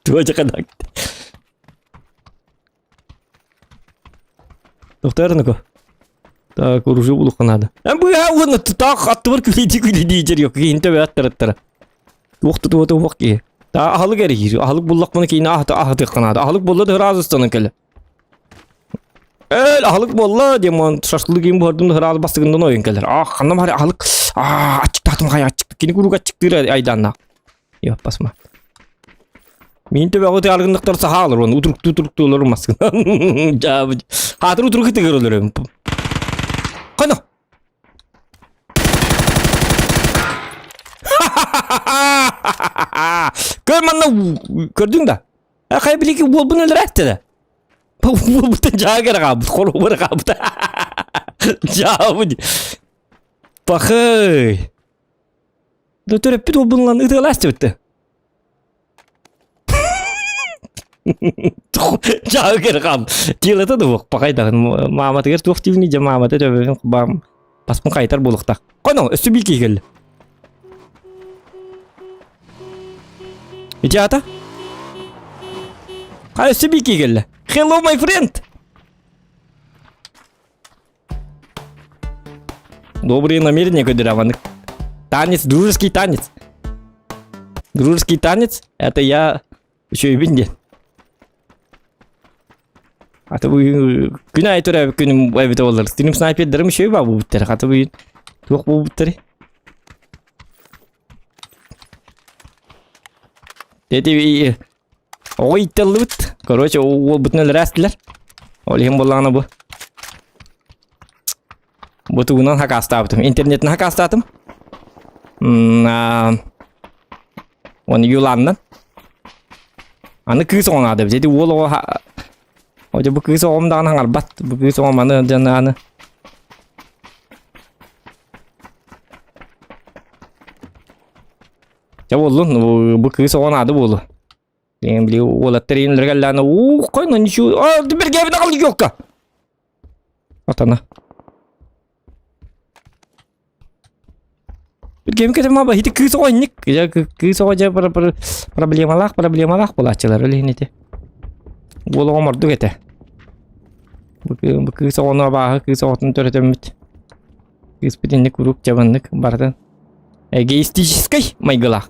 Туга дьакадаак. Тохтоорунуку. Так, оружие булуохха наада. Эн быһа уонна тутаах аттыбар күлэйдии күлэйдии дьэр yok. Киһин төбө аттарыттара. Туох тутуо туох киһи. Та аһылык эрийир. Аһылык буллахпына киһини аһата аһатыахха наада. Аһылык буолла да ыраас ыстанан кэлэ. Эл аһылык буолла диэн шашлык киин буһардым да ыраас бастыгындан ойон кэлэр. Аах ханна бары аһылык. Аа аччыктаатым хайа аччык. Кини куруук аччыктыыр айдааннаах. Йоппасма. Мин төбөҕө тыалгынныктар саха олорон утуруктуу утуруктуу олорун маскынан. Жаабы. Хаатыр утурук ытыгыр олорон. Кано. Көр манна көрдүң да. Хай билики буолбун өлөрәтте да. Буолбутун жаагар хаабыт, хоруубар хаабыт. Жаабы. Пахай. Да төрөппүт уолбун ытыалаас диэбиттэ. Жаагер хам. Тиэлэтэ да буох пахайдаҕын мааматыгар туох диибини дьэ маамата төбөбүн баам баспын хайытар буолуохтаах. Коно өссө биир киһи кэллэ. Ити аата? Хай өссө биир киһи кэллэ. Hello my friend. Добрые намерения, Кадыраваны. Танец, дружеский танец. Дружеский танец, это я еще и бинде. Аты бүгүн күн аайы төрөөбүт күнүм эбитэ буоллар. Тиним снайпердарым үчүгэй баа буолбуттар. Хата бүгүн туох буолбуттары? Дети оҕо ииттэллибит. Короче, уолбутун өлөрөөстүлэр. Ол иһин буоллаҕына бу. Бу тугунан хакаастаабытым. Интернетин хакаастаатым. Оны юланнан. Аны кыыс оҕо наада эбит. Ити уол оҕо Одьо бу кыыс оҕом даҕаны хаҥарбат. Бу кыыс оҕом аны дьон аны Дьэ буоллун, бу кыыс оҕо наада буолуо. Били уолаттар иинлэргэ аллаана уу хойно ничего. А, биргээбит аҕал ёлка. Атана. Билгем кетем аба ити кыыс оҕо инник. Дьэ кыыс оҕо дьэ проблемалаах проблемалаах буолааччылар ол иһин ити. Уол оҕом ордук этэ. Бу кыыс оҕону абааһы кыыс оҕотун төрөтөммүт. Кыыспыт инник куруук дьабаннык барытын эгоистическай майгылаах.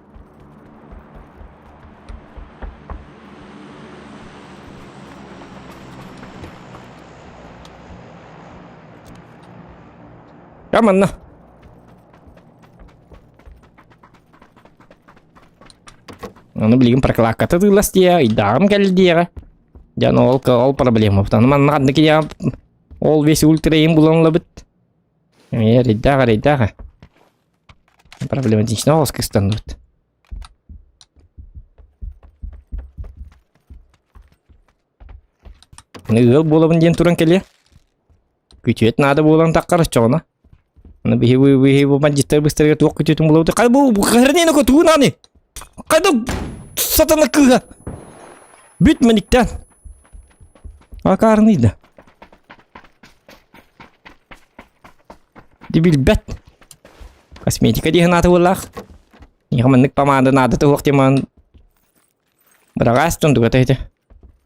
Я манна. Аны билигин прокладката тыылас диэ, ыйдааҕым кэлли диэҕэ. Дьэ, ол ол проблема. Аны манна ханнык ол весь ультраим булан ылабыт. Эмиэ эрэйдээх эрэйдээх. Проблематично оҕус кыстанныбыт. Аны ыал буолабын диэн туран кэлиэ. Күтүөт наада буолан таххар оччоҕуна. Аны биһи биһи бу бандьыттар быстарга туох күтүөтүн булабыт. Хай бу хернени ко тугун аны. Хайда сатана кыыһа. Бүт маниктан. Акаарный да. Ди билбэт. Косметика диэн ааты буоллаах. Миэхэ маннык помада наада туһуох диэн Быраҕаас дьон тугата ити.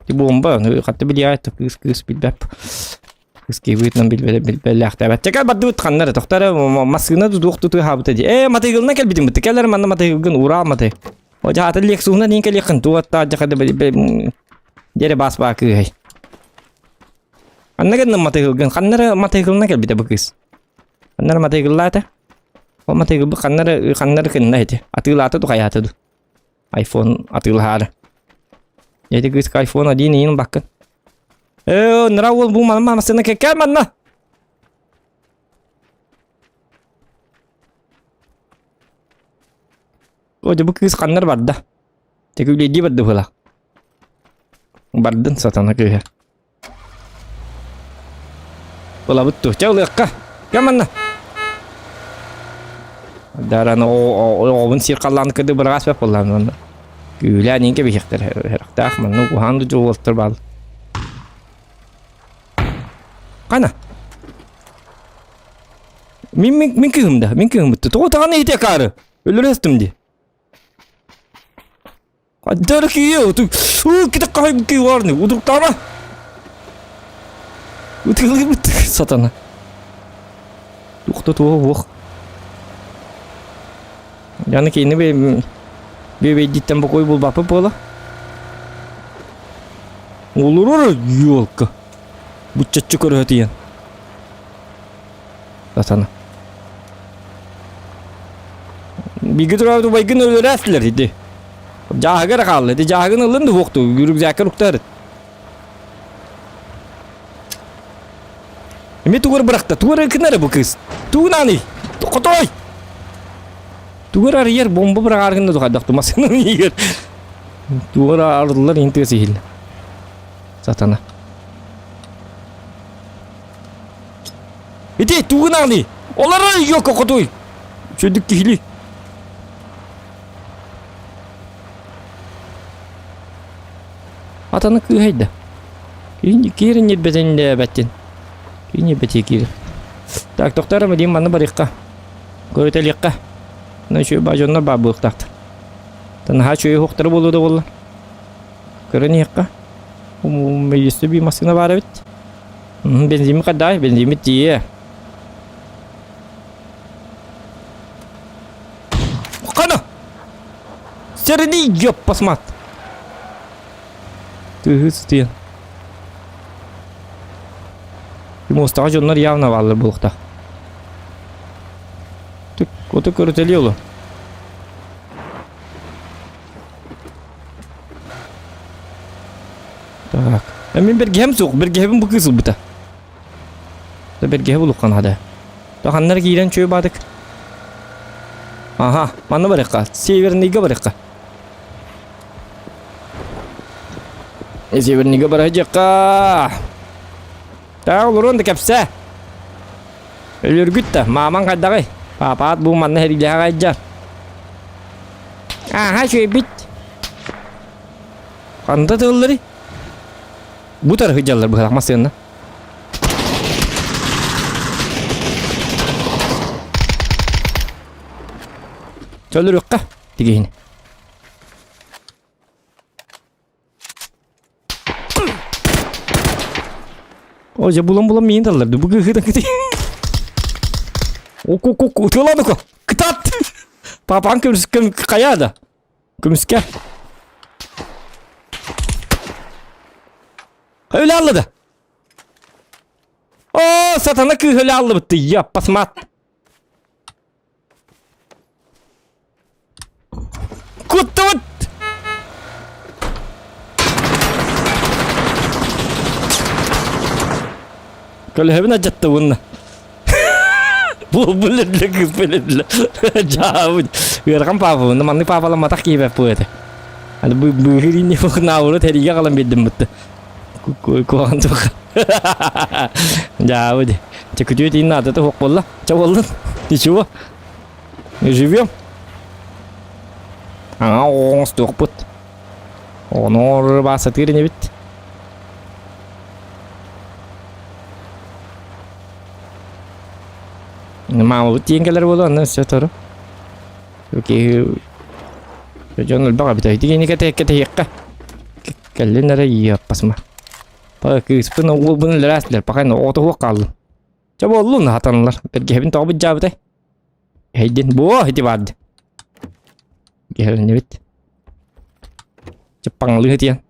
Ти буомба, хатта билиэҕэ кыыс кыыс билбэп. Кыыс киһи билбэт билбэллээхтээбэт. Чэкэ бардыбыт ханна эрэ тохтор массыына тутуох тутуһаабыта дии. Ээ матыгылна кэлбитим бытты. Кэлэр манна матыгылгын ураа маты. О жаата Лексуһуна диин кэлиэххин туаттаа жахада дьэрэ бас баа кыыһай. Анна гынным матыгылгын ханна эрэ матыгылна кэлбитэ бу кыыс. Ханна эрэ матыгыллаата. Ол матыгылбы ханна эрэ ханна эрэ кынна ити. Атыылаата тухайаата ду. Айфон атыылаһаары. Эти кыыска айфон один иин баккын. Ээ, нара уол бу манна массыына кэккэ манна. О, бу кыыс ханнар барда. Тек үлэдии барды була. Бардын сатана кыыһа. Ылабыт дуо? Чэ ылыахха. Кэм манна. Даран оҕобун сир халлаан кыды быраҕас бэп буоллаан манна. Күүлээн инке биһиэхтэр эрхтээх манна уһаан да уолтар баал. Кана. Мин мин мин кыһым да, мин кыһым бутты. Тоҕо таҕаны ити акаары. Өлөрөстүм ди. Дөркүйе, китэ удуктама. Сатана. Тухта туох уох. Яны кини бе бе бокой булбапы буола. Олорор елка. Буччаччы көрөтиен. Сатана. Биги турабыт убайгын өлөрөөстүлэр ити. Дьааһыгар хаалла. Ити дьааһыгын ыллын да уохту. Рюкзакка уктар. Эми тугар бырахта. Тугар кынары бу кыз. Тугунаный? Хотой! Тугар арыйар бомба бырағаргын да тухайдах тумасының егер. Тугар арылар интиге сихил. Сатана. Ити тугунаный? Олар yok хотуй. Чөдүк кихили. Атаны кыыһайда. Киирин ньирбэтин бэттин. Киирин ньирбэти киир. Так, тохтор диин манна барыахха. Көрүтэлиэххэ. Ну, үчүгэй баа дьоннор баар буолуохтаахтар. Наһаа үчүгэй уһуктара буолуо да буолла. Көрөн иһиэххэ. Өссө биир массыына баар эбит. Бензиммит хайдаҕай? Бензиммит тиийиэ. Хана! Сэрини ёппасмат! Тыһы сытыйан. Муостаҕа дьоннор явно бааллар буолуохтаах. Түк, оту көрүтэлиэ олу. Так. Мин бэргэһэм суох, бэргэһэбин бу кыыс ылбыта. Бэргэһэ булуохха наада. Ханнар киирэн чүө баадык. Аха, манна барыахха, северныйга барыахха. Северныйга барыахха. Таах олоруон да кэпсээ. Өлөргүт да, маамаҥ хайдаҕый? Паапаат бу манна хэриилэһэ айдьар. Аха, үчүгэйбит. Ханна тыллары? Бу тарыһы дьаллар быһалах массыынна. Чөлүрүөххэ тигиһини. О, дьэ булан-булан миин таллар. Бу кыһыытан кыты. Оку-ку-ку, ытыалаадыко. Кытаат! Папаң көмүскэ хайаа да. Көмүскэ. Өлө аллыда. О, сатана кыыс өлө аллыбытты. Яппасмат. Куттубут! Көлөһөбүн адьатта уонна. Бу булле кыз биледле. Жаабыт. Ыарахан папа, маннык папаламматах киһи бу этэ. Аны бу быһыринни науру тэригэ калан бердим бутты. Куһаҕан туох. Жаабыт. Чэ күтүөт иин наадата суох буолла. Чэ буоллун. Ничего. Живем. Аҥа оҥостуохпут. Оҕону баасатыыр инибит. Маамабыт тиийэн кэлэр буолуо, онно өссө сотору. Киһи дьон элбэх эбит. Ити кини кэтэһиэххэ. Кэллин эрэ иэппасма. Кыыспын уолбун өлөрөөстүлэр, пока оҕото суох хааллым. Чэ буоллун, хатанылар. Бэргэһэбин тоҕо быдьаабытай? Эйдин, буо, ити барды. Киһэлэннибит. Чаппаҥалыы тиэн.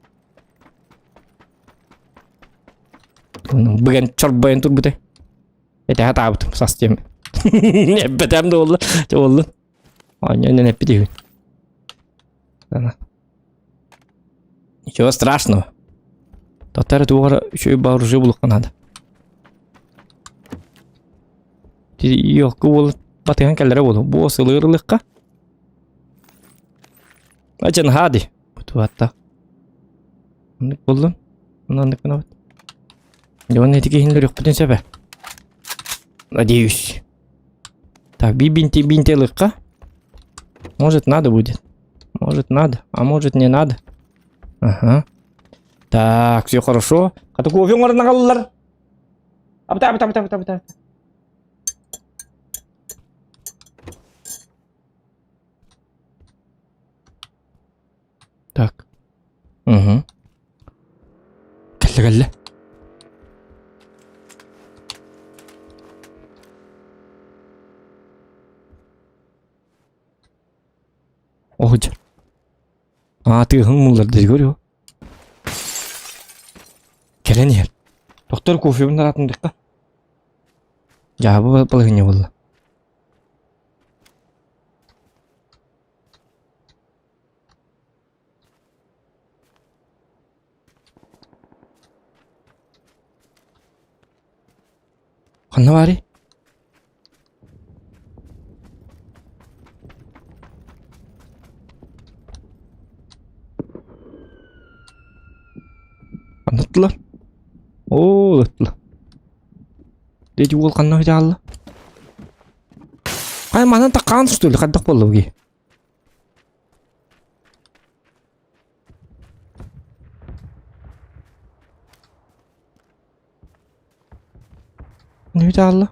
Быган чорбойон турбута. Этэһэ таабытым сас диэм. Эппэтэм да буолла. Чэ буоллун. Оонньоон эппит үһүн. Ничего страшного. Татары туох үчүгэй вооружение булуохха наада. Ёлка уол батыһан кэллэрэ буолуо. Бу сылыыр ылыахха. Ачан хади. Бутуатта. Оннук буллун. Оннук гынабыт. Дьон ити киһини өлөрүөхпүтүн сөп ээ. Надеюсь. Так, бинти бинти ылыахха. Может, надо будет. Может, надо, а может, не надо. Ага. Так, все хорошо. Хата кофе оҥорон аҕаллар. Абыта, абыта, абыта, абыта, абыта. Так. Угу. Кэллэ, кэллэ. Оһудьар. Аа, тыаһын мулларда говорю. Кэлэн иһэр. Доктор кофебын тараатын дихха. Дьаабы балаһыанньа буолла. Ханна баарый? Ханна ыттылар? Оо, ыттылар. Дети уол ханна хаалла? Хай манан таккаан что ли? Хайдах буолла бу киһи? Не хаалла?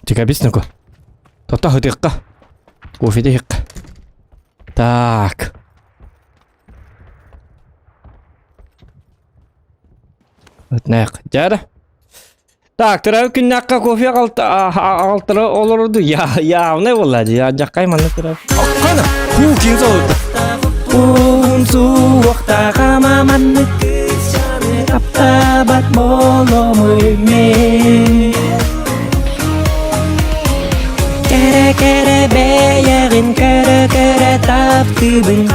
Декабрист нөкө. Тота хытыахха. Кофе иһиэххэ. Так. Ытнаах. Дьара. Так, төрөөбүт күннээххэ кофе аҕалтара олорорду. Я явный буолла дии. Дьаккай манна төрөөбүт. Оккана! Хуу, ким солута? Уһун суохтаах ама маннык кыысчааны таптаабат буолуомуй мин. Кэрэ-кэрэ бэйэҕин көрө-көрө таптыыбын.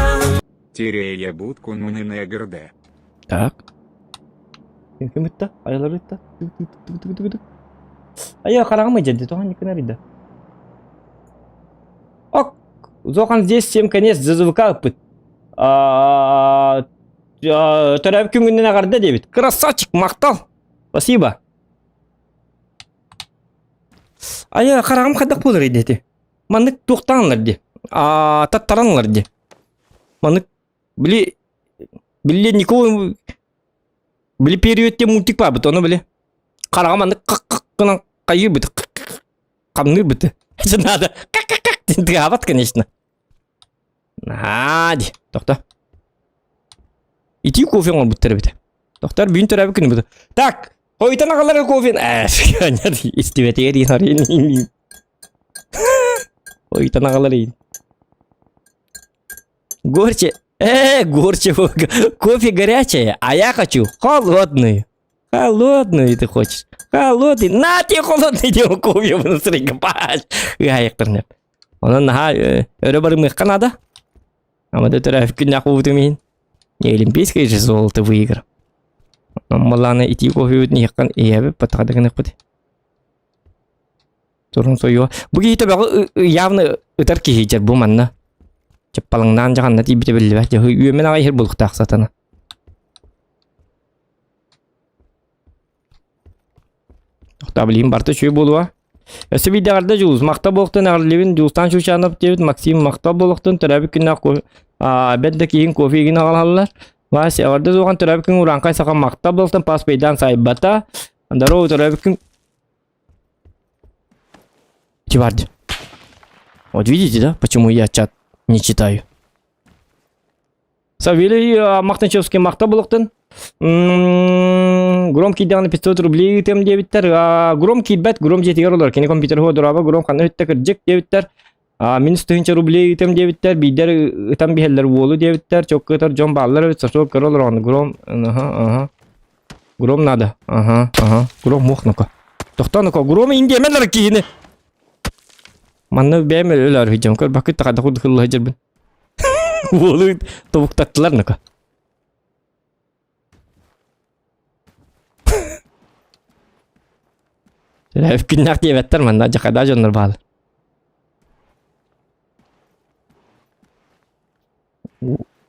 Тирэйэ будку нунинэгрде. Так. Ким ытта? Айалар ытта. Айа хараҕым ыйдьа тоҕо никын арыйда. Ок, Зохан здесь всем конец ЗЗВК ыппыт. Төрөөбүт күҥҥүнэн эҕэрдэ диэбит. Красавчик, махтал. Спасибо. Айа хараҕым хайдах буолар ити? Маннык туохтаан ди. А таттаран ди. Маннык били били никого били период мультик баабыт ону били хараҕым маннык гынан хайыырбыт хамныырбыт это надо как тыаабат конечно наадь тохто итии кофе оҥорбуттар эбит тохтор бүгүн төрөөбүт күнүм так хойутан аҕалар кофе истибэтигэр иин хойутан аҕалар иин Горче, горче, кофе горячее, а я хочу холодную. Холодную ты хочешь. Холодный. На тебе холодный диэн кофе внутри бааш. Ыаайыктар Онон наһаа өрө барымыахха наада. Ама да төрөөбүт күннээх буолбутум иһин. Не олимпийское же золото выиграл. Онон итии кофебытын иһиэххин иһэбит, патаҕа гыныахпыт. Турун сойуо. Бу киһи төбөҕө явно ытар киһи дьэр бу манна. Чаппалаҥнаан дьаҕанна тиийбитэ биллибэт. Дьэ үөмэн аҕай иһэр булуктаах сатана. Тохтоо билигин барыта үчүгэй буолуо. Өссө биирдэ эҕэрдэ Дьулус. Махтал буолуохтун эҕэрдэлиибин Дьулустаан Чучанов диэбит Максим махтал буолуохтун төрөөбүт күннээх бэт да киһин кофе игин аҕалаллар. Вася эҕэрдэ суоҕан төрөөбүт күн урааҥхай саха махтал буолуохтун паспейдаан сайбата. Здорово төрөөбүт күн Чеварди. Вот видите, да, почему я чат не читаю? Савелий Махначевский махта булуктун. Гром киирдэҕинэ 500 рублей ыытыам диэбиттэр. Гром киирбэт, Гром дьиэтигэр олорор. Кини компьютер дороба, Гром ханна үттэ кырдьык диэбиттэр. Мин 1000 рублей ыытыам диэбиттэр. Биирдэр ытан биһэллэр уолу диэбиттэр. Чокка ытар дьон бааллар эбит. Сосуок көрө олороҕун. Гром, аха, аха. Гром надо. Ага, ага. Гром муох ну-ка. Тохтоо ну-ка, Гром индиэмэлэр киһини. Манна бэйэм өлөр сылдьам. Көрбөккүт да хайдах курдук ылла сылдьарбын. Уолу тобуктаттылар ну-ка. Күннээх диэбэттэр манна дьахада дьоннор баалар.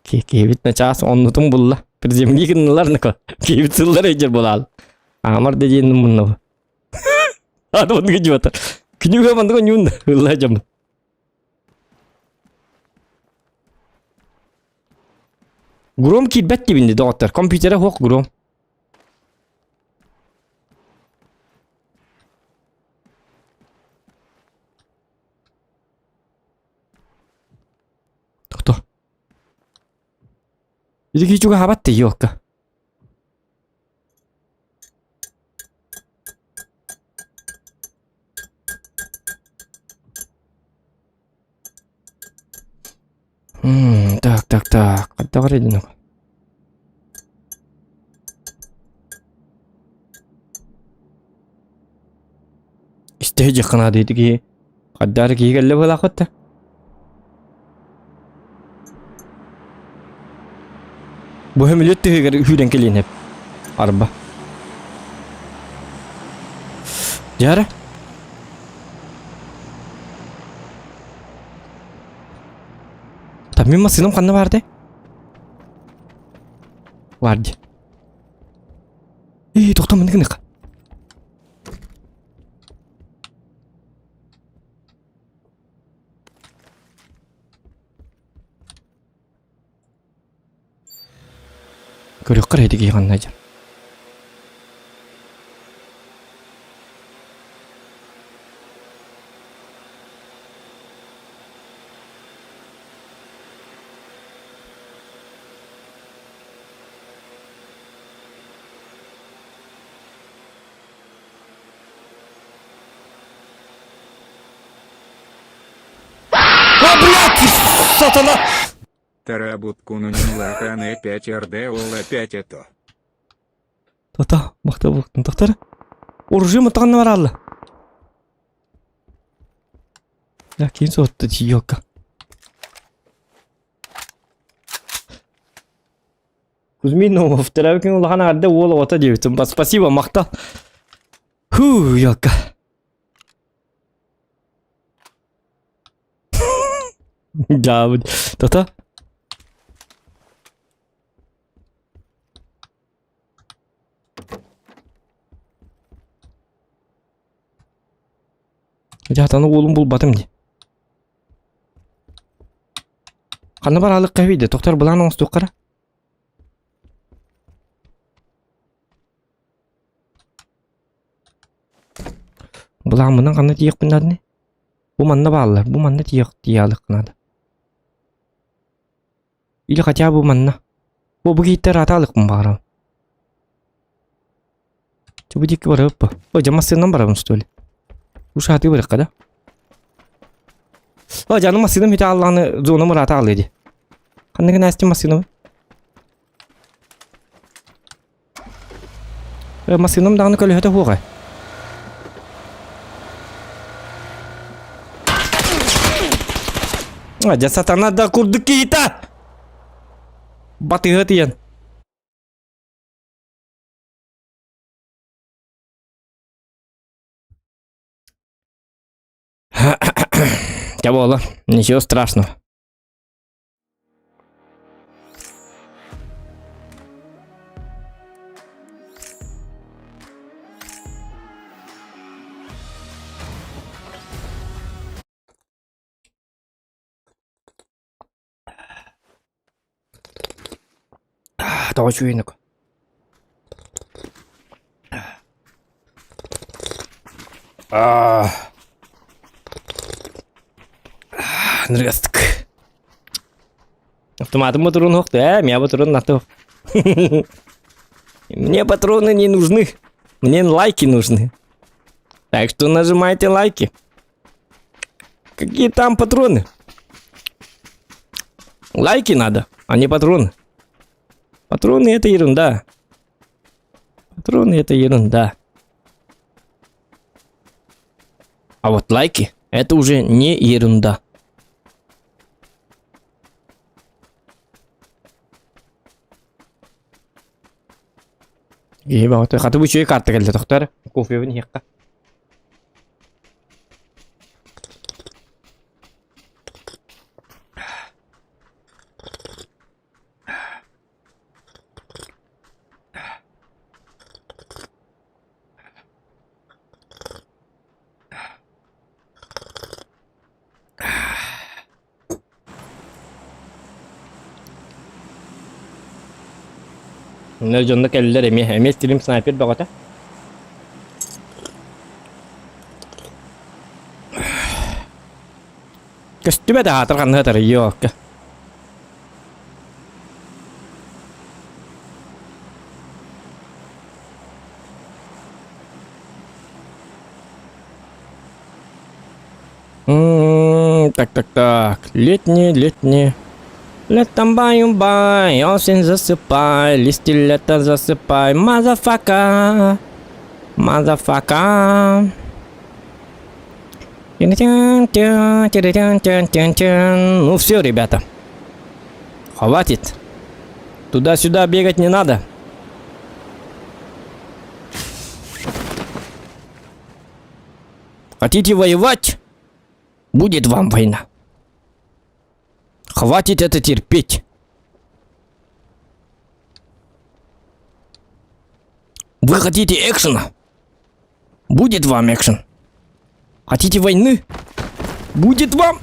Киһибит начаас оннутун булла. Приземли гыннылар ну-ка. Киһибит сыллар өйдер булаал. Аамар да диэн мунна. Ады оннуга дьуота. Күнүгө мандыга ньуун ылла дьом. Гром киирбэт дибинди доҕоттор. Компьютера суох Гром. Тохто. Илики чугаһаабат да елка. Так, так, так. Хайдах эрэ Истэ сылдьыахха наада ити киһи хайдах эрэ киһи кэллэ быһыылаахпыт да. Бу сөмөлүөт тыһыгар сүүрэн кэлиэн сөп. Арба. Дьэ эрэ. Там мин массыынам ханна баардай? Баар дии. Ии, тохтоо маннык гыныахха. Көрүөххэ эрэ ити ханна дьэ. А, блядь, сатана! Тарабуткунунун лаханы опять РД ол опять это. Тота, бахта буктун тохтар. Оружие мутаганна баралла. Я кин сотты тиёка. Кузьмин Наумов, төрөөбүт улахан аҕарда уол оҕото диэбитим. Спасибо, махтал. Ху, ёлка. Дьаабыт. Тота. Дьаатаны уолум булбатым дии. Ханна бараалык кэбийдэ, тохтор былаан оҥостуоххара. Былааммынан ханна тиийиэхпин нааданы? Бу манна бааллар, бу манна тиийиэх тиийэалык наада. Или хотя бы манна. Бу бу кииттэр атаалыкпын баҕарабын. Чэ бу диэки барыаппа. О, дьэ массыынан барабын что ли? Уж аатыы барыахха да? О, дьэ аны массыынам бүтэ хааллаҕына зонам ыраата хаалыа дии. Ханна гына астым массыынабын? Э, массыынам даҕаны көлөһөтө суоҕа. А, дьэ сатана да курдук киһитэ! Батыһа тиийэн. Дьэ буолла, ничего страшного. Тоҕо үчүгэйник. Ныргастык. Автоматым патрон ох, да, меня патрон на то. Мне патроны не нужны. Мне лайки нужны. Так что нажимайте лайки. Какие там патроны? Лайки надо, а не патроны. Патроны это ерунда. Патроны это ерунда. А вот лайки это уже не ерунда. Киһи бөҕөтө хаты бу үчүгэй карта кэллэ тохтор кофебын иһиэххэ. Онно дьонно кэллилэр эмиэ, эмиэ стрим снайпер бөҕөтө. Көстүбэт аатыр ханна сытар ёлка. Так, так, так. Летние, летние. Летом баю-бай, осень засыпай, листья лето засыпай, мазафака, мазафака. Ну все, ребята, хватит. Туда-сюда бегать не надо. Хотите воевать? Будет вам война. Хватит это терпеть. Вы хотите экшена? Будет вам экшен. Хотите войны? Будет вам...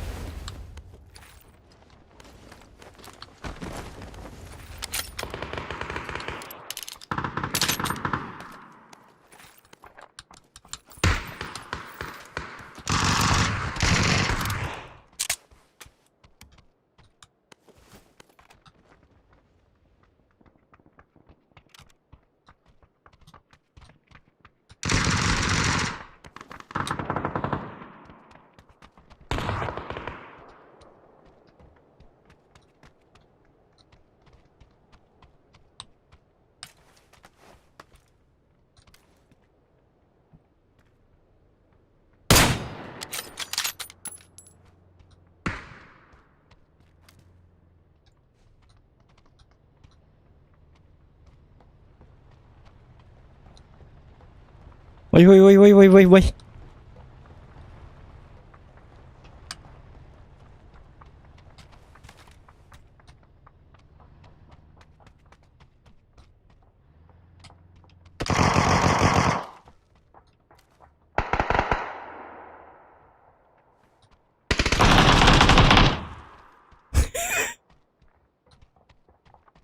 Ой ой ой ой ой ой ой.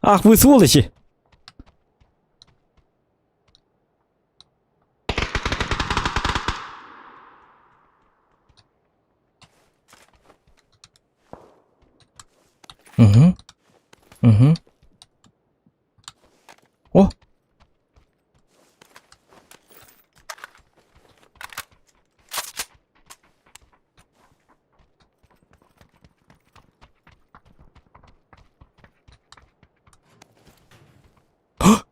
Ах вы сволочи! Угу. Угу. О!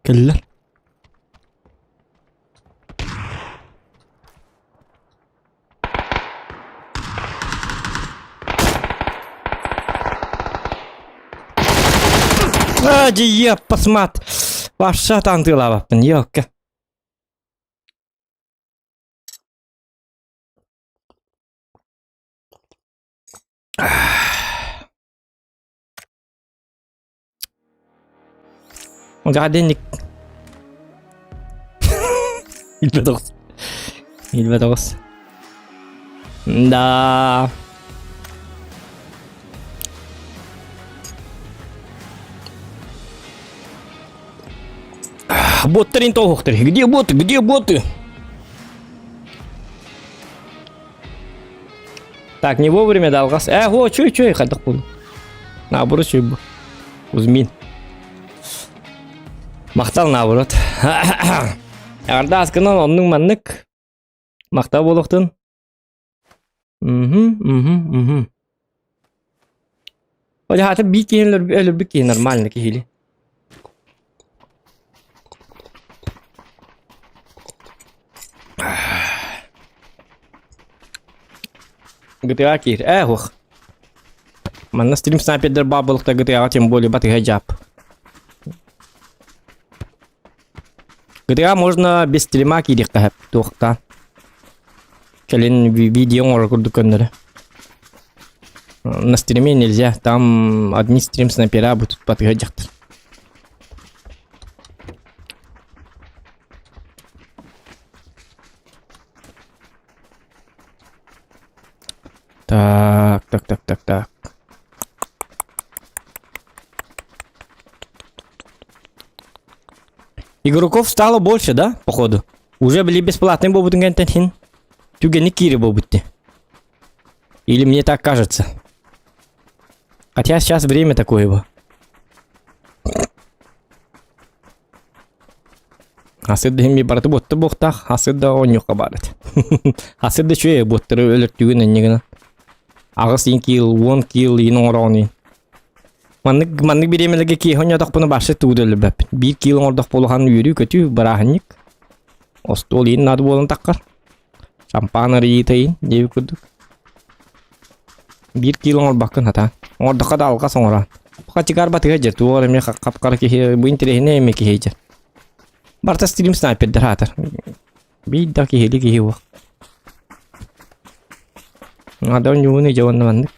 Кэллэр. А, дьиэ, посмат. Ваша тантыылаабаппын, ёкка. Гаденник. Илбэ тоҕус. Илбэ тоҕус. Да. Боттарын тоһуохтар. Где боты? Где боты? Так, не вовремя далгас. Э, о, чуй, чуй, хайдах буолу. Наоборот, чуй бу. Кузьмин. Махтал наоборот. Арда аскынан оннук маннык. Махтал буолуохтун. Угу, угу, угу. Ол хата биир киһи өлөрбүт киһи нормально киһили. GTA киир. Ээ, ух. Манна стрим снайпердер баабылыкта GTA-ҕа тем более батыһа дьаап. GTA можно без стрима киириэххэ сөп туохтаан. Кэлин видео оҥорор курдук көннөрө. На стриме нельзя, там одни стрим снайпера будут батыһа дьахтар. Так, так, так, так, так. Игроков стало больше, да, походу? Уже были бесплатные буолбутун кэнтэн Түгэни киири буолбутти. Или мне так кажется. Хотя сейчас время такое его. Асыр да химми барыты буотта буохтаах, асыр да оонньуохха баар этэ. Асыр да үчүгэй буоттары өлөртүгүн инньэ гынан. Аҕыс иин киил, уон киил иин оҥороҕун иин. Маннык маннык бириэмэлэргэ киэһэ оонньоотохпуна башы тугу да өлөрбөппүн. Биир киил оҥордох буолухан үөрүү-көтүү, бырааһынньык. Остуол иин наада буолан таххар. Шампан арыйыыта иин диэбит курдук. Биир киил оҥорбаккын хатаан. Оҥордоххо да алҕас оҥороон. Хачыгаар батыга дьэ, туох эрэ эмиэ хап-хара киһи, бу интэриэһинэй эмиэ киһи дьэ. Барыта стрим снайпердэр аатар. Биир да киһили киһи уох. Надо ньууну дьэ уонна маннык.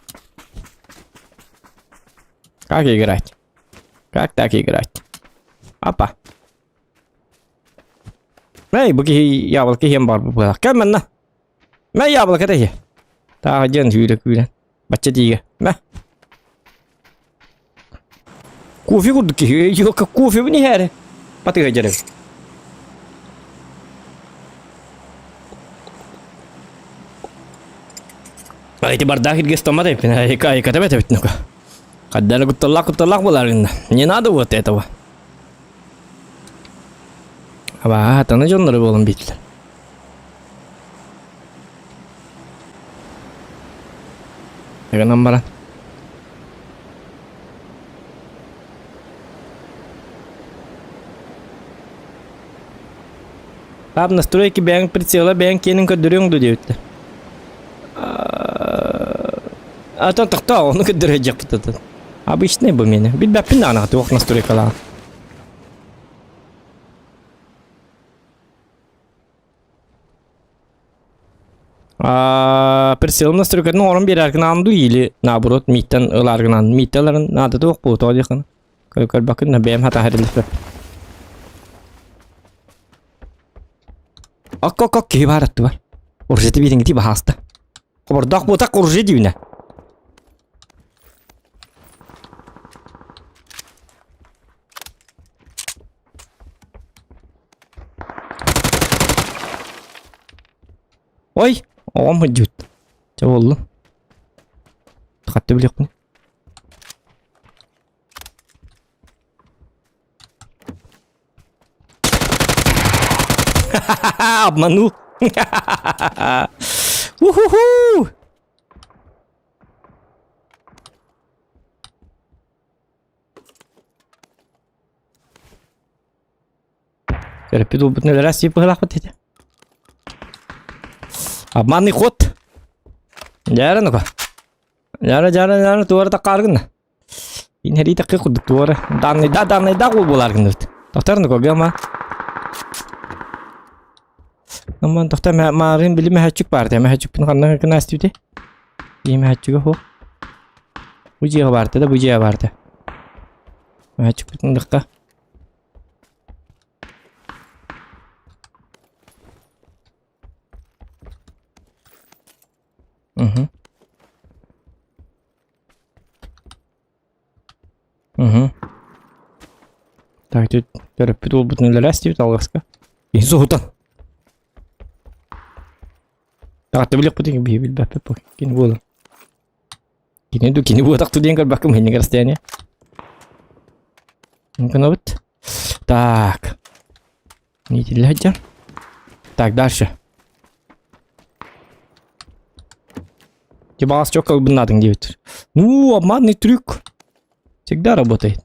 Как играть? Как так играть? Апа. Эй, бу киһи яблоко иһиэн баар быһыылаах. Кэл манна. Мэ яблоко иһи. Тааҕы диэн сүүрэ күүрэн. Бачча тиигэ. Мэ. Кофе курдук киһи. Йока кофебин иһээри. Батыга дьэрэ. Эти бардак иргес томат эппин. Айка айка эбит ну-ка. Хаддара кутталлах кутталлах буолар Не надо вот этого. Аба, таны дьоннору буолан биттилэр. Гынан баран. Пап, настройки бэйэҥ прицела бэйэҥ киэнин көрдөрүөҥ дуо диэбиттэр. А то тохтоо, ону көрдөрө дьиэхпит Обычный бу миэнэ. Билбэппин даҕаны туох настройкалаах. А, прицелым настройкатын оҥорон биэрэргин дуу или наоборот мииттэн ыларгынан мииттэ ыларын наада туох буолуо диэххин көрбөккүн бэйэм хатаһар илиппин. Ок ок ок киһи баар аттыбар. Уржети бириҥити баһааста. Хобордоох буотах урже дивинэ. Ой, оҕом сылдьыбыт. Чэ буоллун. Хатты билиэхпин. Обманул. Уху-ху! Төрөппүт уолбутун өлөрө сип быһылаахпыт этэ. Обманный ход. Дьара ну-ка. Дьара, дьара, дьара, туора таккааргын. Инһэрии таккы курдук туора. Данныйда, данныйда уол буолааргын эбит. Тохтор ну-ка, гама. Аман тохтор маарыын били мөһөччүк баар этэ. Мөһөччүкпүн ханна гына астыбыты? Ии мөһөччүгэ суох. Бу дьиэҕэ баар этэ да, бу дьиэҕэ баар этэ. Мөһөччүкпүтүн ылыахха. Угу. Угу. Так, тут төрөппүт уолбутун үлэлээс диэбит алҕаска. Киһи соһутан. Таҕатта билиэхпит биһи билбэппит бу. Кини буолар. Кини ду кини буотах диэн көрбөккүм иннигэр расстояние. Гынабыт. Так. Неделя Так, дальше. Типа чётко ылбыннаатыҥ диэбит. Ну, обманный трюк. Всегда работает.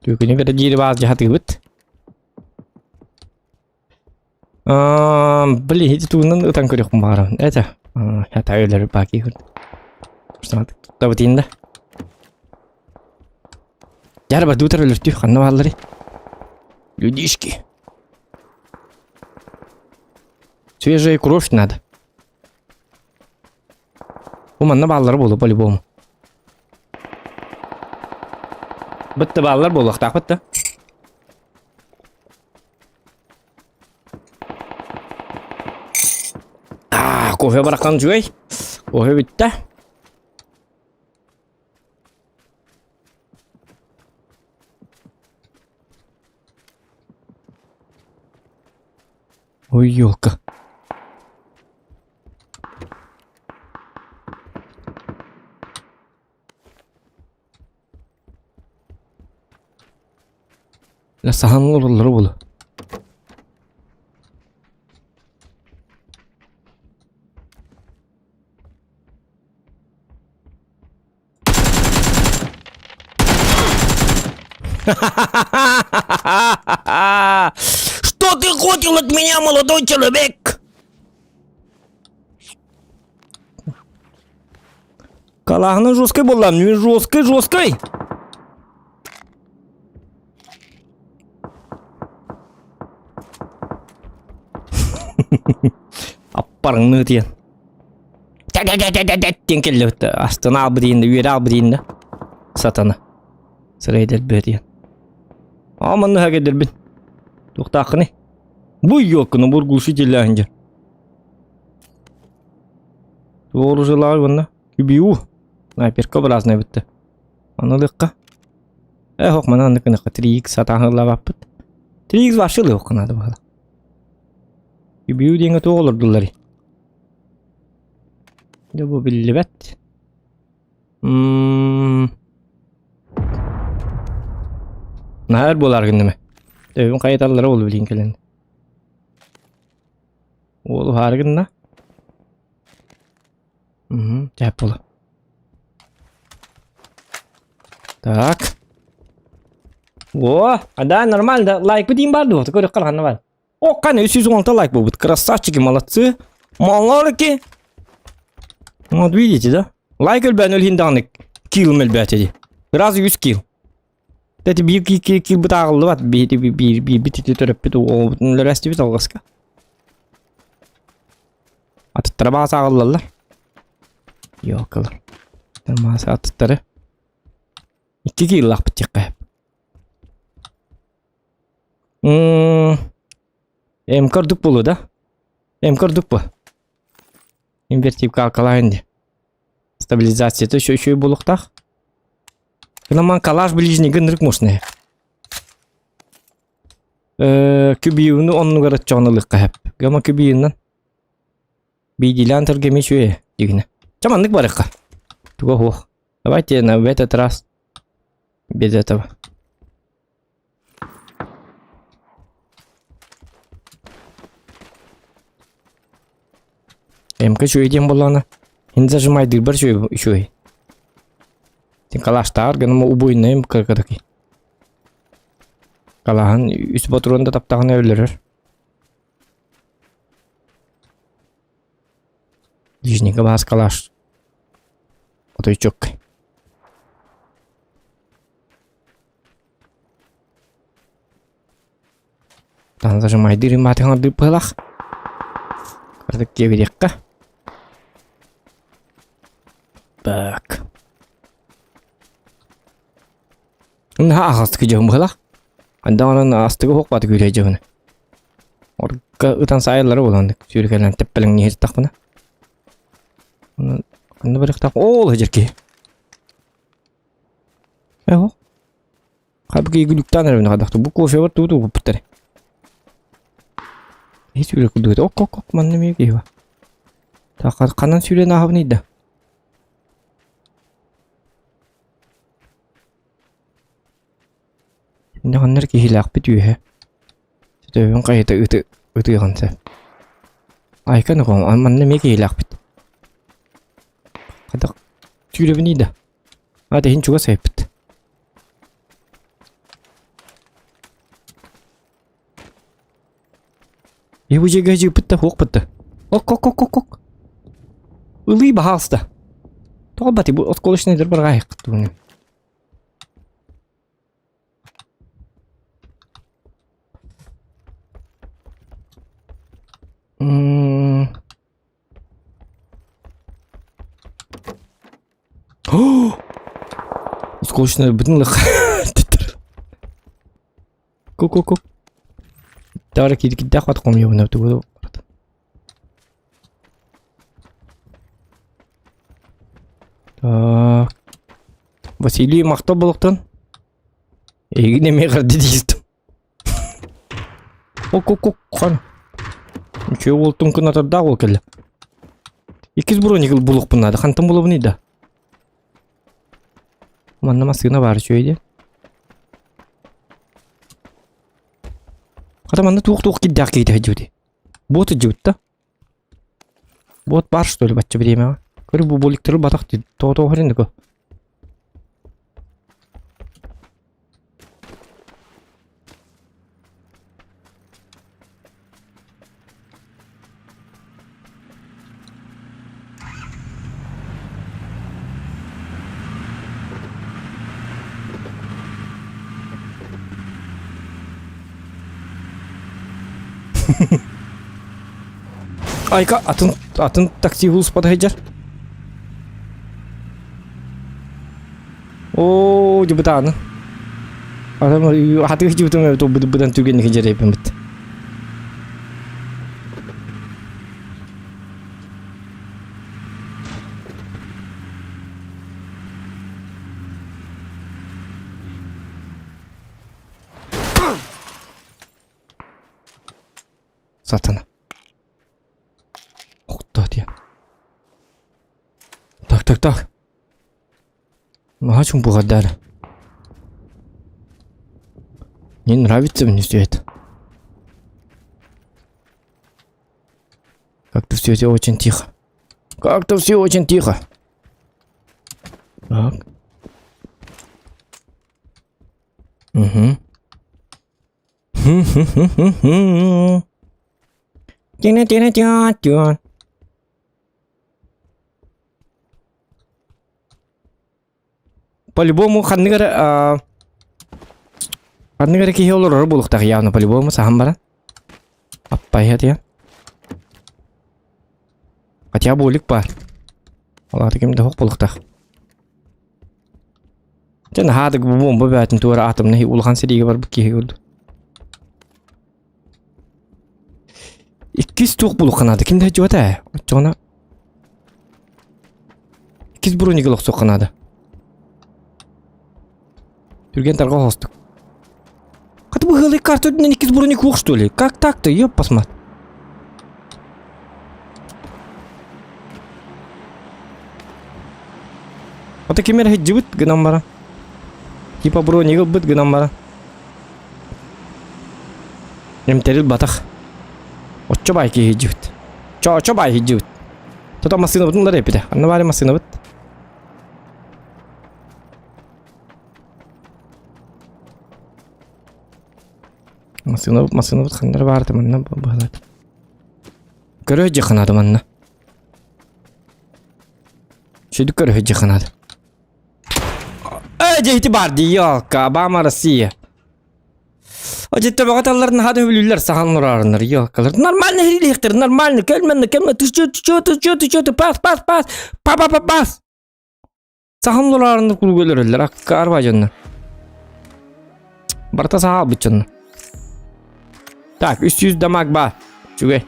Түкүнү кытта диири баас дьаһатыыбыт. Блин, ити тугунан ытан көрүөхпүн баҕарабын. Это, это өлөр баки Табытыйын да. Дьара бардуутар өлөртүү, ханна бааллары? Людишки. Свежая кровь надо. Бу манна бааллара буолуо по-любому. Бытта бааллар буолуохтаахпыт да. Аа, кофе бараххан үчүгэй. Кофе бүттэ. Ой, елка. Саһан олороллоро буолуо. Что ты хотел от меня, молодой человек? Калаһына жесткой буолла, жесткой, жесткой. Аппарыңны диэн. Диэн кэллэбит астына албы диэн да үөрэ албы диэн да сатана. Сырайдербе диэн. А манны хагедербин. Туохтааххыный? Бу ёккуну бур глушителлээхин дьэ. Туоружалаах уонна күбүү. Снайперка образная битте. Аны ылыахха. Э, хох мана аннык гыныахха 3x сатаан ыллаабаппыт. 3x вообще ылыахха наада баҕала. Күбүү диэҥҥэ туох олордулларый? Дьэ бу биллибэт. Мм. Наһаа өр буолаар гынным. Төбүм хайыталлара ол билин кэлэн. Уол уһаары гынна. Угу, тэп буола. Так. О, а да, нормально, да, лайк бутин бар дуо, көрө ханна бар. О, кане 316 лайк будет. Красавчики, молодцы. Маларки. Вот видите, да? Лайк элбээн өлһин даҕаны килл элбээтэ дии. Сразу 100 килл. Тэти биир киирбит ааҕыллыбат биир биир биирбит ити төрөппүт оҕобутун өлөрөөстүбүт алҕаска. Атыттара баас ааҕыллаллар. Ёкалар. Маас атыттары. Икки кииллаахпыт диэххэ. М курдук буолуо да? М курдук бу. Инвертивка алкалаан ди. Стабилизацията еще үчүгэй буолуохтаах. Гынаман калаш ближний гыннырык мощный. Э, күбүйүүнү оннугар оччоҕун ылыахха сөп. Гама күбүйүүннэн биидилээн торгеми үчүгэй дигинэ. Чэ маннык барыахха. Туга суох. Давайте на в этот раз без этого. МК үчүгэй диэн буоллаҕына, ин зажимайдыырбар үчүгэй. Син калаштааҕар гынама убойнай МК кытакый. Калаһан үс ботуруон да таптаҕына өлөрөр. Ближнийга баас калаш. Отой чөккэй. Таһан зажимайдыыр маатыҥардыыр быһалаах. Кырдык диэбириэххэ. Так. Наһаа аҕастык дьоһун быһалаах. Андаҕанан астыгы суох бааты күүрэ дьоһуна. Орга ытан саайаллара буолан сүүрүкэлэн тэппэлэҥнии сыттахпына. Онно барыахтаах оол сылдьар киһи. Эһо. Хабыгы игүлүктаан эрэ хадахты бу кофебар тугу тугуппуттар. Ис сүүрэ курдук ок ок ок манна эмиэ киһи бар. Так ханан сүүрэн ааһабыный да? Иннэ киһилээхпит үөһэ. Сөтөбүн хайыта ыты ытыаҕын сөп. Айка нохоо манна эмиэ киһилээхпит. Хадах сүүрэбиний да? Аата иһин чугас эппит. Ебу дьиэгэ дьыыппыт да хуохпут да. Ок ок ок ок ок. Ылыы баһаалыста. Тоҕо бати бу осколочнайдар барҕаайык тугун. Осколочнай бүтүн лых. Ку-ку-ку. Тара киркидэх бат комьюна тугу. Так. Василий махтал болуктан. Эйигин эмиэ харды диистим. Ок-ок-ок хан. Үчүгэй уолтун кынатардаах уол кэллэ. Иккис броник булуохпун наада. Хантан булабыный да? Манна массыына баар үчүгэй диэн. Хата манна туох-туох кирдээх киһитэ сылдьыбытый? Бот сылдьыбыт да? Бот баар что ли бачча бириэмэҕэ? Көрү бу боликтары батах дии. Тоҕо тоҕо Айка атын атын такси улуспата сылдьар. Оо, дьыбытааны. Атын хатыы дьыбытым эбит быдан түгэнник дьэрэйбиммит. Сатана. Охто диэн. Так, так, так. Наһаа чуҥпугардаары. Не нравится мне все это. Как-то все это очень тихо. Как-то все очень тихо. Так. Угу. По-любому ханнык эрэ. Ханнык эрэ киһи олорор буолуохтаах явно по-любому саһан баран. Аппайа диэн. Хотя бы улик баар. Ол аата ким да суох буолуохтаах. Дьэ наһаа да бу бомба бээтин туора атомнай улахан сэриигэ барбыт киһи курдук. Иккис туох булуохха наада? Ким да сылдьыбата ээ. Оччоҕуна иккис броник охсуохха наада. Түргэн тарҕа оһостук. Хата бу ыалый карта үрдүнэн иккис броник уох что ли? Как так-то? Ёп посмат. Ата ким эрэ сылдьыбыт гынан баран. Типа броник ылбыт гынан баран. Эмтэрил батах. Оччо баай киһи сылдьыбыт. Чоочо баай сылдьыбыт. Тото массыынабытын ылар эппитэ. Анна баары массыынабыт. Массыынабыт, массыынабыт ханна баарта манна быһалаат. Көрө дьыханаады манна. Сүдү көрө дьыханаады. Э, дьэ ити бар дии, ёлка, Обама Россия. Ожитте бөҕө талларын наһаа да өбүлүүллэр сахан олороруннар, ёлкалар. Нормально хирилиэхтэр, нормально, кэлмэннэ, кэлмэ, ты чё, ты чё, ты чё, ты чё, ты пас, пас, пас, па па па пас. Сахан олороруннар куруук өлөрөллөр, аккаар дьонно. Барыта саха албыт дьонно. Так, 300 дамаг баар. Үчүгэй.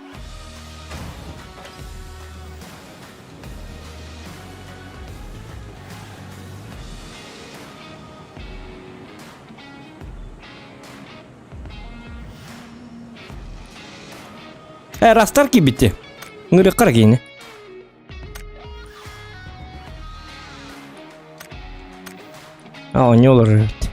Э, растар киирбитти. Ыҥырыахха эрэ киһини. А, оонньуу олорор эбит.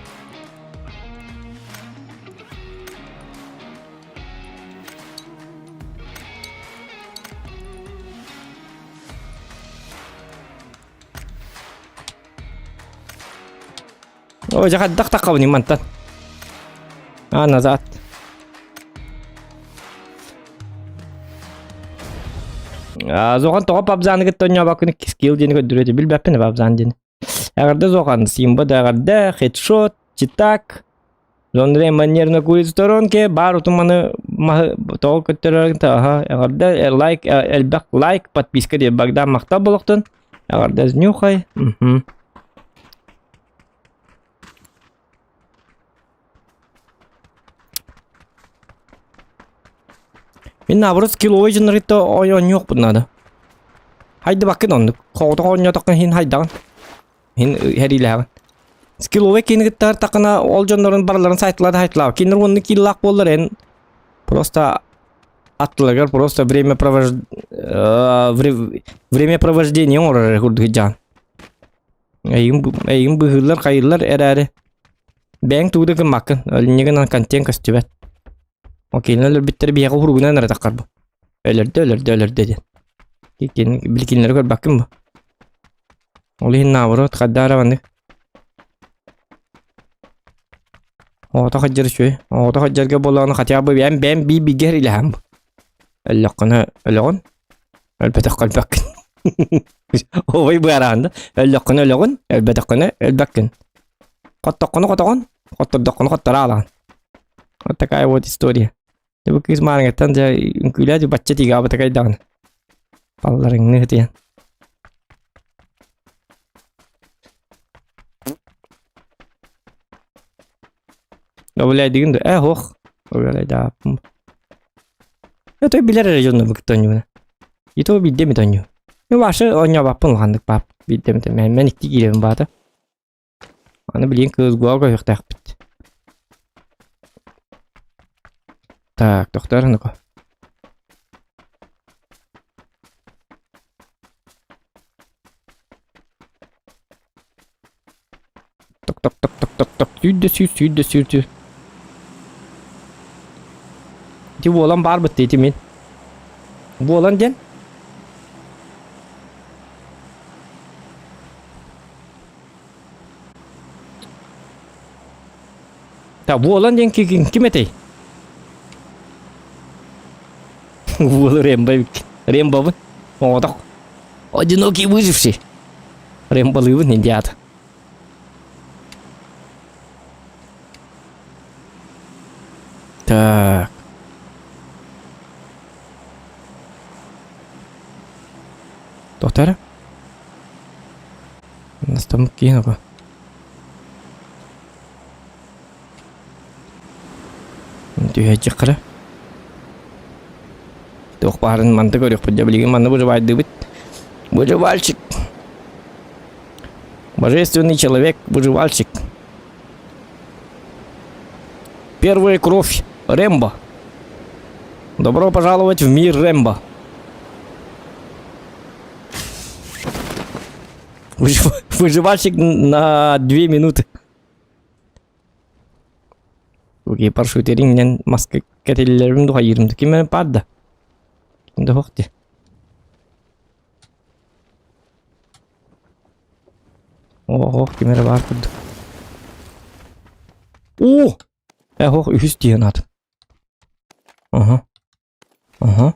Ой, дьэ хайдах таххабыный мантан? А, назад. Зохан тоҕо пабзааны кытта оонньообоккун скилл диэни көрдөрүө билбэппин пабзаан диэни. Эҕэрдэ Зохан, Симба да эҕэрдэ, хедшот, читак, Зонре манерно куриц сторонке, бар утуманы маһы тоҕо көттөрөр аха эҕэрдэ лайк элбэх лайк подписка диэн Богдан махтал болохтун. Эҕэрдэ нюхай. Мм. Мин наоборот скилловой дьонноритта оонньуохпун наада. Хайдыбаккын оннук. Хоҕотох оонньоотоххун иһин хайдаҕын. Иһин хэриилээҕин. Скилловой киини кыттаһартаххына ол дьоннорун барыларын сайтылаата сайтылаабат. Кинилэр уонна киллаах буоллар эн просто аттыларыгар просто время провож... время провождения оҥорор курдук дьаан. Эйигин, эйигин быыһыыллар, хайыыллар эрээри бэйэҥ тугу да гыммаккын, өлүнньүгүнэн контент көстүбэт. Окейнан өлөрбүттэр биһиэхэ уһуругунан эрэ таххар бу. Өлөрдө, өлөрдө, өлөрдө диэн. Били кинилэри көрбөккүн бу. Ол иһин наоборот, хайдах эрэ маннык. Оҕото хадьар үчүгэй. Оҕото хадьарга буоллаҕына хотя бы бэйэм бэйэм бии бигэр илэһэм бу. Өллөххүнэ өлөҕүн, өлбөтөххө өлбөккүн. Ой быараан да. Өллөххүнэ өлөҕүн, өлбөтөххүнэ өлбөккүн. Хоттоххуна хотоҕун, хоттордоххуна хоттора алаҕын. Вот такая вот история. Дьэ бу кыыс маарыҥыттан дьэ үҥкүүлээ бачча тиигаабыта кайдаҕына. Балларыҥны ытыйан. Добавляйдыгын да? Э, ох. Добавляйдааппын. Это билэр эрэ дьонно быкты онньуна. И то биирдэ эмит онньуу. Мен вообще оонньообаппын улаханнык баап. Биирдэ эмит мен мен икки киирэбин баата. Аны билигин кыыс гуа көһүөхтээхпит. Так, тохтоор ну-ка. Ток ток ток ток ток ток сүүрдэ сүүр сүүрдэ сүүр сүүр. Ити буолан баарбыт ити мин. Буолан диэн. Та буолан диэн ким этэй? Буолу Рэмбо эбиккин. Рэмбобун. Оҕотох. Одинокий выживший. Рэмболыыбын индиата. Тохтор. Настам киин Түһээччи Туох баарын манта көрүөхпүт дьэ билигин манна выживайдыыбыт. Выживальщик. Божественный человек, выживальщик. Первая кровь Рэмбо. Добро пожаловать в мир Рэмбо. Выживальщик на две минуты. Окей, парашютериҥинэн маска кэтиллэрин духайыырым ким эрэ баар да? Ким да суох дии. Оһох ким эрэ баар курдук. Оо! Эһох үһүс диэн аатым. Ага. Ага.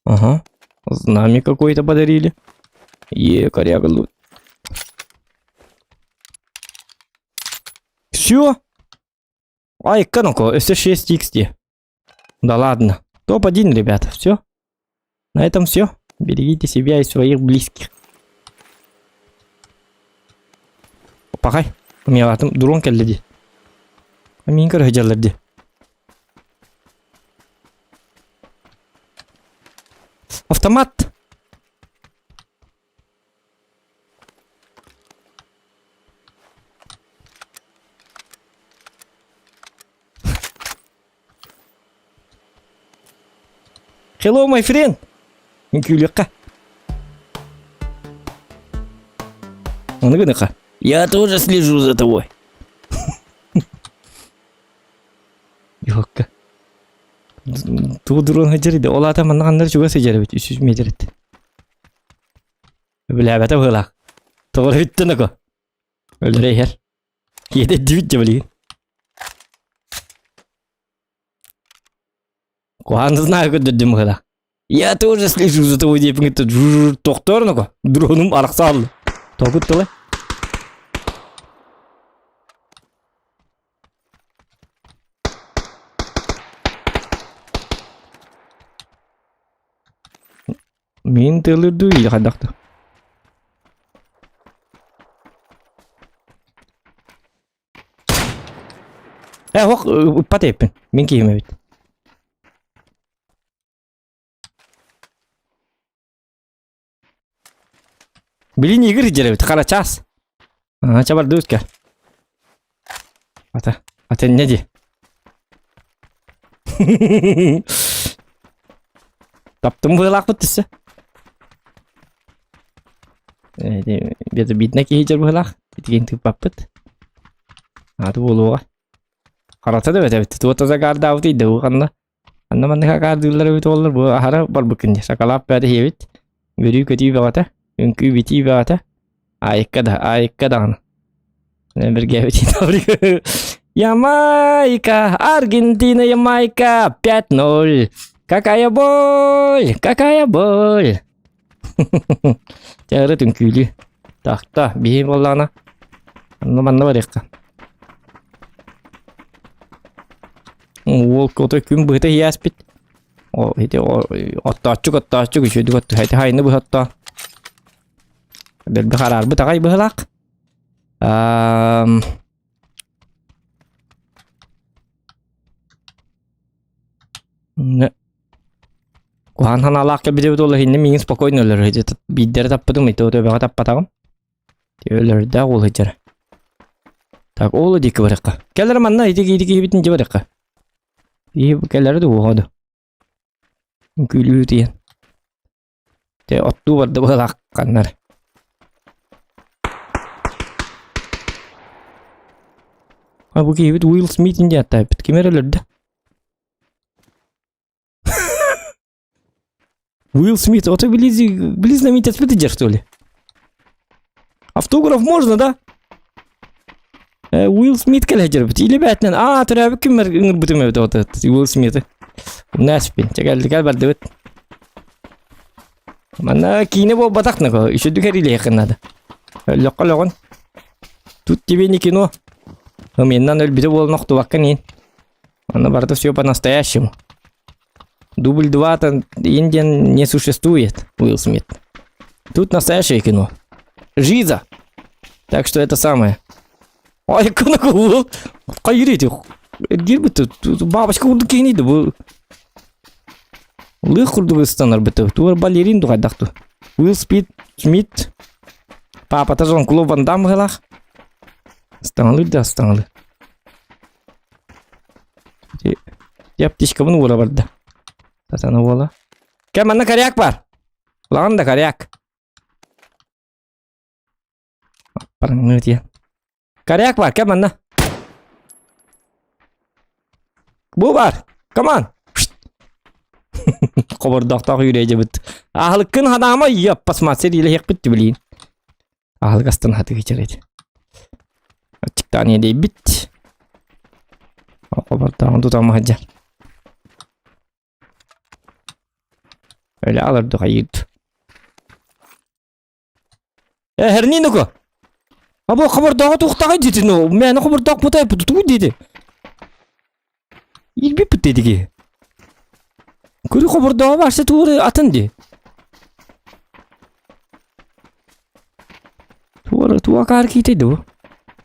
Ага. Знамя какое-то подарили. Е, коряга Все? Ай, кануко, өссө 6 XD. Да ладно. Топ-1, ребята, все. На этом все. Берегите себя и своих близких. Пахай. Миалатым дрон кэллэ дии. Мин көрө сылдьаллар дии. Автомат! Hello, my friend! Үҥкүүлүөххэ. Ону гыныха. Я тоже слежу за тобой. Йокка. Туу дрон сылдьар Ол аата манна ханна чугас сылдьар эбит 300 метр эт. Билээбэтэ быһыылаах. Тоҕо бүттэн око. Өлөрө иһэр. Киэдэрдибит дьэ билигин. Куһаҕан знаю көрдөрдүм быһыылаах. Я тоже слежу за тобой диэппин кытта тохтоор око. Дронум арахсаалла. Тоҕо тылы? Мин тыалырдыы или хайдах да? Э, ох, ыппат эппин. Мин киһим эбит. Билин Игорь дьэрэбит, хара час. А, чабарды үскә. Ата, ата не ди? Таптым быһылаахпыт түссе. Беті битіне киһи жер быһылаах. Титигин тыыппаппыт. Аты буолуоҕа. Харата да бэтэбит. Туота загардаабыт ыйда бу ханна. Анна маннык акаардыыллар эбит уоллар бу аһара барбыккын дии. Сакалаап бээтэ иһэбит. Үөрүү-көтүү бөҕөтө, үҥкүү-битии бөҕөтө. Аайыкка да, аайыкка даҕаны. Биргээбит Ямайка, Аргентина, Ямайка, 5-0. Какая боль, какая боль. Чары түҥкүүлүү. Тахта, биһи буоллаҕына. Онно манна барыахха. Уол кото күн быһыта иһээспит. О, ити оттооччук оттооччук үчүгүйдүк отту. Ити хайны быһа оттоо. Дэлби хараарбыт аҕай быһылаах. Ам... Куһаҕан санаалаах кэлбит буолла иһиннэ миигин спокойно өлөрөр биирдэрэ таппытым ити төбөҕө таппатаҕым өлөрдөөх уол сылдьара так ол диэки барыахха кэлэр манна ити ити киһибитин дьэ барыахха киһи кэлэрэ да уоҕа да үҥкүүлүү тиийэн Те оттуу барда быһалаах ханнар А бу киһибит Уилл Смит диэн ааттаабыт ким эрэ өлөрдө Уилл Смит, вот вблизи, вблизи знаменитость что ли? Автограф можно, да? Э, Уилл Смит кэлэһдьэрбит. Или бээтинэн, аа, төрөөбүт күммэр ыҥырбытым эбит вот этот Уилл Смиты. Умнаспин. Чэгэлдикэл бардыбыт. Манна киинэ буолбатах нако, үчүдүк эрилиэххин надо. Өллөххө өлөҕүн. Тут тебе не кино. Меннан өлбүтэ буолан охтубаккын иин. Оно барыта все по-настоящему. Дубль 2 там Индиан не существует, Уилл Смит. Тут настоящее кино. Жиза. Так что это самое. Ой, кына Кайыр Эргир бабочка курдук киһини бу. Лых курдук ыстанар бит. Туар балерин дугайдахту. Уилл Спит, Смит. Папата Жан Клод Ван Дамм гылах. Ыстаҥалыыр да ыстаҥалыыр. Дьэ аптечкабын уора барда. Сатана уола. Кэ манна коряк бар. Улахан да коряк. Параңныы тиэ. Коряк бар, кэ манна. Бу бар. Come on. Хобордоохтоох үүрээдьэбит. Аһылыккын хадаама йаппасма сэриилэһиэхпит түбүлиин. Аһылык астан хатыгы чэрет. Аччыктаан иэдэйбит. Хобордооҕун тутан сылдьар. Өлө алырды хайыырды. Э, Херниноко! Або хобордооҕу туохтаҕай диэтин оо, мээнэ хобордоох бутай тугу диэти? Илбиппит диэтиги. Көрү хобордооҕу барса тугу атын ди. Туора туа каар киитей ду.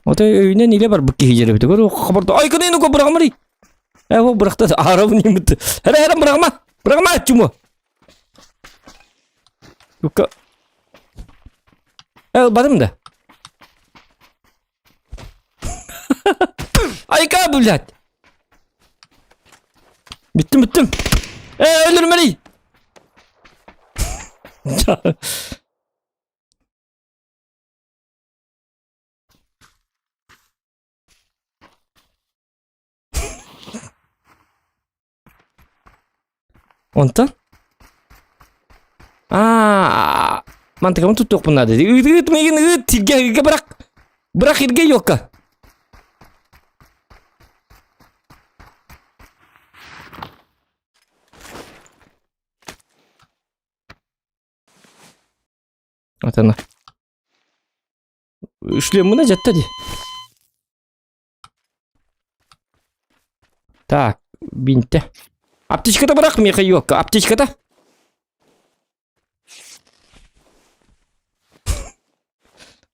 Ото өйүнэн илэ барбыт киһи дьэребит. Көрү хобордоо. Ай кынын ко бырагамари. Э, ол бырахта арабын имит. Хара хара бырагама. Бырагама чумо. Юка. Э, барым да. Айка, блядь. Бүттүм, бүттүм. Э, өлөрмөри. Онтон? Аа, мантыкабын туттуохпун наада. Ыыт, ыыт, миигин ыыт, сиргэ, сиргэ бырах. Бырах иргэ ёлка. Вот она. Шлеммына жатта ди. Так, бинте. Аптечката бырах, меха ёлка. Аптечката.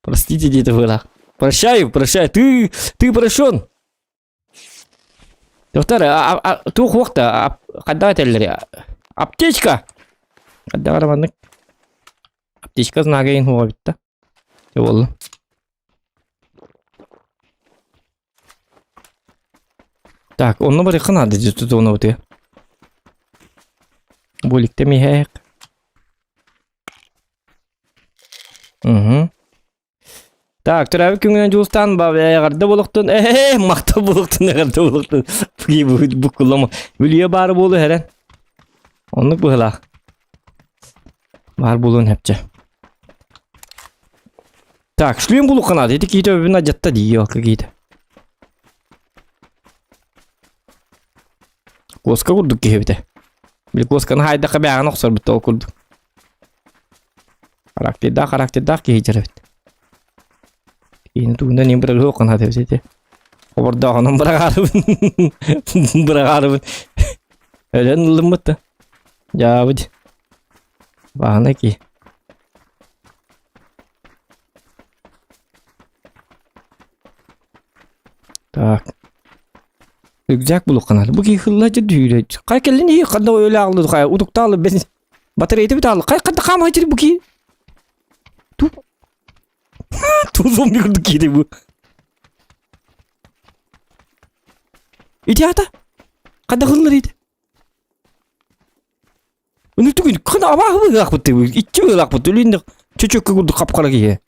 Простите, где это было. Прощаю, прощаю. Ты, ты прощен. Доктор, а, а, туох уохта, хадда этэллэри. Аптечка! Хадда маннык. Аптечка знага иһин хуоҕа бүтта. Дьэ буолла. Так, онно барыахха наада дии тутуонабытыгар. Буликта миһээх. Угу. Так, төрөөбүт күҥҥүнэн Дьулустаан эҕэрдэ буолуохтун. Ээ, махтал буолуохтун, эҕэрдэ буолуохтун. Буккуллама. Бүлүйэ баары буолу эрэн. Оннук быһылаах. Баар буолуон хэпчэ. Так, шлем булуохха наада. Ити киһитэ өбүн адьатта дии, елка киһитэ. Куоска курдук киһи эбитэ. Били куосканы хаайдахха бээҕин охсорбут ол курдук. Характердаах, характердаах киһи дьэр эбит. Киһини тугунан иин быраҕыах наада эбит ити. Хобордооҕунан быраҕаарыбын. Быраҕаарыбын. Өлөн ылыммыт да. Дьаабыт. Баҕана киһи. Так. Рюкзак булуохха наада. Бу киһи хылла дьэ Хай кэллин иһи ханна өлө аҕаллы хай утуктаалы бен батарейта бит аалы хай ханна хаама бу киһи ту ту зомби курдук киһи бу ити ата ханна хыллар ити Үну түгүн хана абааһы быһыылаахпыт иччи быһыылаахпыт үлүн чөчөккө курдук хап-хара киһи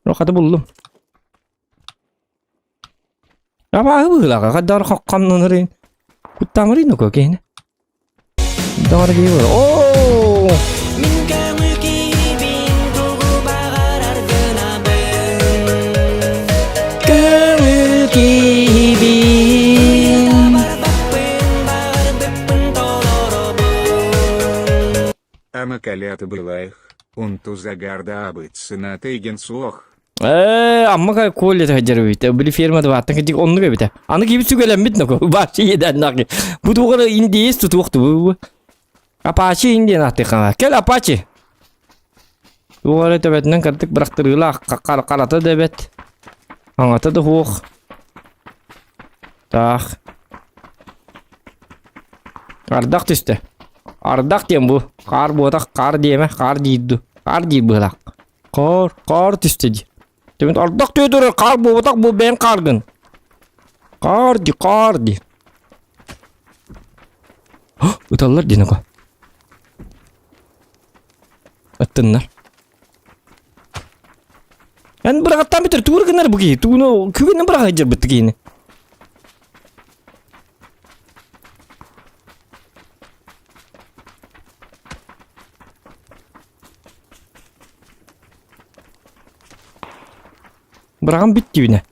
Хата буллум. Абааһы быһыылааҕа хайдах хаххамнанарын куттаамырын око киһини. Даҕар киһи буолар. Оо! Мин көҥүл киһибин тугу баҕарар гынабын Көҥүл киһибин Барбаппын баҕарбыппын толоробун Амакалята былаих, унтузагарда абытсына тыйген суох. Ээ, Амма Коля сылдьар эбит. Били фермада бааттан кырдьык оннук эбитэ. Аны киһибит сүгэлэммит ноко. Бааччы иэдээннээх. Бу туох эрэ индеец тутуохту бу. Апачи индиан ааттыахха. Кэл Апачи. Туох эрэ төбөтүнэн кырдык бырахтырыылаах харата да эбэт. Аҥата да суох. Таах. Ардах түстэ. Ардах диэн бу. Хаар буотах, хаар диэмэ, хаар диир дуу. Хаар диир быһыылаах. Хаар, хаар түстэ дии. Төбөт ардах түһэ турар, хаар буолбатах бу бэйэҥ хааргын. Хаар дии, хаар дии. Ыталлар диэн око. Ыттыннар. Эн быраҕаттаан бүтэр тугу гынар бу киһи? Тугуну күгүнү быраҕа сылдьарбыт киһини. Быраҕан бүттүүнэ.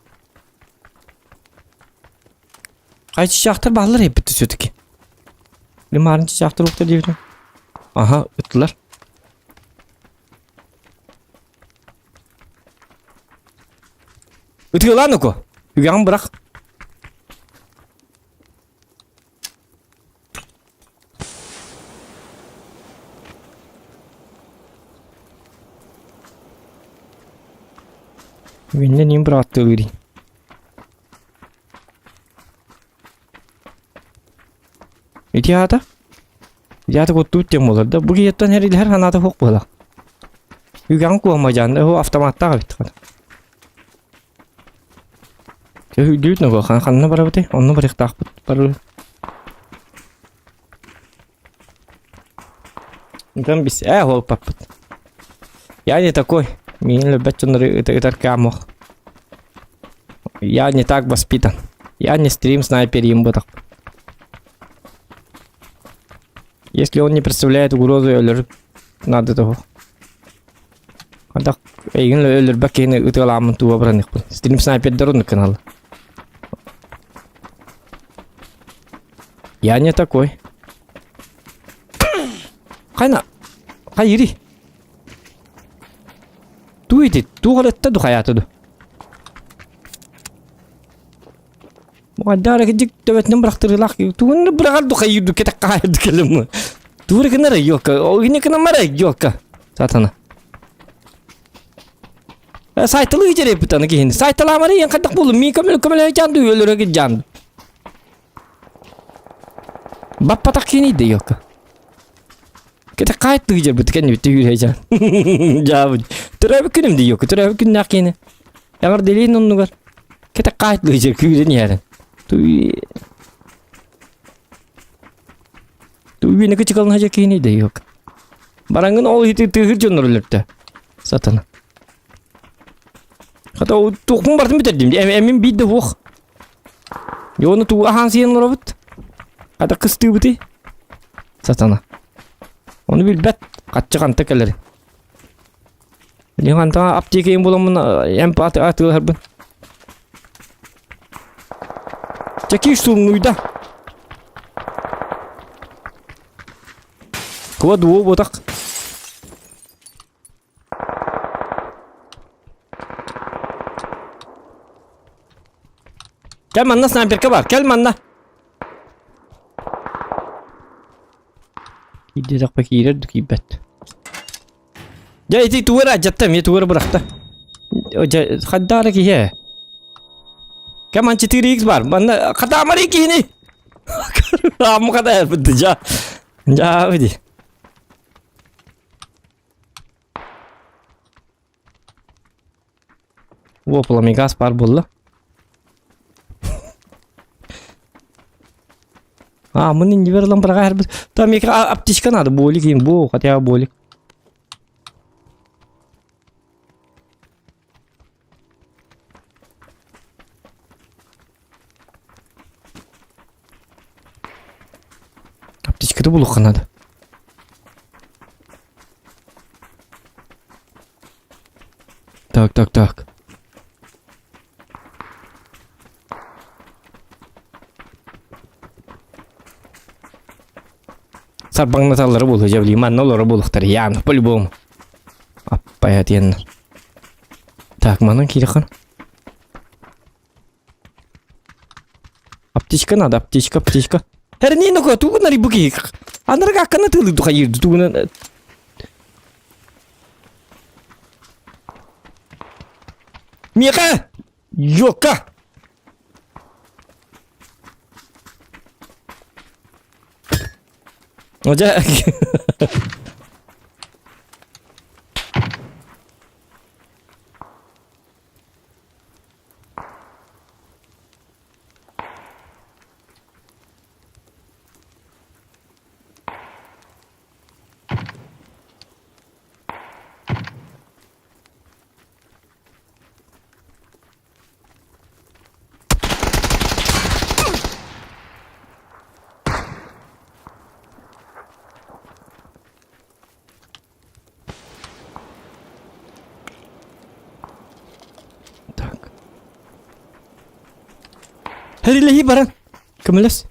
Хай чычаахтар бааллар эбит все-таки. Лимарын чычаахтар уктар диэбитим. Аха, ыттылар. Ытыалаан око. Үгэҕин бырах. Үгэннэн иин бырааттыылыырый. Ити аата? Ити аата куттуут диэн буолар да. Бу киһиттэн эрилэһэр санаата суох буолар. Үгэҕин куомадьаан, оо автоматтаах эбит. Өйдүүт нөгөө ханна барабытый? Онно барыахтаахпыт. Барыы. Там бис ээ холпаппыт. Я не такой. Миигин өлбөт дьоннору ытар каамох. Я не так воспитан. Я не стрим снайпер им бытах. Если он не представляет угрозу, өлөр надо того. Антах эйигин өлөрбөт киһини ытыалааммын тууба бараныхпын. Стрим снайпердер оннук канал. Я не такой. Хайна хайыри. Туу ити туу галетта ду хаята ду. Мугаддара кидик төбөтүнэн бырахтырыылаах тугун быраҕар ду хайыр ду кетек хаайыр ду келем. Тугу гынар ёлка. Ол гине кынамара ёлка. Сатана. Сайтылы итереппит аны киһини. Сайталаамары ен хайдах буоллум. Мин көмөл көмөлөһө жаанду өлөрө жаанду. Баппатах киһини да ёлка. Кете кайт тыгыжар кенни бит түйүр жан. Жаабы. Төрөбүт күнүм ди ёлка. Төрөбүт күннәк киһини. Яңар делин оннугар. Кете кайт тыгыжар күүрен ярын. Туй Туй кычыкалын хажа киһини да ёлка. Бараңын ол хити тыгыр дьоннор өлөртө. Сатана. Хата туохпун бартын бүтэрдим. Эмин биир да суох. Йону туу ахан сиэн олоробут. Хата кыстыыбыты. Сатана. Ону билбэт. Хаччы ханта кэлэр. Билин ханта аптека буламмын эмп атыылаһарбын. Чэки штурмнуйда. Куба дуо ботак. Кэл манна снайперка бар, кэл манна. Киирдэ киирэр да киирбэт. Дьэ ити тугу эрэ алдьатта эмиэ тугу эрэ бырахта. Дьэ хайдаара киһи Кэман 4X бар. Манна хатаамарый киһини. Аамы хатаайбыт дьа. Дьаа ди. Во пламегаз бар буолла. А, мы не верлам браға Там аптечка надо, болик им, бо, хотя бы болик. Аптечката булуохха надо. Так, так, так. Сарбаҥнаталлара буолуо дьэ билигин манна олоро буолуохтар ян по-любому. Аппайа диэннэр. Так, манан киирэххин. Аптечка надо, аптечка, аптечка. Эрни ну тугун ари буки. Анарга аккана тылы духайыр тугун. Миэхэ! Йока! Дьэ Так. Хэрилэһии баран. Көмөлөс.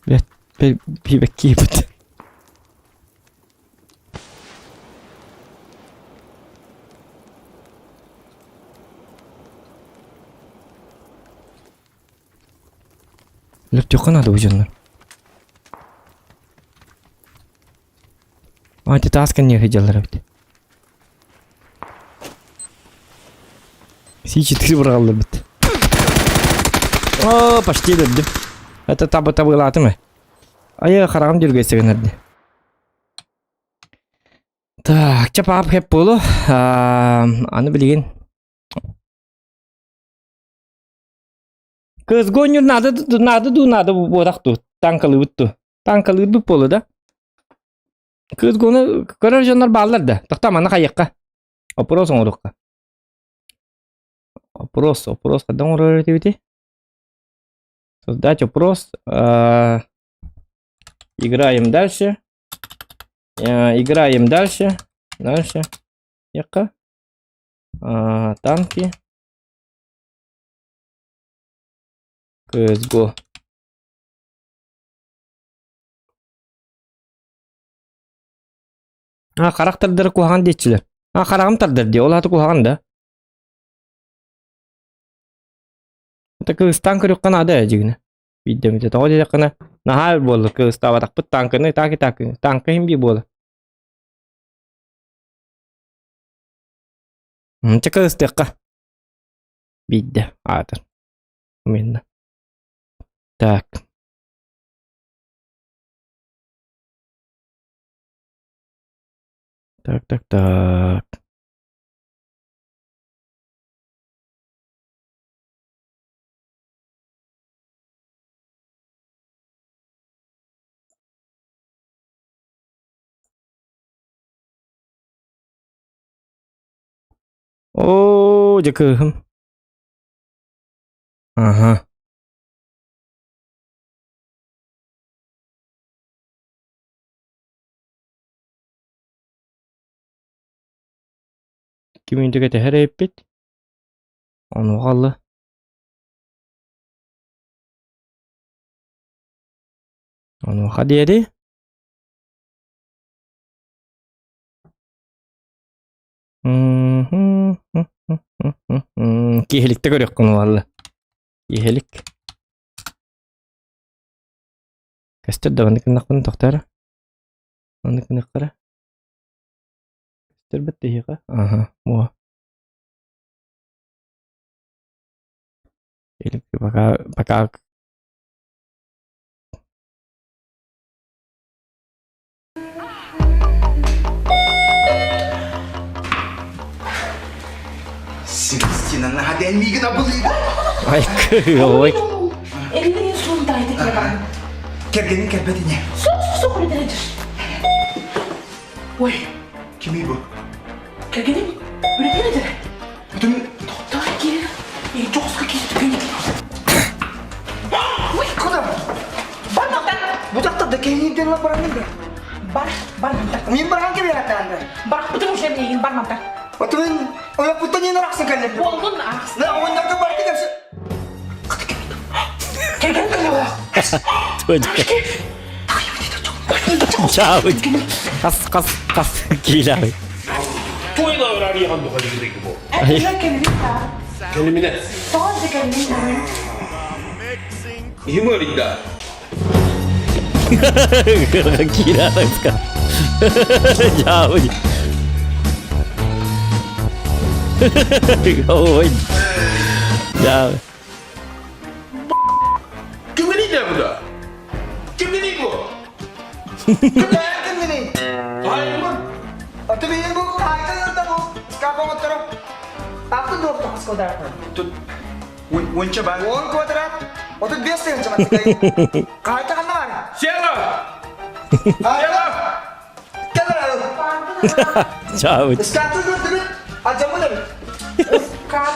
Бэт киирбит. Лөптүөххэ наада бу дьоннор. А, ити таас кэннигэ сылдьаллар эбит. Си-четыре быраҕаллар эбит. О, почти өлөрдүм. Это табы табылаатым э. Айа хараҕым дьүргэйсэ гынарды. Так, чэ паап хэп буолу. Аны билигин. Кызгы оонньуур наада наада дуу наада буотах дуу таҥкалыыбыт дуу таҥкалыырбыт буолуо да Кыыс-гуону көрөр дьоннор бааллар да тохтоо манна хайыахха опрос оҥоруохха опрос опрос хайдах оҥорор этибитий создать опрос играем дальше играем дальше дальше диэххэ танки CSGO. А, харах тардара куһаҕан диэччилэр. А, хараҕым тардар дии, ол аата куһаҕан да. Это кыыстаан көрүөххэ наада ээ дьигинэ. Биирдэ эмитэ тоҕо диэтэххинэ, наһаа өр буолла кыыстаабатахпыт тааҥканы таки таки тааҥка иһин бии буола. Чэ кыыстыахха. Биирдэ аатыр. Именно. Так. Так, так, так. Оо, дьэ кыыһым. Аха. Киминтэ кэтэһэр эбиппит. Онуоха алла. Онуоха диэри Киһиликте көрүөххүн буолла. Киһилик. Көстөр да маннык гыннахпына тохтоо эрэ. Маннык гыныахха эрэ. Көстөрбөт да эһиэхэ. Аха, буо. Или пока пока Селестина, наһаа миигин абылыыгын. Ай, ой. Эллин суунтаайта киэбаҕын. Кэргэнин кэлбэт ини. Суох, суох, суох, үлэтэ Ой. Кимий бу? Кэргэним үлэтин этэрэ. Бүтүн Тоқтаа киир. Дьоҕуска киир түгэн. Ой, куда? Бар мантан. Бу дьахтар кэһиниттэн ла баранын да. Бар, бар мантан. Мин баран кэбиһэтаанда. Барахпытым уже миигин бар мантан. Отун ойоппуттан иэн арахсын кэллим. Буоллун арахсын. На оҕонньорго барды кэпсэ. Кэргэн кэлэҕэ. Чао. Хас хас хас киилэҕи. Кировска. Дьаабы. Ой. Дьаабы. Кимини де bu da? Kimini bu? Кимини? Hayır Аты бейін бұл қайтын да бұл. Скапа отырып. Аты доқты қыз квадрат. Тут уонча бар. 10 квадрат. 35 тыһынча бар. Қайта қанда бар? Села! Села! Дьаабы. Скапты көрдүгүт. Ажамын эбит. Скап.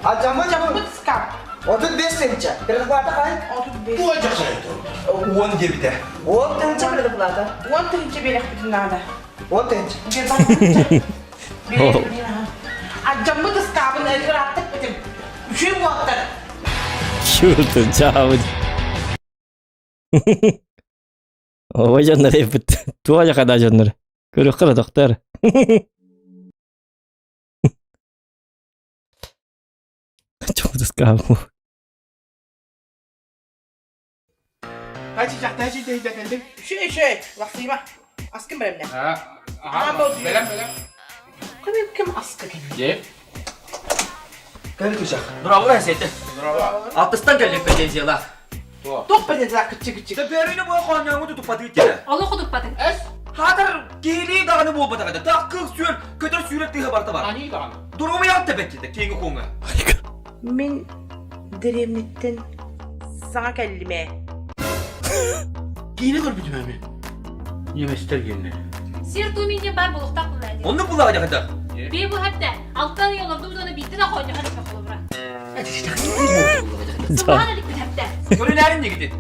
Ажамын Жаммыт скап. 35 тыһынча. Предоплата қай? 35. Bu acı Уон дебите. 10 тыһынча предоплата. 10 тыһынча берехпитин надо. 10 тыһынча. Ажаммыт ыскабын ырааттык битим. Үшүй буоттар. Чурт, дьаабы. Ой, дьоннор эппит. Туа хада дьоннор. Көрүөххэ доктор. Чугу скабу. Үшүй үшүй. Лахсыйма. Аскын беремне. Белем белем. Ким ким аскы кем? Кәлі күжақ. Браво, сеті. Алтыстан кәлі претензияла. Тоқ претензия кычы кычы. Тәпәріні бұға қоңяңы тұтып түйттері. Олы құдықпадың. Хатыр кейлей дағаны болып батағады. Тақ қық сүйер, көтер сүйрек тыға барта бар. Дұрымы ят тәбәт кетті, кейінгі қоңы. Мен деревнеттен саңа кәллиме. Кийine көрбүтүм эми. Неместер келди. Сир туминде бар болуқтақ бұлайды. Оны бұлаға жақында. Би бұл хәпті. Алтан yollardı uzana bitti de koydu. Hadi bakalım bura. Субхан алик бит хәпті. Көрінәрін не кетеді?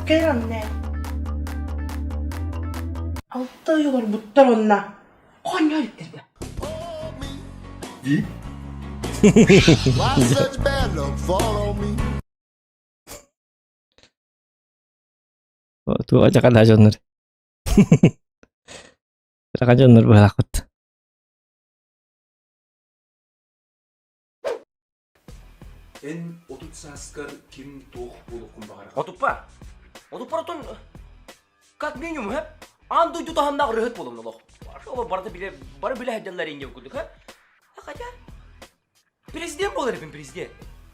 Кәйранне. Алта yollar буттар онна. Коня иттерде. Why such bad luck fall on me? Туа хада дьоннор. Рака дьоннор быһаахпыт. Эн отут сааскар ким туох буолуккун баҕарар. Отуппа. Отуппар отун как минимум хеп. Ан дуйду таханнаг рыхыт болум нолох. Ошо барды биле, бары биле хәдделләр инге күлдүк, ха? Хотя президент болар эбин президент.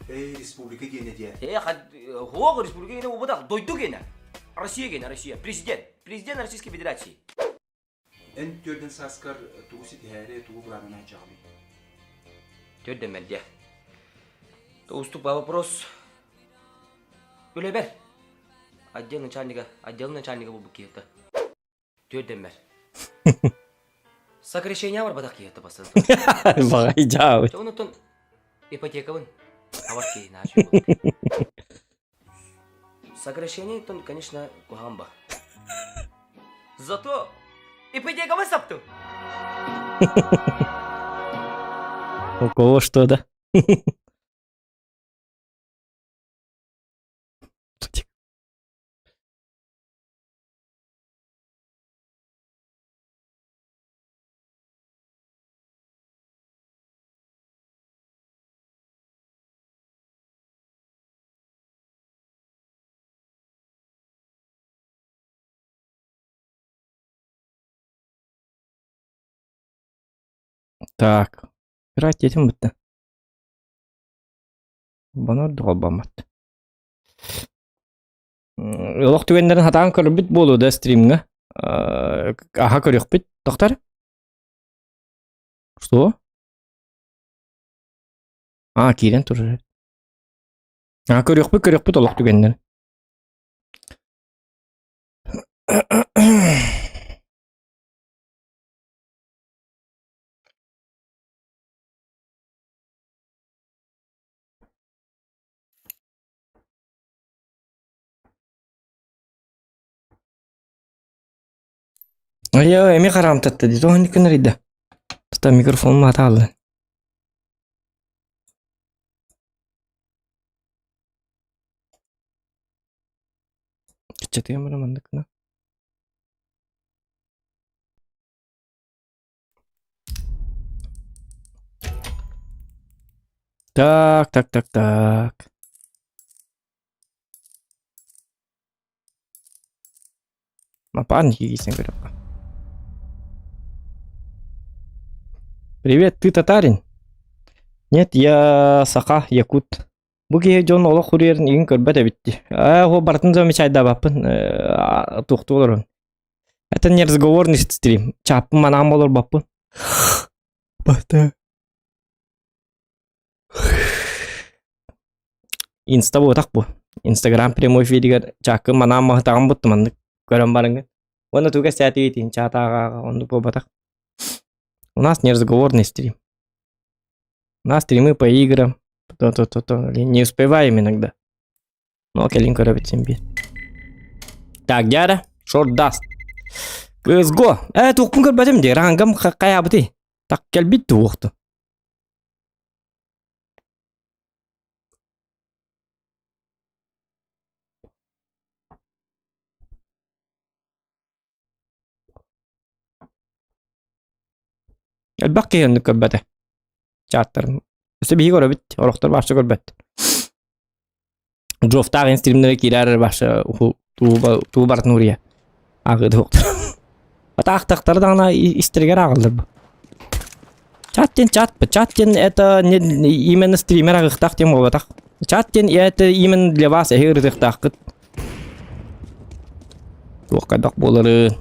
Эй, республика гене дия. Э, хад хуог республика гене убудак дойду гене. Россия гене, Россия. Президент. Президент Российской Федерации. Эн төрден сааскар тугу ситиһээре тугу буранына чаҕабый. Төрден мәлде. То уступа вопрос. Үлебер. Отдел начальника, отдел начальника бу киетті. Төрден мэр. Сокращение бар бадақ киетті бастан. Багай дьаабы. Онутон ипотекабын. Авар кейин Сокращение тон, конечно, кухамба. Зато ипотекамы саптым. У кого что, да? Так. Играть этим бітті. Банар долбамат. Олох түгеннерин хатаан көрбүт болу да стримҥа. Аха көрүөхпүт, доктор? Что? А, киирэн турар. А, көрүөхпүт, көрүөхпүт олох түгеннерин. Айа, эми харам татты ди. Тоһун күнөр иде. Тута микрофон маталды. Кичетиге мара мандыкна. Так, так, так, так. Напарники киирсэн көрүөххэ. Привет, ты татарин? Нет, я саха, якут. Бу киһи дьон олох суруйарын игин көрбөт эбит дии. Ээ, ол барытын замечайдаабаппын, туохтуу олорон. Это не разговорный стрим. Чааппын манаан олорбоппун. Баста. Инста буотах бу. Инстаграм прямой эфиригэр чааккын манаан маһытаҕын буттум маннык көрөн барыҥын. Уонна туга сээтигитин чаатааҕа оннук буолбатах. У нас не разговорный стрим. У нас стримы по играм. То-то-то-то. Не успеваем иногда. Но кэлин көрөбүт син биир. Так, дьара, шорт даст. CSGO. Э, туохпун көрбөтүм дии, рангам хайаабытый? Так кэлбит туохту. Элбэх киһи оннук көрбөтө. Чааттарын. Өссө биһиги көрөбүт, орохтор бааччы көрбөт. Джофтаах инстримнere киирэр башы туу барытын уруйа. Ааҕыды уохтар. Атаахтахтары даҕаны истэригэр ааҕаллар бу. Чат диэн чат, чат диэн это не именно стример аҕыахтаах диэн буолбатах. Чат диэн это именно для вас эһи ырытыахтааххыт. Туох хайдах буоларын,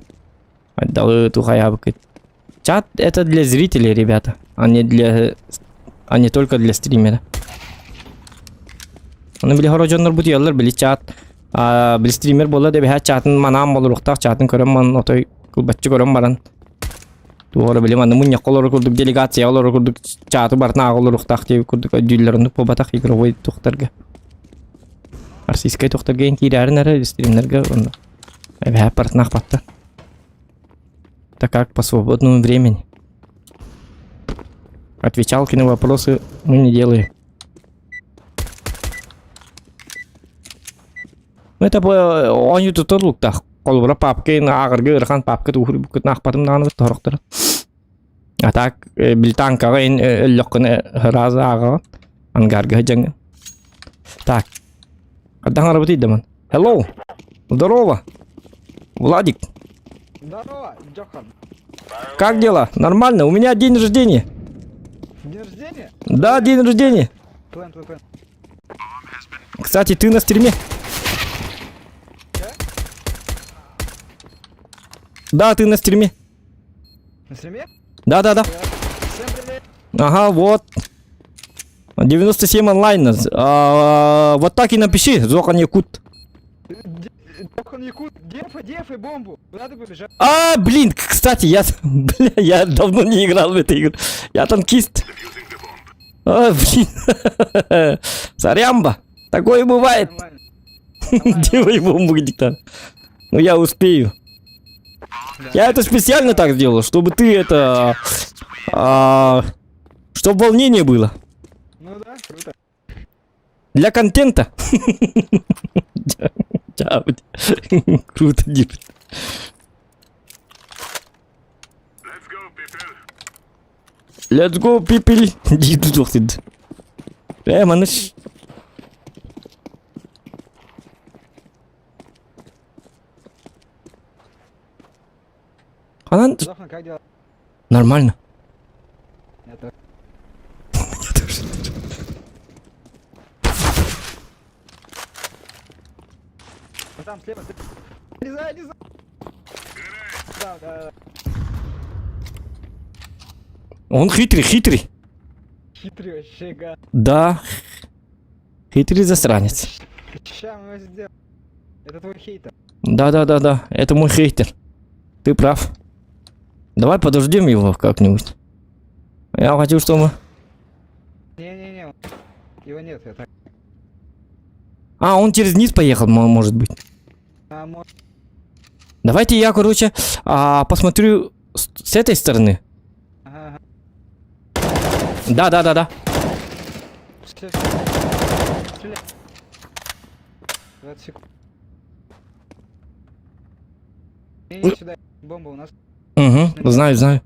хайдаҕы туох хайаабыккыт. Чат это для зрителей, ребята, а не для а не только для стримера. Оны били хоро дьоннор бутуйаллар били чат а били стример буолла да бэһэ чатын манаан болуруктаах чатын көрөн ман отой кылбаччы көрөн баран туора били манна мунньахха олорор курдук делегация олорор курдук чаты барытын ааҕа олоруохтаах диэбит курдук өйдүүллэр оннук буолбатах игровой туохтарга Российскай туохтарга эн киирээрин эрэ стримнергэ онно эбэһэ барытын аахпаттар Так как по свободному времени. Отвечалки на вопросы мы не делаем. Ну это оонньуу тутулуктаах. Холобура папка ааҕарга ыарахан папка туһур аахпатым даҕаны торохторо. А так билтанкаҕа ин өллөххүнэ сразу ааҕаҕын. Ангарга сылдьаҥҥын. Так. Хайдах арабытый даман? Hello. Здорово. Владик. Здорово, Джохан. Как дела? Нормально? У меня день рождения. День рождения? Да, день рождения. План, план, план. Кстати, ты на стриме. Да, ты на стриме. На стриме? Да, да, да. Всем привет. Ага, вот. 97 онлайн. А, вот так и напиши, Зохан Якут. Зохан Якут, дефай, дефай бомбу. Куда ты побежал? А, блин, кстати, я, бля, я давно не играл в эту игру. Я танкист. А, блин. Сорямба. Такое бывает. Делай бомбу, диктант. Ну я успею. Я это специально так сделал, чтобы ты это... А, чтобы волнение было. Ну да, круто. Для контента. Круто, Дип. Let's go, people. Дии тутуох сирдэ. Ээ, маны Ханан Зохан, как дела? Нормально. Я тоже. Я тоже. Вот там слева. Не знаю, не знаю. Да, да, да. Он хитрый, хитрый. Хитрый вообще, гад. Да. Хитрый засранец. Ща мы его сделаем. Это твой хейтер. Да-да-да-да, это мой хейтер. Ты прав. Давай подождем его как-нибудь. Я хочу, чтобы... Не-не-не, его нет, я так. А, он через низ поехал, может быть. А, может... Давайте я, короче, а, посмотрю с, с этой стороны. Ага. Да, да, да, да. Все, все. Стреляй. 20 секунд. Не, не, сюда. Бомба у нас. Угу, знаю, знаю.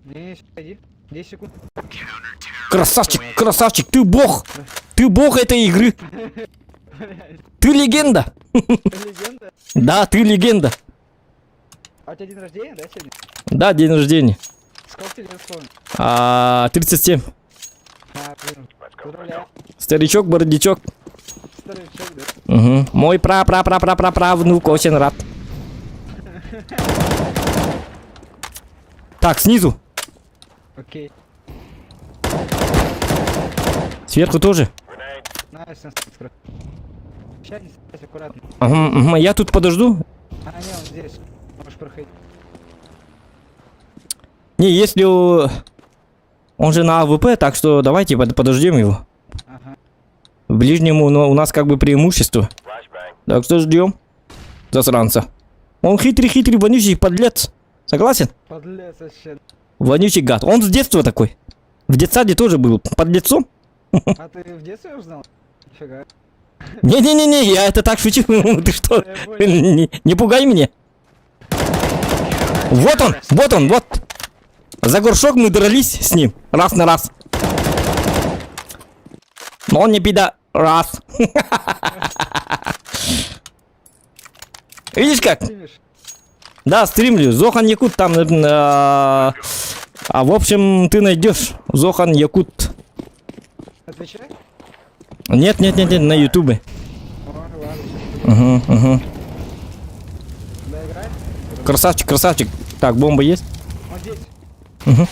Не, не, сюда иди. 10 секунд. Красавчик, красавчик, ты бог! Ты бог этой игры! Ты легенда! Легенда? Да, ты легенда. А у тебя день рождения, да, сегодня? Да, день рождения. Сколько тебе лет исполнилось? А, 37. А, блин, поздравляю. Старичок, бородячок. Старичок, да? Угу. Мой пра пра пра пра пра пра внук очень рад. Так, снизу. Окей. Сверху тоже. Nice, nice, Сейчас не стрелять, аккуратно. Ага, угу, я тут подожду. А, не, он здесь. Можешь проходить. Не, если... Он же на АВП, так что давайте подождем его. Ага. В ближнему у нас как бы преимущество. Так что ждем. Засранца. Он хитрый-хитрый, вонючий подлец. Согласен? Подлец вообще. Вонючий гад. Он с детства такой. В детсаде тоже был подлецом. А ты в детстве узнал? Нифига. Не-не-не-не, я это так шучу. Ты что? Не, не пугай меня. Вот он, вот он, вот. За горшок мы дрались с ним. Раз на раз. Но он не беда. Раз. Видишь как? Да, стримлю. Зохан Якут там. А в общем, ты найдешь Зохан Якут. Отвечай? Нет, нет, нет, нет, на Ютубе. Угу, угу. Красавчик, красавчик. Так, бомба есть? Он здесь. Угу.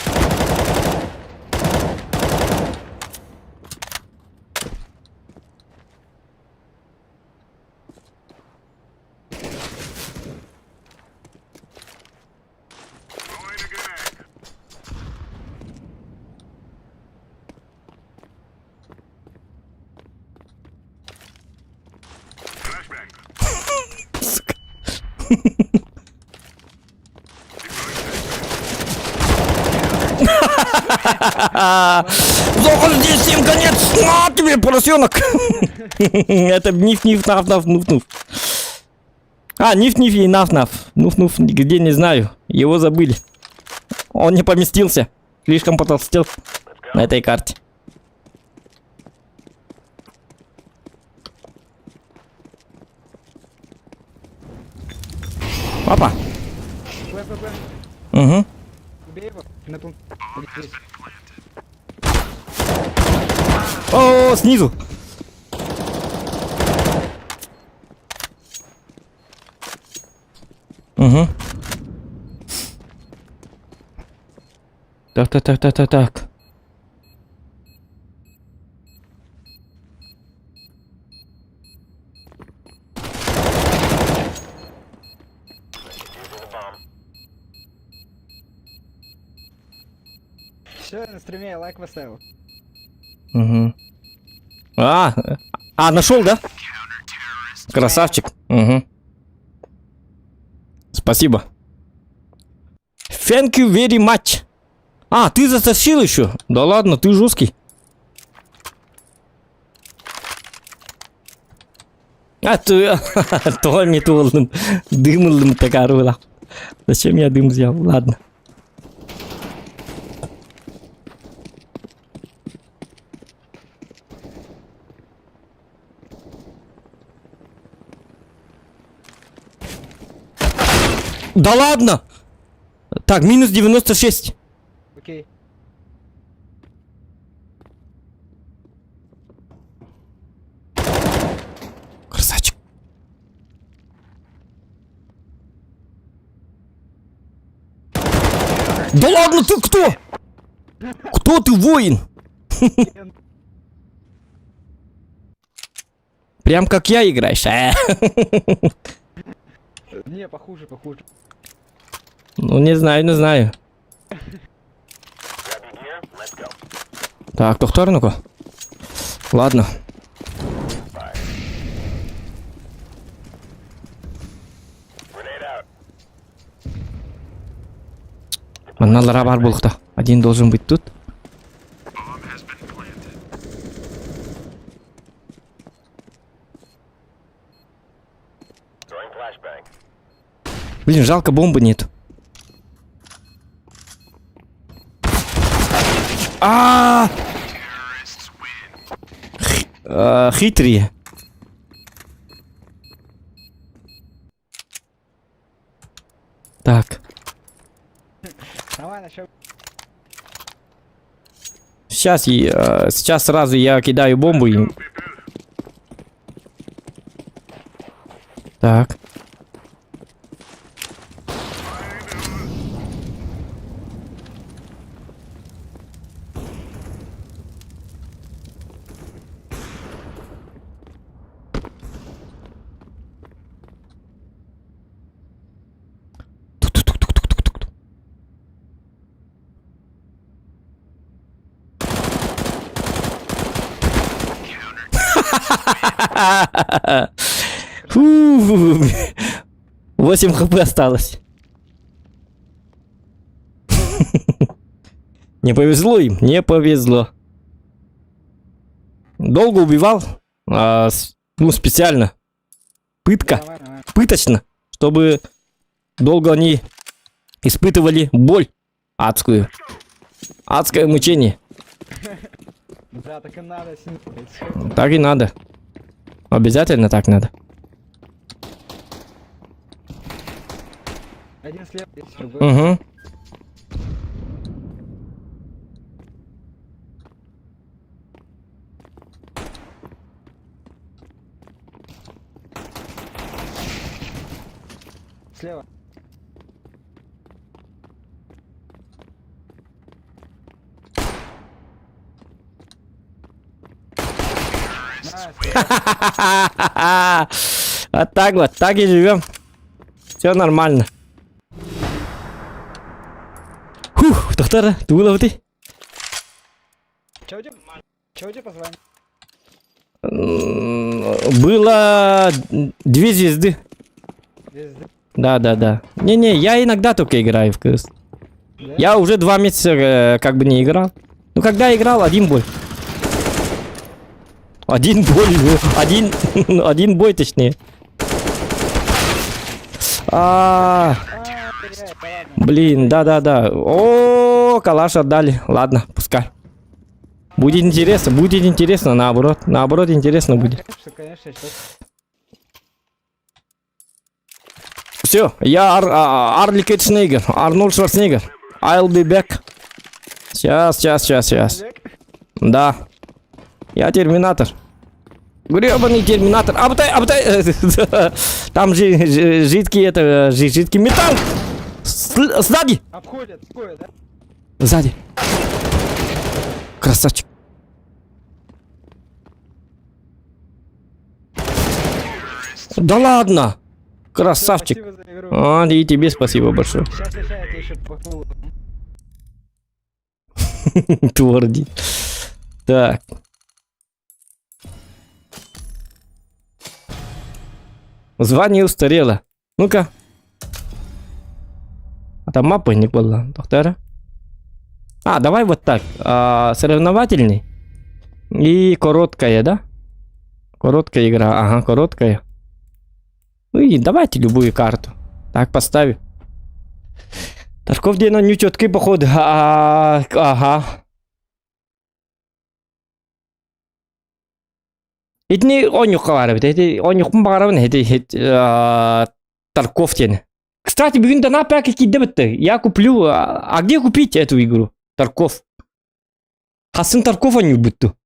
Сука. Зохан здесь всем конец! На тебе, поросенок! Это ниф-ниф, наф-наф, нуф-нуф. А, ниф-ниф и наф-наф. Нуф-нуф, где не знаю. Его забыли. Он не поместился. Слишком потолстел на этой карте. Папа. Угу. Убей его. На пункт. Здесь. О, снизу. Угу. Так, так, так, так, так, так. Все, на стриме я лайк поставил. Угу. А, а, нашел, да? Красавчик. Угу. Спасибо. Thank you very much. А, ты затащил еще? Да ладно, ты жесткий. А ты... Томми туолным. Дым такарыла. Зачем я дым взял? Ладно. Да ладно! Так, минус 96. Окей. Красавчик. Да ладно, ты кто? Кто ты, воин? Прям как я играешь. а? Не, похуже, похуже. Ну, не знаю, не знаю. Так, доктор, ну-ка. Ладно. Манналара бар булукта. Один должен быть тут. Блин, жалко бомбы нет. А! Хитрые. Сейчас, сейчас сразу я кидаю бомбу им. Так. Фу, 8 хп осталось. Не повезло им, не повезло. Долго убивал, а, ну, специально. Пытка. Пыточно. Чтобы долго они испытывали боль адскую. Адское мучение. Да, так и надо. Так и надо. Обязательно так надо. Один слева, другой. Угу. Слева. Вот так вот, так и живем. Все нормально. Фух, доктор, ты ты? Чё у тебя по званию? Было две звезды. Звезды? Да, да, да. Не-не, я иногда только играю в КС. Да? Я уже два месяца э, как бы не играл. Ну, когда играл, один бой. Один бой, один, один бой точнее. А, блин, да-да-да. О, калаш отдали. Ладно, пускай. Будет интересно, будет интересно, наоборот. Наоборот, интересно будет. Конечно, конечно, сейчас. Все, я Ар а, Арлик Шварценеггер, Арнольд Шварценеггер. I'll be back. Сейчас, сейчас, сейчас, сейчас. Да. Я терминатор. Гребаный терминатор. Абтай, абтай. Там же жидкий это, жидкий металл. Сзади. Обходят, обходят, да? Сзади. Красавчик. Да ладно. Красавчик. Спасибо за игру. А, и тебе спасибо большое. Сейчас, сейчас, я тебе еще похвалю. Творди. Так. Звание устарело. Ну-ка. А там мапа не была, доктора. А, давай вот так. А, соревновательный. И короткая, да? Короткая игра. Ага, короткая. Ну и давайте любую карту. Так, поставим. Тарков диэн не четкий походу. А, ага. Итини оонньуохха баар эбит. Ити оонньуохпун баҕарабын ити Тарков диэн. Кстати, бүгүн донат пак киирдэ бытты. Я куплю. А где купить эту игру? Тарков. Хасын Тарков оонньуурбутту.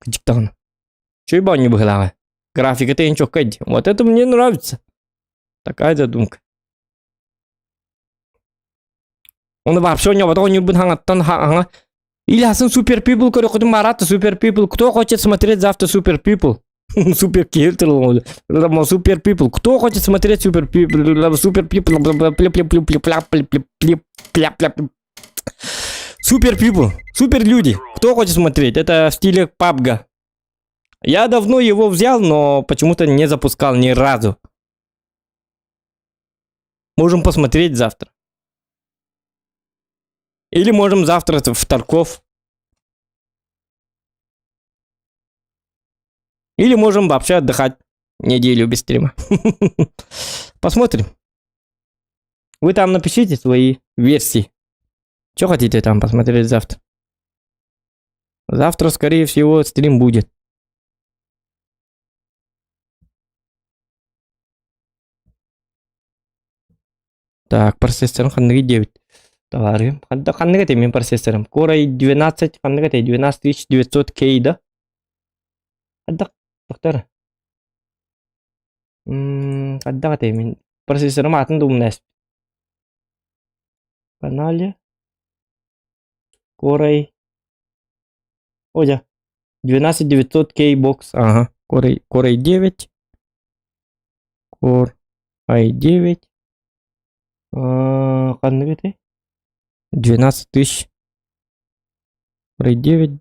Кыдьыктаҕына. Чуй оонньуу быһыылааҕа. Графиката ең чоккай дии. Вот это мне нравится. Такая задумка. Оны вообще оонньооботох оонньуурбун хаҥаттан хаҥа Или атын Super People көрөххүтүн баарат Super People. Кто хочет смотреть завтра Super People? Супер Super People. Кто хочет смотреть Super People? Super People. Super People. Супер люди. Кто хочет смотреть? Это в стиле PUBG. Я давно его взял, но почему-то не запускал ни разу. Можем посмотреть завтра. Или можем завтра в Тарков. Или можем вообще отдыхать неделю без стрима. Посмотрим. Вы там напишите свои версии. Что хотите там посмотреть завтра? Завтра, скорее всего, стрим будет. Так, процессор 9. Товарым. Ханна ханнык этэй мин процессорым? Core i12 ханнык этэй? 12900 K да? Хаддах доктор. Мм, хаддах этэй мин процессорым атын да умнас. Канале. Core i. Одя. 12900 K box. Ага. Core, Core i9. Core i9. Ханнык этэй? 12 тысяч. Core i9.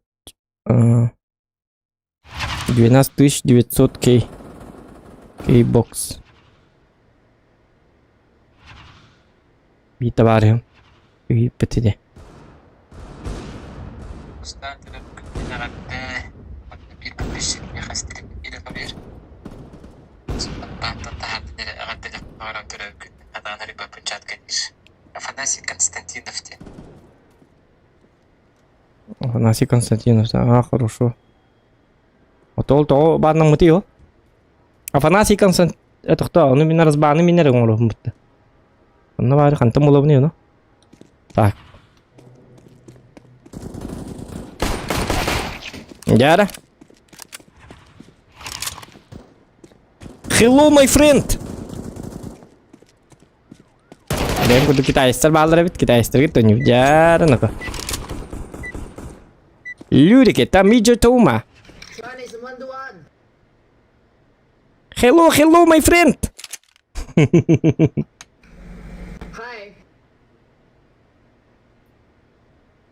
12 900 K. K-box. Биир табаарыһым үһүппүт ити. Афанасий Константинов, а, хорошо. Отол тоҕо бааннаммытый ол? Афанасий Константин... Тохтоо, ону мин разбааны мин эрэ оҥоруом бутта. Онно баары хантан булабыный ону? Так. Дяра. Hello, my friend! Бэйэм курдук китайстар бааллар эбит, китайстарга төннүбүт. Дьара нака. Люрики, там идет ума. Hello, hello, my friend! Hi.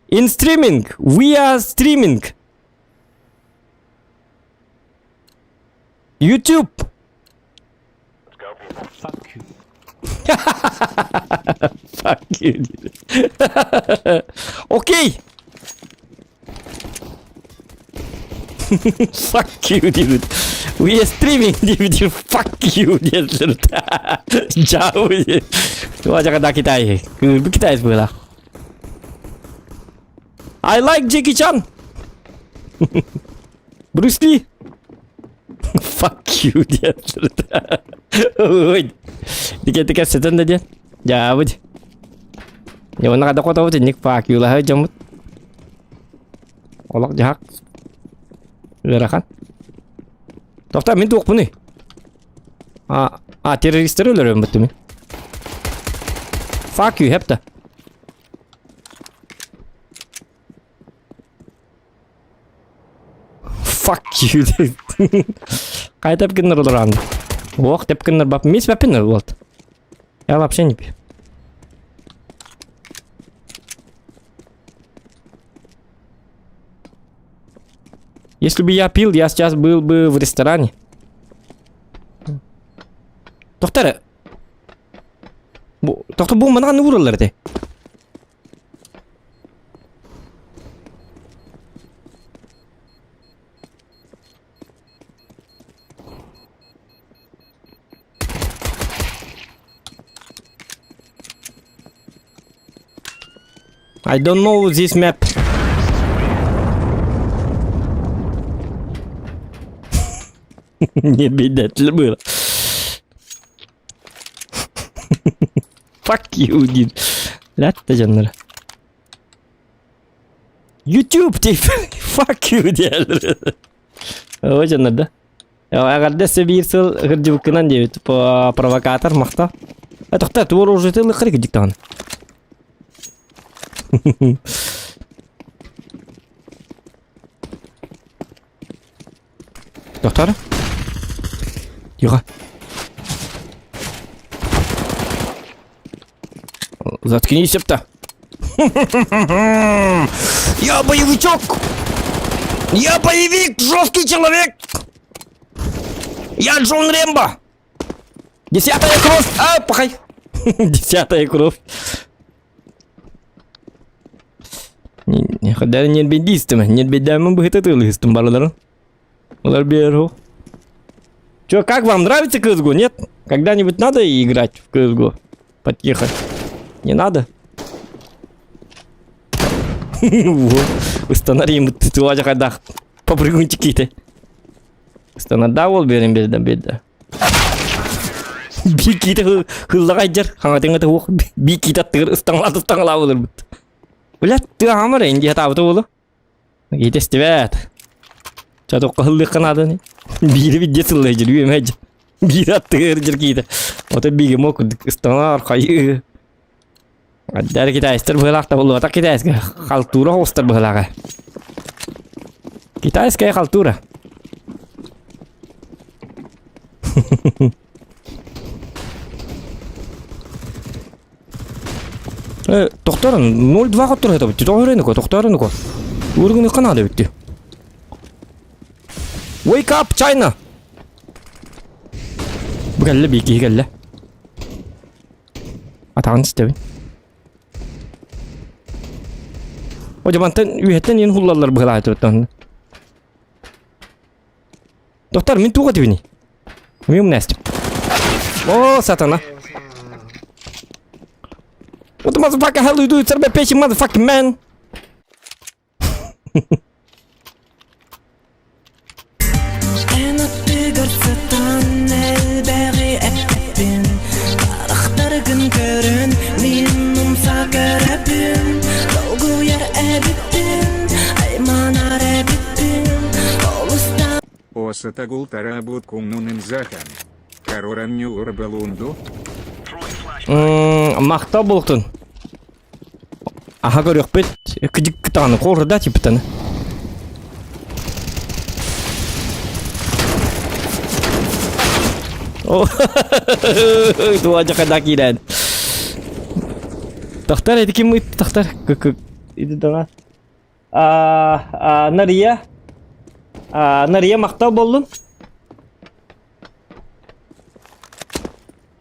In streaming, we are streaming. YouTube. Fuck you. Fuck you. Окей. Fuck you диэбит. We are streaming диэбит. Fuck you диэтилэр. Чао. Туа Китай. Китай было. I like Jackie Chan. Bruce Lee. Fuck you диэн. Ой. Дикэ кэпсэтэн да диэн. Дьаабыт. Дьэ, хада хотобут инник fuck you-лаһы дьоммут. Олох дьаһак. Ыарахан. Тоқта, мин туохпунуй? А, а террористтер өлөрөм бүттүм. Fuck you, хепта. Fuck you Хайа тэпкиннер олорон. Ох, тэпкиннер бап. Мис баппиннер вот. Я вообще не пью. Если бы я пил, я сейчас был бы в ресторане. Доктор, бу, доктор, бу манан уураллар этэ. I don't know this map. Не бедать было. Fuck you, диир. Лятта дьоннор. YouTube тип. Fuck you диэллэр. О, дьоннор да. Эҕэрдэ биир сыл кырдьыбыккынан диэбит провокатор махта. Э, тоқта, туор оружие лыххар кырдьык даҕаны. Доктор? Тихо. Заткнись, ёпта. Я боевичок! Я боевик, жесткий человек! Я Джон Рэмбо! Десятая кровь! А, пахай! Десятая кровь. Хадары нербедистім, нербедамын быһыта тылыһыстым барыларын. Олар беру. Чё, как вам нравится CSGO? Нет? Когда-нибудь надо играть в CSGO? Подъехать? Не надо? Вот. Установим туажа хайдах попрыгунчики-то. Станада ол берин берден берді. Биир киитэ хыллаҕа айдьар, хаҥатыҥа туох биир киитэ аттыгар ыстаҥалаат ыстаҥалаа буоларбыт. Блядь, тыаһаамар эн дии сатаабыта буолуо. Киитэ истибэт. Ча туохха хыллыахха нааданы. Биири бидде сыллай дьир, үөмэ дьир. Биир аттыгар дьир киитэ. Ото бигемо курдук ыстаҥалаар хайыы. Аддар китайстар быһылаах табыллыбатах китайская халтура оҕустар быһылааҕа. Китайская халтура. Э, тохторун 0-2 хоттор это битти. Тоҕо тохторун ко. Ургуну канада битти. Wake up, China! Бу кэллэ биир киһи кэллэ. Атаҕын истэбин. О, мантан үөһэттэн иин хуллаллар быһылаах этибит. Доктор, мин туох этибиний? Мин умнастым. О, сатана. What the motherfucker hell you do? It's a patient motherfucking man. Эн аттыгар сытан элбэҕи эппиппин Харахтаргын көрөн мин умса көрөбүн Долгуйар эбиппин айманар эбиппин Олустан Осатагул тарабут кумнунын захан. Кароран нюрбалунду. Махтал буолуктун. Аха көрүөхпүт. Кыдьык даҕаны хорда типтаны. Дуа жакада киирэн. Тахтар эти ким тахтар иди дага. А Нария. А Нария махтал боллун.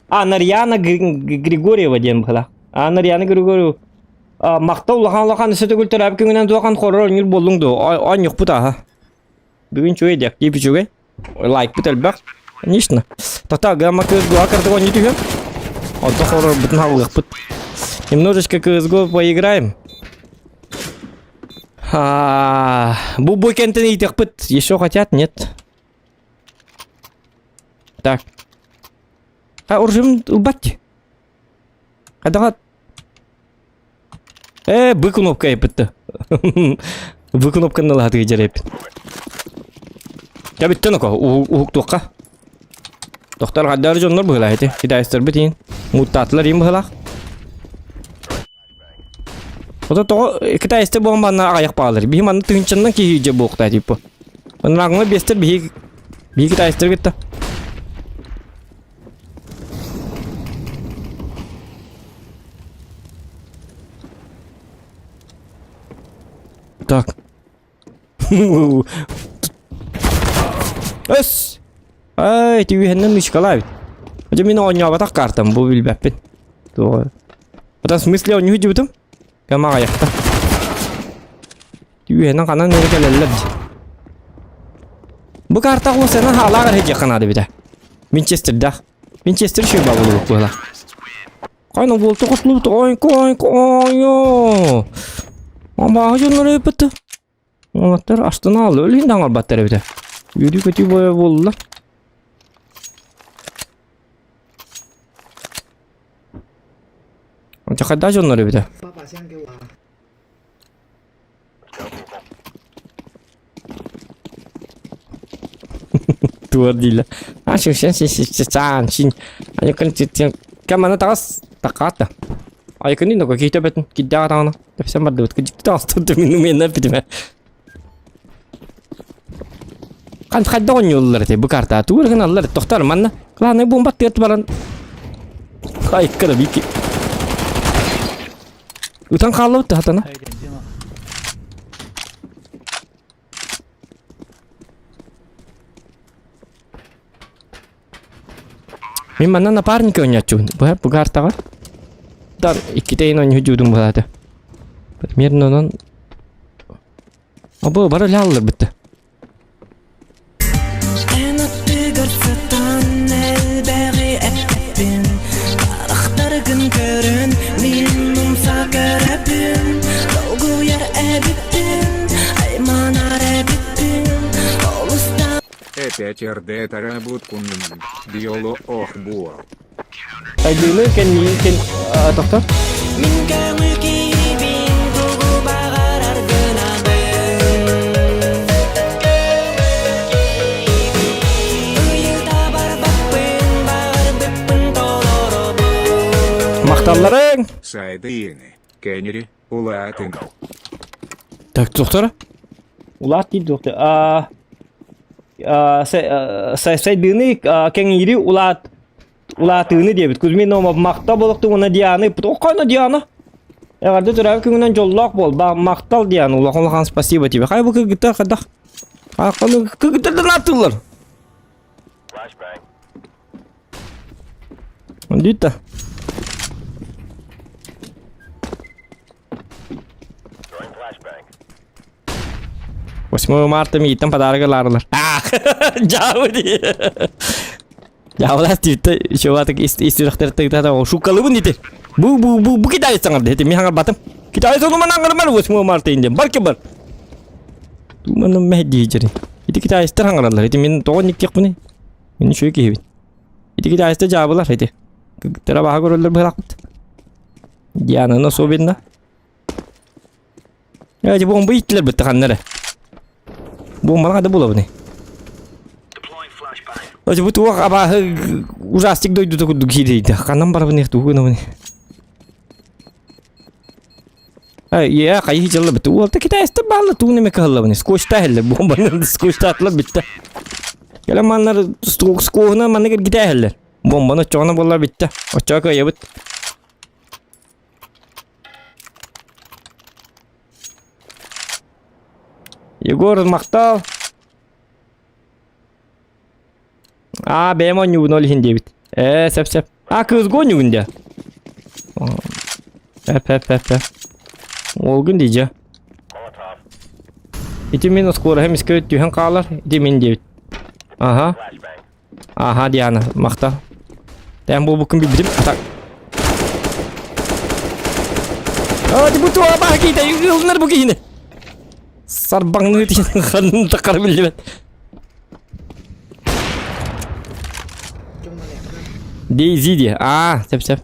А, Нарьяна Григорьева диэн быһыла. А, Нарьяна Григорьева. Махта улахан улахан өссө төгүл төрөөбүт күҥүнэн туохан хоррор ньур буоллуҥ дуо? Оонньуохпут ааһа. Бүгүн үчүгэй диэх. Дип үчүгэй. Лайкпыт элбэх. Конечно. Тата гамма кыз дуа картык оонньуу түһүөм. Онто хоррорбутун халлыахпыт. Немножечко CSGO поиграем. А, бу бу кентен иитиэхпит. Еще хотят? Нет. Так. А оружием ылбат. Хадаҕа Э, б кнопка эппитті. Б кнопканы ылаһатыгы дьэрэппит. Кэбиттен око, уһуктуохха. Тохтор хаддар дьоннор быһылаах ити. Китайстарбыт иин. Муттаатылар иин быһылаах. Ото тоҕо китайстар буолан банна аҕайах баалар. Биһи манна тыһынчаннан киһи дьэ буохта типа. Оннааҕыҥа биэстэр биһи биһи китайстар кытта. Так. Өс! Ай, түйүһэннэн мышкалаабит. Дьэ мин оонньооботох картам бу билбэппин. Туох. Потом в смысле оонньуу дьыбытым? Кэм аҕайахта. Түйүһэнэн ханан эрэ кэлэллэр дии. Бу карта хуусана хаалаах эрэ диэххэ наада эбитэ. Винчестердаах. Винчестер үчүгэй баҕалыыбыт быһыылаах. Хайна буолта хослубут ой кой кой Абааһы дьоннор эппит. Уолаттар астынааллар, өлүн да оҥорбаттар эбитэ. Үөрүү-көтүү буола буолла. Дьахайдаа дьоннор эбитэ. Туор дииллэр. А шүшэн син син Кэманы таҕас такаата. Айкыны нога киһи төбөтүн киддээх атаҕына тэпсэн бардыбыт. Кыдьыкты таҕыстын мин миэнэ эппитим. Хан хайда оонньууллар этэй бу картаа тугу гыналлар тохтор манна главное бомба тыат баран айкара бики Ытан хааллыбыт да хатана. Мин манна напарник оонньооччубун. Бу бу картаҕа. Дар иккитэ иин оонньуу дьуудум быһаата. Примерно онон Абы бары ляллар битте. Эн аттыгар сытан элбэҕи эппиппин Харахтаргын көрөн мин умса көрөбүн Долгуйар эбиппин айманар эбиппин Олустан Опять РД тарабут куннунан. Биоло ох буол. Сайдыыны кэнниин кэн тохтор. Мин көҥүл киһибин тугу баҕарар гынабын Ыйыта барбаппын баҕарбыппын толоробун Махталларыҥ! Сайдыыны, кэннери, улаатын. Так, доктор. Улаат диир доктор. А сайдыыны кэҥиири улаат улаатыыны диэбит. Кузьмин Наумов махтал болохтун уонна Дианы Оххойно Диана. Эҕэрдэ төрөөбүт күҥүнэн дьоллоох буол. Махтал Диана улахан улахан спасибо тебе. Хай бу кыргыттар хайдах? Кыргыттардан аттылар. Дита. 8 марта миигиттэн подарок ылаарылар. Дьаабы дии. Дьаабылаас диибитэ чуватык ис сүрэхтэр шукалыбын ити. Бу бу бу бу китаец саҥарды ити мин хаҥарбатым. Китаец ону манан аҥармар 8 марта индем. Бар бар. Туманым мэһдии дьэри. Ити китаецтар хаҥараллар. Ити мин тоҕо никтиэхпиний? Мин үчүгэй киһибин. Ити китаецтар дьаабылар ити. Кыгыттара баһа көрөллөр быһалаахпыт. Диананы особенно. Эти бомба иттилер битти ханна эрэ. Бомбаны хада булабыный. Эти бу туох абааһы ужастик дойдута курдук киирейди. Ханан барабын тугу гынабын. Э, хайы дьалла битти. Уолта китайстар баалла туу неме кыһаллабын. Скотчта хеллер бомбаны скотчтаатылар битти. Кэлэн маннар скоһуна манна киргитэ хеллер. Бомбаны оччоҕуна буолла битте. Оччоҕо кыайабыт. Егор махтал. Аа, бэйэм оонньуубун ол иһин диэбит. Ээ, сөп сөп. Аа, кыысга оонньуугун дии. Эп эп эп эп. Уолгун дии дьэ. Ити мин оскуораһым эмискэ түһэн хаалар. Ити мин диэбит. Аха. Аха, Диана, махтал. Тэн буолбуккун билбитим. Атак. А, бу туа баа киитэ, ылынар бу киһини. Сарбаҥныы тиһин ханын таххар биллибэт. Дейзи ди. Аа, сөп сөп.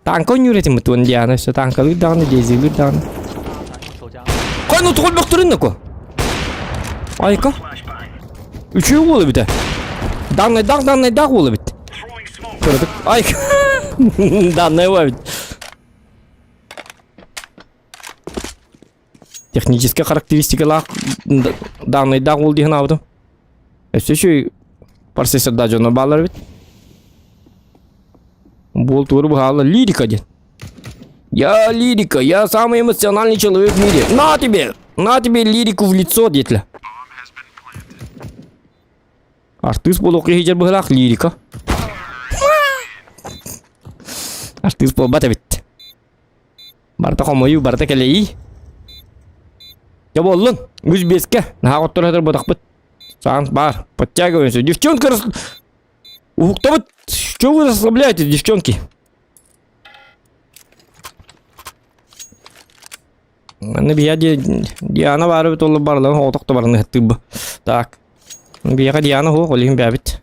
Танка ойнуур этим бутуон Диана, все танкалыыр даҕаны, Дейзилыыр даҕаны. Хойну тугул бөхтөрүн нако. Айка. Үчүгэй уол эбитэ. Даннайдаах даннайдаах уол эбит. Көрдүк. Ай. Даннай уол эбит. Техническэй характеристикалаах даннайдаах уол диэн аабытым. Өссө үчүгэй процессордаах дьоно бааллар эбит. Буол туору быһаалла лирика диэн. Я лирика, я самый эмоциональный человек в мире. На тебе! На тебе лирику в лицо диэтилэр. Артыыс буолуох киһи быһылаах лирика. Артыыс буолбат эбит. Барыта хомойуу, барыта кэлэйии. Дьэ буоллун, үс биэскэ наһаа хотторо ботахпыт. Саан баар, подтягиваемся. Девчонка, рас... уһуктабыт. Чего вы расслабляетесь, девчонки? Манна биһиэхэ Диана баар эбит ол барыларын оҕотох да барыны ыһыттыырба. Так. Биһиэхэ Диана суох, ол иһин бэйэбит.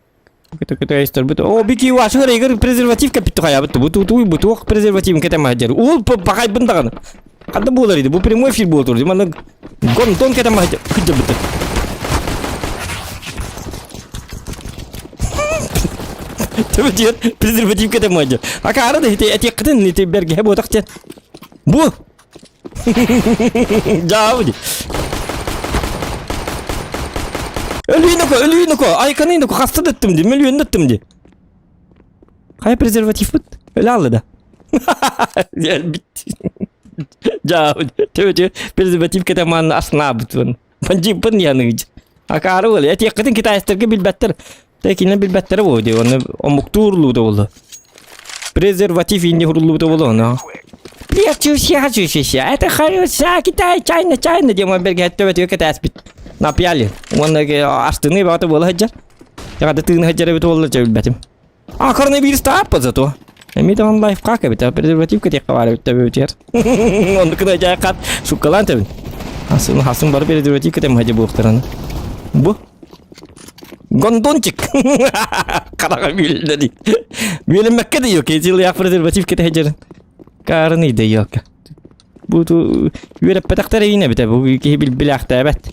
Көтө-көтө О, бики вашын эрэгэр презерватив кэппит хайабыт. Бу ту бу туох презерватив кэтэн маһдьар. Уол пахайбын даҕаны. Ханна буолар иди? Бу прямой эфир буолар турду. Манна гонтон кэтэн маһдьар. Кыдьабыт. Төбөтүгэр презерватив кэтэн маһдьар. Акаары да ити этиэххитин ити бэргэһэ буотах диэн. Бу Дьаабы Өлүүнөкө, өлүүнөкө, айканыйнөкө хаста да ыттым ди, мөлүйүөн да ыттым ди. Хайа презервативпыт? Өлө алла да. Дьаабы, төбөтү презерватив кэтэмаан аснаабытын. Бандьыыппын яныгыж. Акаары буолла. Этиэххитин китайстарга билбэттэр. Тэ кинилэр билбэттэрэ буолуо дии. Онно омуктуу уруллубута буолла. Презерватив инни уруллубута буолуо оно. Это хороша Китай, Чайна, Чайна диэн бэргэһэттэ бэтүгэ кэтээспит. Напьяли. Уонна астыны баҕата буола сылдьар. Яҕада тыыны сылдьар эбит буолла дьэ билбэтим. А коронавирус тааппа зато. Эмиэ даҕаны лайфхак эбит, презерватив кэтиэххэ баар эбит төбөбүтүгэр. Оннук гына дьэ хат шуккалаан тэбин. Хасын хасын бары презерватив кэтэммэ дьэ буохтараны. Бу. Гондончик. Хараҕа бүөллэри. Бүөлэммэккэ да ёке, дьылыйаах презерватив кэтэһэ дьэрин. Карын ыйда ёке. Бу ту үөрэппэтэхтэр эйин эбитэ, бу киһи билбилээхтээбэт.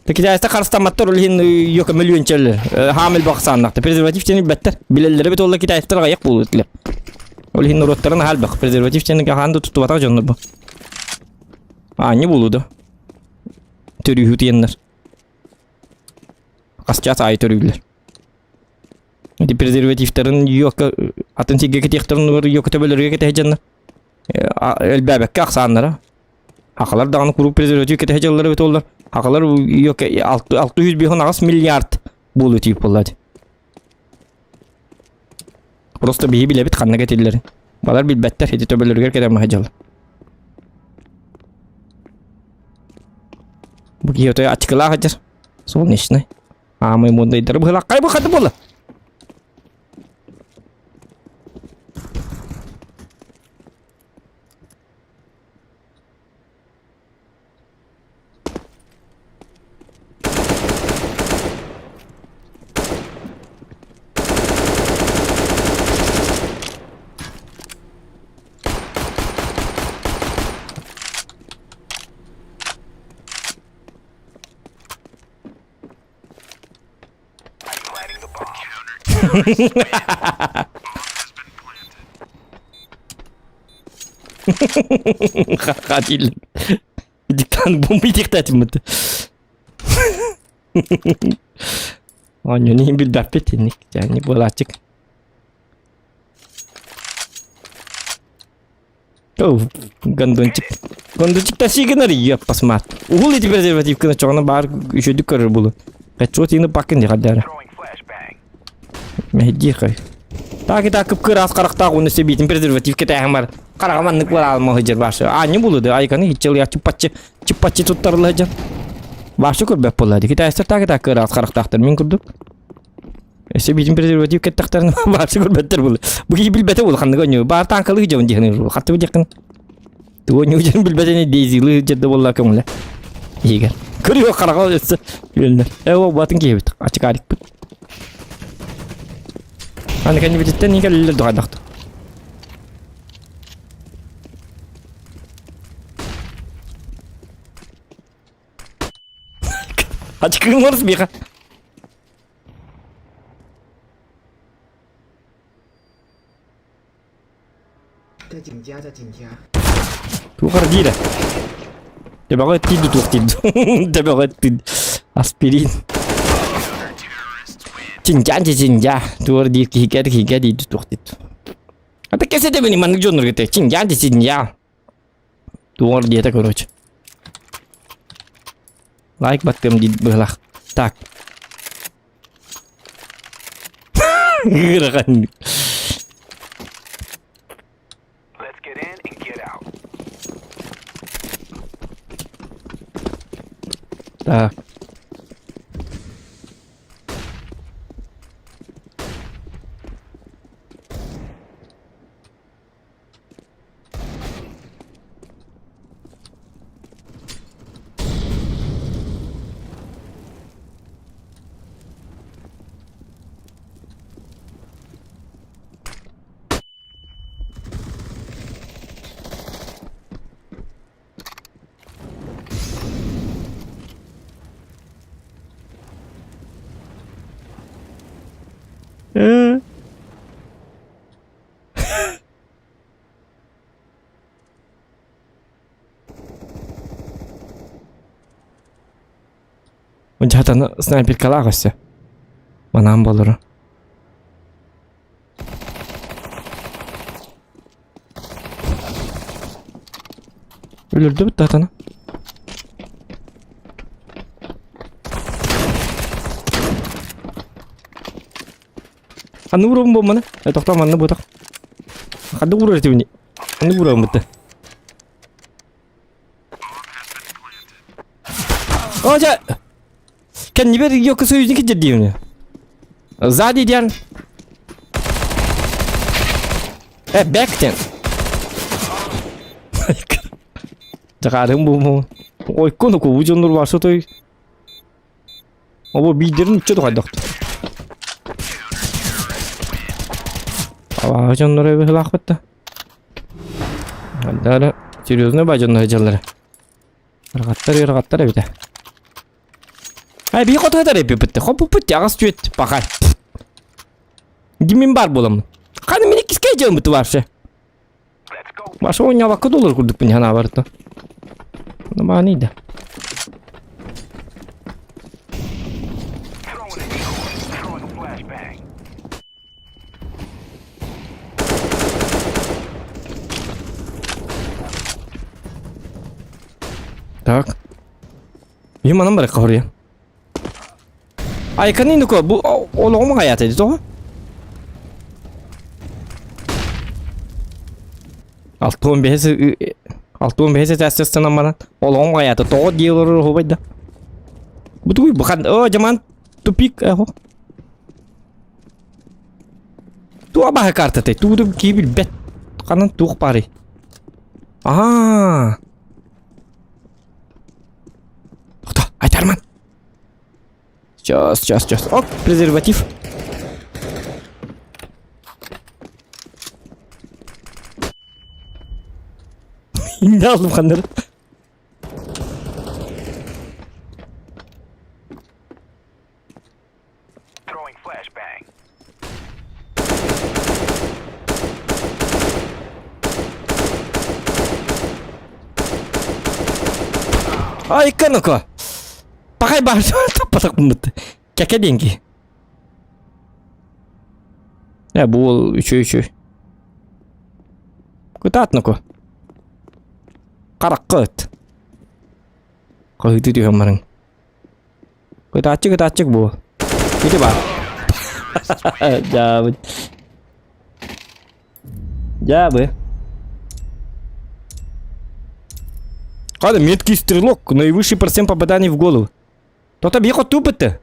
Китайста харыстамматтар ол иһин ёке мөлүөнчэл хаамыл бахсааннахта. Презерватив тени билбэттэр. Билэллэрэ бит олла китайстар аҕыйах буолутлар. Ол иһин норуоттарын аһалбах. Презерватив тени хаан да туттубатах дьоннор бу. Аанньы буолуу да. Төрүүһү тиэннэр. Хас чаас аайы төрүүллэр. Ити презервативтарын йокка атын сиргэ кэтиэхтэрин угар йокка төбөлөргө кэтэһэ дьаннар. Элбээбэккэ ахсааннара. Хахалар даҕаны куруук презерватив кэтэһэ дьаллара эбит оллар. Хахалар йокка 658 миллиард буолуу тиип буолла. Просто биһи билэбит ханна кэтиллэрин. Балар билбэттэр, ити төбөлөрүгэр кэтэн маһа дьалла. Бу киһи отой ачыкылаах сылдьар. Солнечный. Аамай мундайдары быһылаах. Бу хата буолла? Ха-ха дииллэр. Диктант бомба диктатиммыт. Оонньууну иһин билбэппит инник дьэ буолааччык. Оу, гондончик. Гондончик тасигынар йоппасмаат. Уһул ити презерватив гына чоҕуна баар үчүгдүк көрөр булу. Хаччуот ини пакын дихаддара. Мэһдии хай. Так и так кып-кыраас харахтаах уонна себиитин презерватив кэтээһин бар. Хараҕа маннык бараалма сылдьар башы. Аанньа булу да айканы хиччыл чыппаччы чыппаччы туттарыла сылдьар. Башы көрбөт буолла. Китайстар так и так кыраас харахтаахтар мин курдук. Өссө биитин презерватив кэттэхтэрин башы көрбөттөр булу. Бу киһи билбэтэ буолу ханнык онньу. Баар танкалыы дьон диһин хаттыбы диэххин. Тугу онньу дьон билбэтини дейзилы жерде буолла көҥүлэ. Иһигэр. Көрүө хараҕа өссө үөлнэр. Э ол батын киһибит. Ачыкаарикпыт. Аны кэннибититтэн не кэллилэр дуһайдахтар. Ачыкыҥ орус биэхэ. Туох диирэ? Төбөҕө тиийди туох тиийди. Төбөҕө тиийди. Аспирин. Чинча чинча. Туор диир киһигэ киһигэ диийди туох тиийди. Ата кэсэтэбини маннык дьоннорго те. Чинча чинча. Туор диэтэ короче. Лайк баттыам диир быһылах. Так. Ыарахан. Так. Э. Дьаатаны снайперкалаах өссө. Манаан болору. Өлөрдүбүт даатаны. Ханны уурабын буолманы? Э, тохтоо манна буотах. Ханны уурар этибини? Ханны уурабын бытты? О, жа! Кэннибэр ёка союзники дьэрдиибини. Сзади диэн. Э, бэктен. Жакарым бу му. Ой, кону ку дьоннор бар сотой. Обо биидерин үччө тухайдахт. Абааһы дьонноро быһыылаахпыт да. Дары серьезно ба дьонноро дьаллара. Ырҕаттар ырҕаттар эбитэ. Ай бии хотуһатар эппиппит. Хоппуппут аҕас түөт пахай. Димин бар буоламмын. Ханы мин иккискэ дьыаммыт вообще. Баша оонньообокко да олор курдукпун санаабар да. Нормальный да. Так. Ийэм манан барыахха хоруйа. Айканы нука бу олоҕум аҕайаата дии тоҕо? 65 65 этээстэстанан баран олоҕум аҕайаата тоҕо дии олорор оһуобай да. Бу тугуй бу хан о дьаман тупик эхо. Туох баһа картатай тууду кии билбэт. Ханан туох баарый? Аа. Кто? Айтарман. Сейчас, сейчас, сейчас. Оп, презерватив. Не алдым ханнары. Ай, ну-ка. Пахай бар, таппатах бут. Кәкә деньги. Э, бу ол үчүй үчүй. Кытаат ну-ка. Харакка ыт. Хаһыытыы түһэн баран. Кытааччы кытааччык бу. Ити бар. Дьаабы. Дьаабы. Хада меткий стрелок, наивысший процент попаданий в голову. То-то бихо тупыты.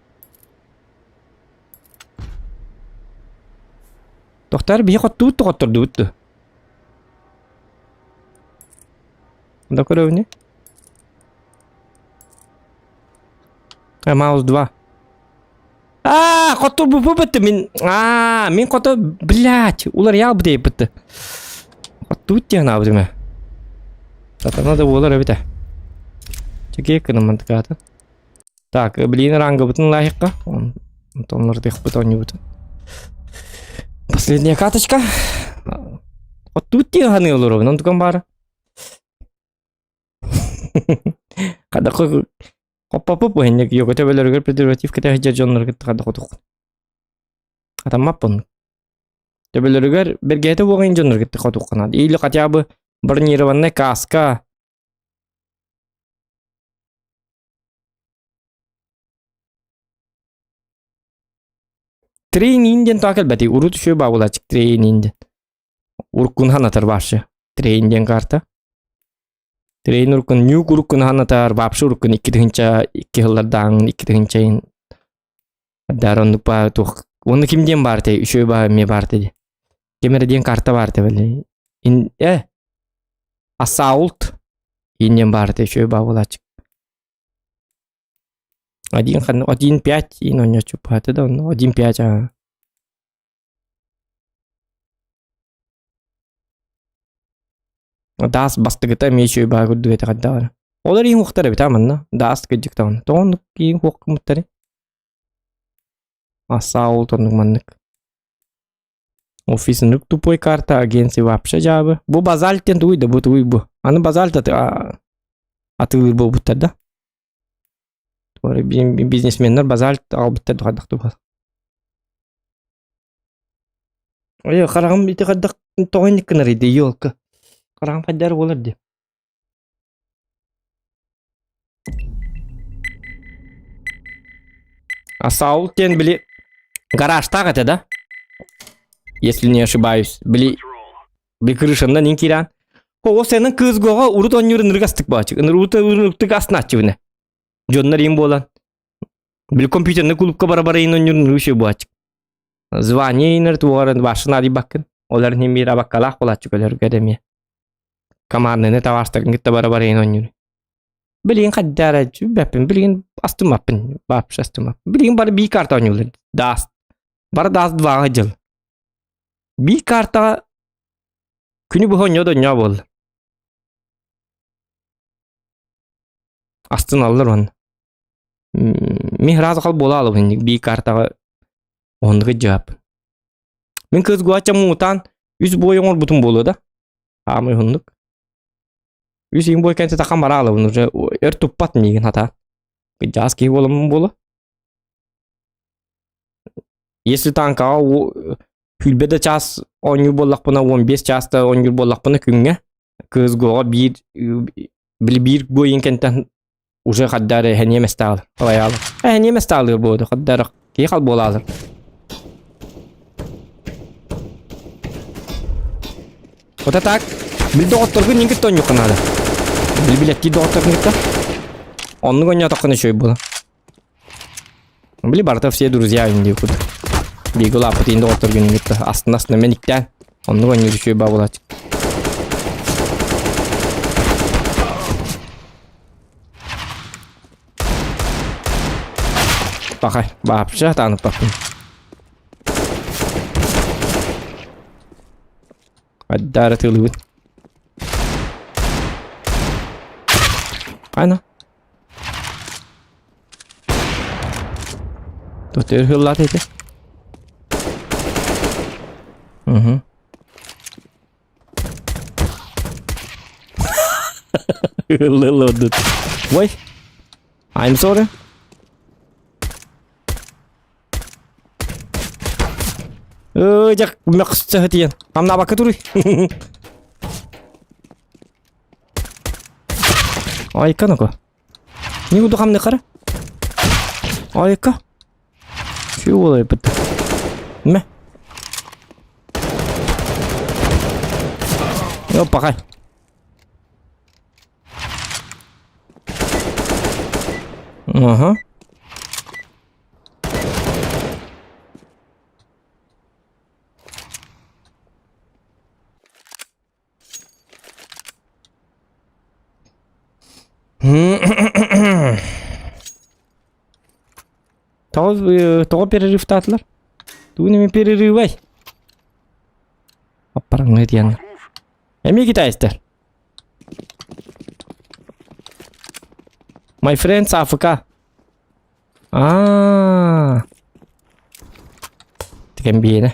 Тохтар бихо тут тоҕоттордубут. Да көрөбүнэ. А, маус 2. А, хоту бу бу мин. А, мин хоту, блядь, улар ял бит. Хоту диэн абдыма. Сатана да буолар эбитэ. Чекей кынам мантыкаата. Так, блин, рангабытын лайыққа. Онтон лардыхпыт оонньуубутун. Последняя карточка. Хоту диэн ханы олоробун, онтукан баара. Хадахы хоппоппуп уһэнньик йога төбөлөрүгэр презерватив кэтэ сылдьар дьоннору кытта хадах отух. Атаммаппын. Төбөлөрүгэр бэргэһэтэ буоҕайын дьоннору кытта хотухханаат. Или хотя бы бронированная каска. Трейнин диэн тоҕо кэлбэтий? Урут үчүгэй баабылааччык трейнин диэн. Уруккун ханатар вообще. Трейн диэн карта. Трейн уруккун ньюк уруккун ханатар вообще уруккун 2002 сыллардаан 2000 Дар оннук баа туох уонна ким диэн баар этэй үчүгэй баа эмиэ баар этэ дии. Ким эрэ диэн карта баар этэ били. Ин э Асаулт иин диэн баар этэ үчүгэй баа буолааччы. Один хан 1.5 иин оонньооччу баата да онно 1.5 аа. Даас бастакыта эмиэ үчүгэй баа курдук этэ хайдах эрэ. Олор иин уохтар эбит аа манна. Даас кырдьык даҕаны. Тоҕо оннук иин уох гыммыттарый? Асаул оннук маннык. Офис ынырык тупой карта, агенция вообще дьаабы. Бу базальт диэн тугуй да бу тугуй бу. Аны базальт атыылыыр буолбуттар да. Бизнесменнэр базальт аҕалбыттар да хайдах туһа. Ой, хараҕым ити хайдах тоҕо инник гынарый дии, елка. Хараҕым хайдары буолар дии. А Саул диэн били гаражтаах этэ да? Если не ошибаюсь. Били би крышаннан ин киирэн. О, сенин кыыс гоҕа урут оонньуур ынырык астык баачык. Ынырык ынырыктык астынааччыбына. Дьоннор им буолан. Били компьютерный клубка бара-бара ин оонньуур ынырык үчүгэй буолааччык. Звание инер туоҕарын башын арыйбаккын. Олар иһин биир абаккалаах буолааччы көлөргө да эмиэ. Команданы табаастарын кытта бара-бара иһин оонньуур. Билигин хайдара бэппин, билигин астыммаппын, вообще астыммаппын. Билигин бары бии карта оонньуулар. Даас. Бары даас дваҕа дьыл. Биир картаҕа күнү быһа онньоо да онньоо буолла. Астыналлар уонна. Мин сразу хал буола алабын биир картаҕа оннук дьаап. Мин кыыс гуача муҥутаан үс бой оҥорбутум буолуо да. Аамай оннук. Үс иин бой кэнсэ тахан бара алабын уже өр туппат миигин хата. Кыдьаас киһи буоламмын буола. Если танкаҕа сүүрбэ да чаас оонньуур буоллахпына, 15 чаас да оонньуур буоллахпына күҥҥэ кыыс гоҕа биир били биир гойын кэнтэн уже хаддар эһэниэ мэстаал алайаал эһэниэ мэстаалыыр буолду хаддар киһи хал буолаалар Вот так. Бил доҕотторгун ньиҥкит тонньукка наада. Бил билэттии доҕотторгун кытта. Оннук онньоотоххуна үчүгэй буолар. Били барыта все друзья дии курдук. Бииргэ улааппыт иин доҕотторгун кытта астына астына мэниктээн. Оннук онньуур үчүгэй баа буолааччы. Пахай, вообще таныппаппын. Айдаара тыылыбын. Айна. Тут hırlat eti. Угу. Ой. I'm sorry. Өө, дьэ, мөхсө тиен. Амнабакка туруй. Айка ну-ка. Не буду хамны қара. Айка. Чего олай бітті. Мә. Оппақай. Ага. Тоҕо тоҕо перерывтаатылар? Тугун эмэ перерывай? Аппараҥҥа диэн. Эмиэ китайстар. My friends Африка. Аа. Тигэн биэнэ.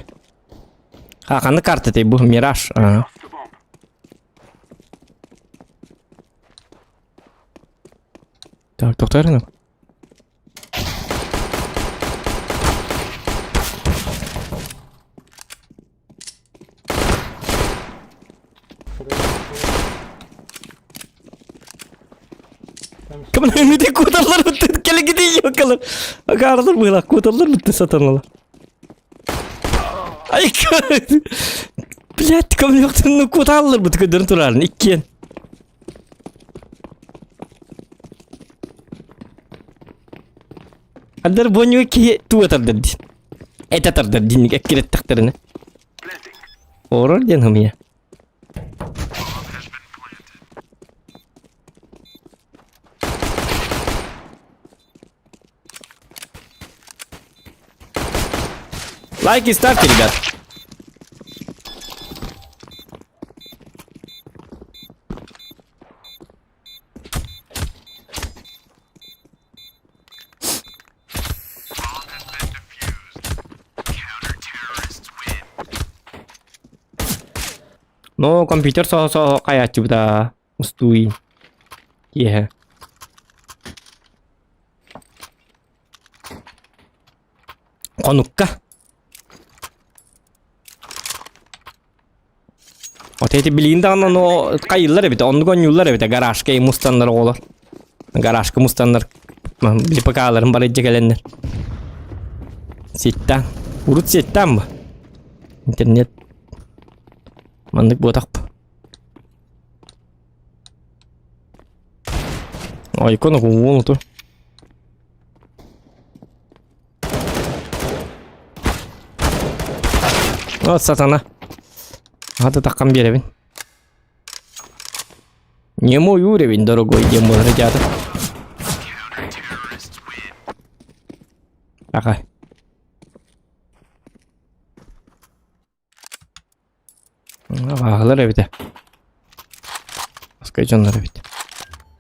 А, ханна карта этэй бу? Мираж. Аа. Так, тоқтар Кымын үмүтэ куталлар быттын кэлигити йокалар. Акааралар быылах куталлар бытты сатаналар. Ай, блядь, кымын куталлар быт көдөрүн турарын иккиэн. Андар бонньуга киһи туга тардар диэн. Этэ тардар диэн эккирэттэхтэринэ. Орор диэн хымыйа. Лайки ставьте, ребят. Но компьютер соһо-соһо хайааччыбыта устууй киэһэ. Хонукка. Вот эти билигин даҕаны ону хайыыллар эбит, оннук оонньууллар эбит, гаражка мустаннар оҕолор. Гаражка мустаннар били ПК-ларын бары илдьэ кэлэннэр. Ситтаан. Урут ситтаан ба? Интернет маннык буотахпы. Айкон уолу Вот сатана. Аты таххан биэрэбин. Не мой уровень, дорогой, диэн буолар ребята. Ага. Абааһылар эбитэ. Аскай дьоннор эбит.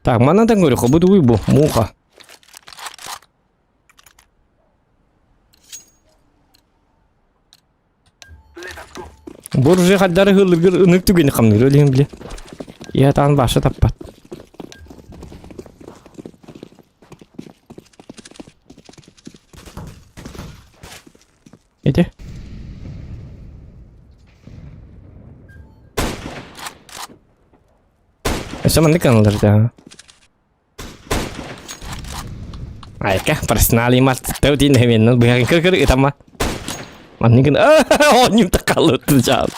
Так, манан көрүөххэ бу тугуй бу? Муха. Буржи хаддары хыллыргыр ынык түгэни хамныыр өлүһүн биле. Я таан баша таппат. Ити. Өссө маннык аналар да. Айка, профессиональный мастер дин хеменнен быһагын кыр-кыр ытама. Манныгын оонньуу такалыттын жаал.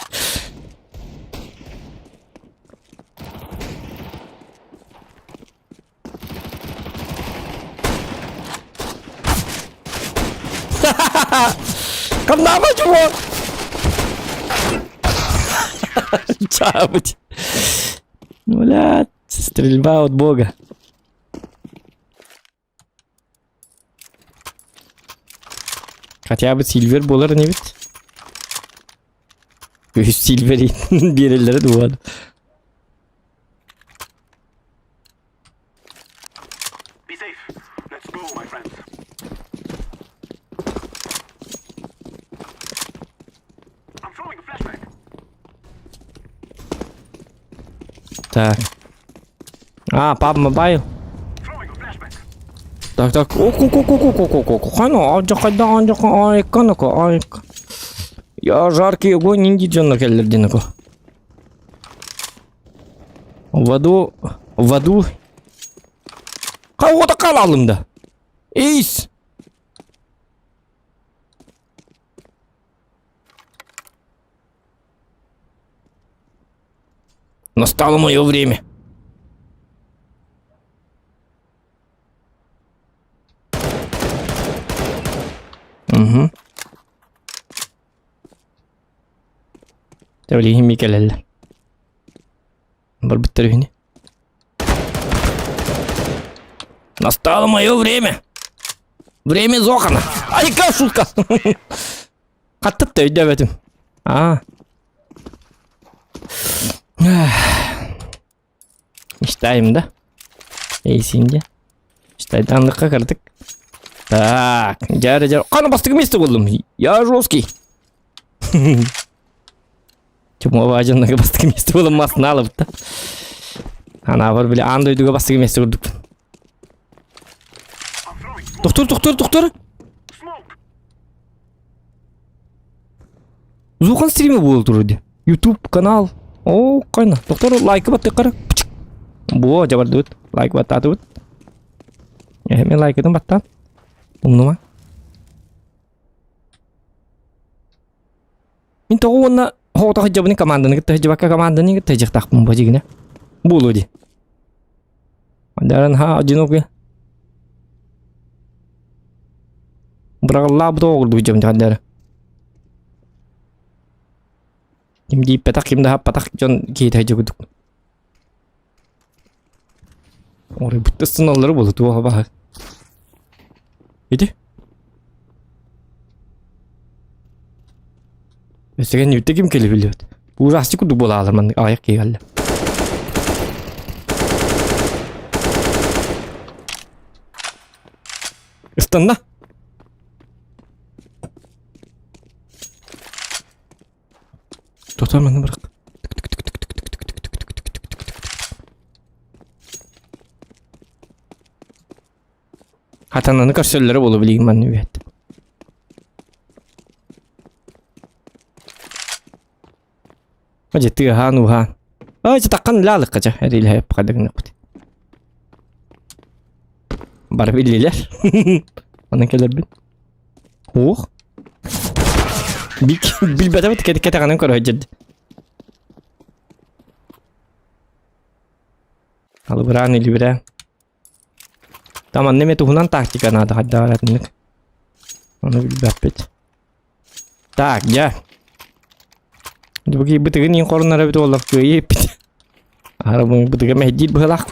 Каннама чего? Чабыть. Блядь, стрельба от бога. Хотя бы Сильвер буолар ини бит. Үс Сильвер биэрэллэрэ дуо. Так. А, PUBG Mobile. Так, так. Я жаркий огонь инди дьонно кэллэр диэн око. В аду, в аду. Кого-то қалалым да. Эйс! Настало мое время. Угу. Тэбилигин кэлэллэр. Барбыттар үһүнү. Настало мое время. Время Зохана. Айка шутка. Хаттып да өйдөөбөтүм. Аа. Мечтаем, да? Эйсинде. Мечтайданлыкка кырдык. Так, жары жары. Кана бастыгы месте болдум. Я жесткий. Чумова ажынныгы бастыгы месте болдум масын алып да. Ана бар биле ан дойдуга бастыгы месте көрдүк. Доктор, доктор, доктор. Зухан стримі буолар турар дии. Ютуб канал. Оо, хайна. Доктор лайкы баттык Буо, жабардыбыт. Лайк баттаатыбыт. Эми лайкытын баттаан. Умнума. Мин тоҕо уонна хоҕото сылдьабыный команданы кытта сылдьыбакка команданы кытта сылдьыахтаахпын бу дьигинэ. Буолуо дии. Даран ха одинокий. Быраҕыллаабыт оҕо курдук дьон дьахтар. Ким дииппэтэх, ким да хаппатах дьон киһитэ дьэ курдук. Оройбут ыстыналлары буолла туоха баһа. Ити? Өссө ким ким кэлэ билбэт. Ужасчик курдук буолаалар маннык аҕыйах киһи кэллэ. Ыстанна. Тота маны бырах. Хатананы көрсөллөрө буолу билигин манны үһэт. Дьэ тыаһаан ууһаан. Ай дьэ таххан лаалыкка дьэ эрилэһэ хадыгынаппыт. Бары биллилэр. Онон кэлэрбин. Уох. Билбэтэбит кэтэҕинэн көрө сылдьар. Алыбыраан илибирээн. Там манна эмиэ туһунан тактика наада хайдах атыннык. Ону билбэппит. Так, дьэ. Бу бытыгын иин хоруннара эбит уоллар кыайыы эппит. Аһара бу бытыга мэһэйдиир быһылаах.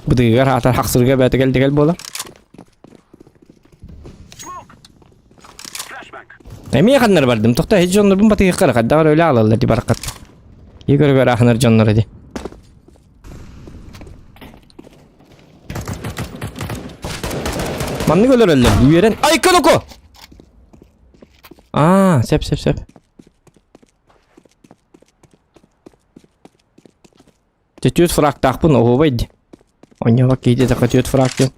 Бытыгыгар аатар хахсырга бээтэ кэлдэгэл буолар. Эмиэ ханнары бардым. Тохто һич дьоннорбун батыһыахха эрэ хайдах эрэ өлө аалаллар дии бараххат. Киһи көрө-көрө аһынар дьонноро дии. Маннык өлөрөллөр үөрэн. Айка локо! Аа, сөп сөп сөп. Түөт фрактаахпын оһуобай дии. Онньоҕо киһи диэтэххэ түөт фрак диэн.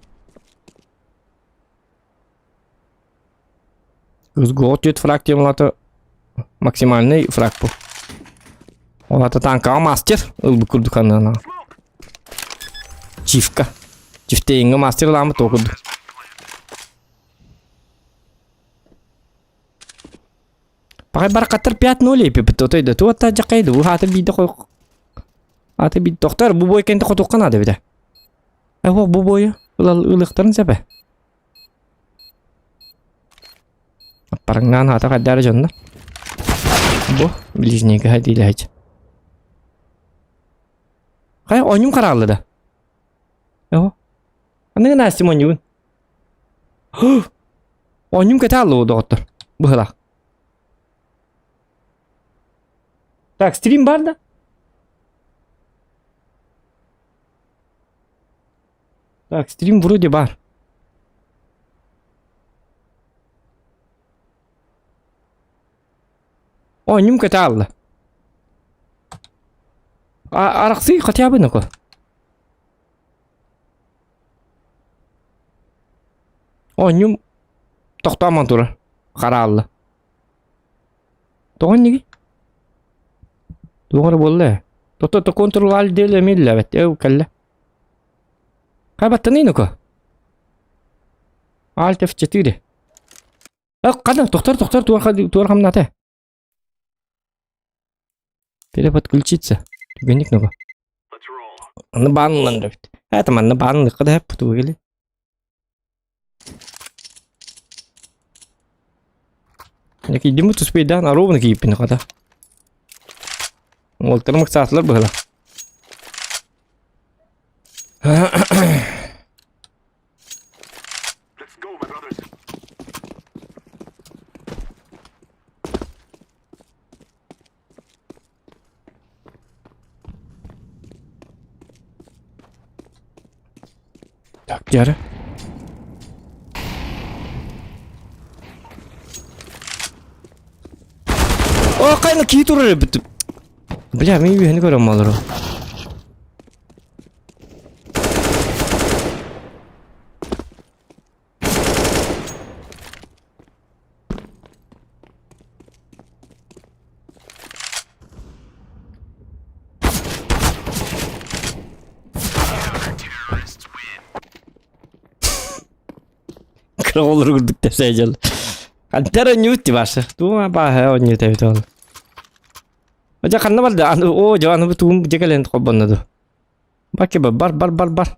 Гол түөт фраг диэн улаата максимальный фраг бу. Ол ата танкаҕа мастер ылбыт курдук аннана. Чивка. Чифтейҥҥэ мастер ылааммыт ол курдук. Пахай баракаттар 5-0 эпипит отой да туотта дьаккай да бу хаата биирдэ хой Аты бит доктор бу бой кенте хотуққа надо бите. Э бу бойы ылыктарын сәбе. Аппарыңнаан хаата хайдары дьоннор. Бу ближнийга хайдыйлаһыч. Хай оонньуум хараалла да. Эho. Аныгы Настя оонньуубун. Оонньуум кэтэ алла доҕоттор. Быһылаах. Так, стрим бар да? Так, стрим вроде бар. Оонньуум кэтэ аалла. Арахсыы хотя бы ну-ка. Оонньуум тохтоомон турар. Хараалла. Тоҕо иннигий? Туох эрэ буолла ээ. Тото то контрол деле эмиэ Эу кэллэ. Хай баттаный ну-ка. Alt F4. Қана тоқтар тоқтар туар хамната. Переподключиться. Түгенник ну-ка. Аны баанылан эбит. Это манна баанылыкка да хеп тугели. Кийдим туспейдаан ровно кийиппин хата. Уолтарым ыксаатылар быһыла. Так, дьэ О, хайна кии турар эбит. Бля, мин үөһэни көрөн малыру. Кыра олор курдук тэсээдьэл. Хантара ньүүт башы. Тума бааһа онньут эбит ол. Жа ханна барда? О, жа аны туум жекелен холбонноду. Баки бар бар бар бар.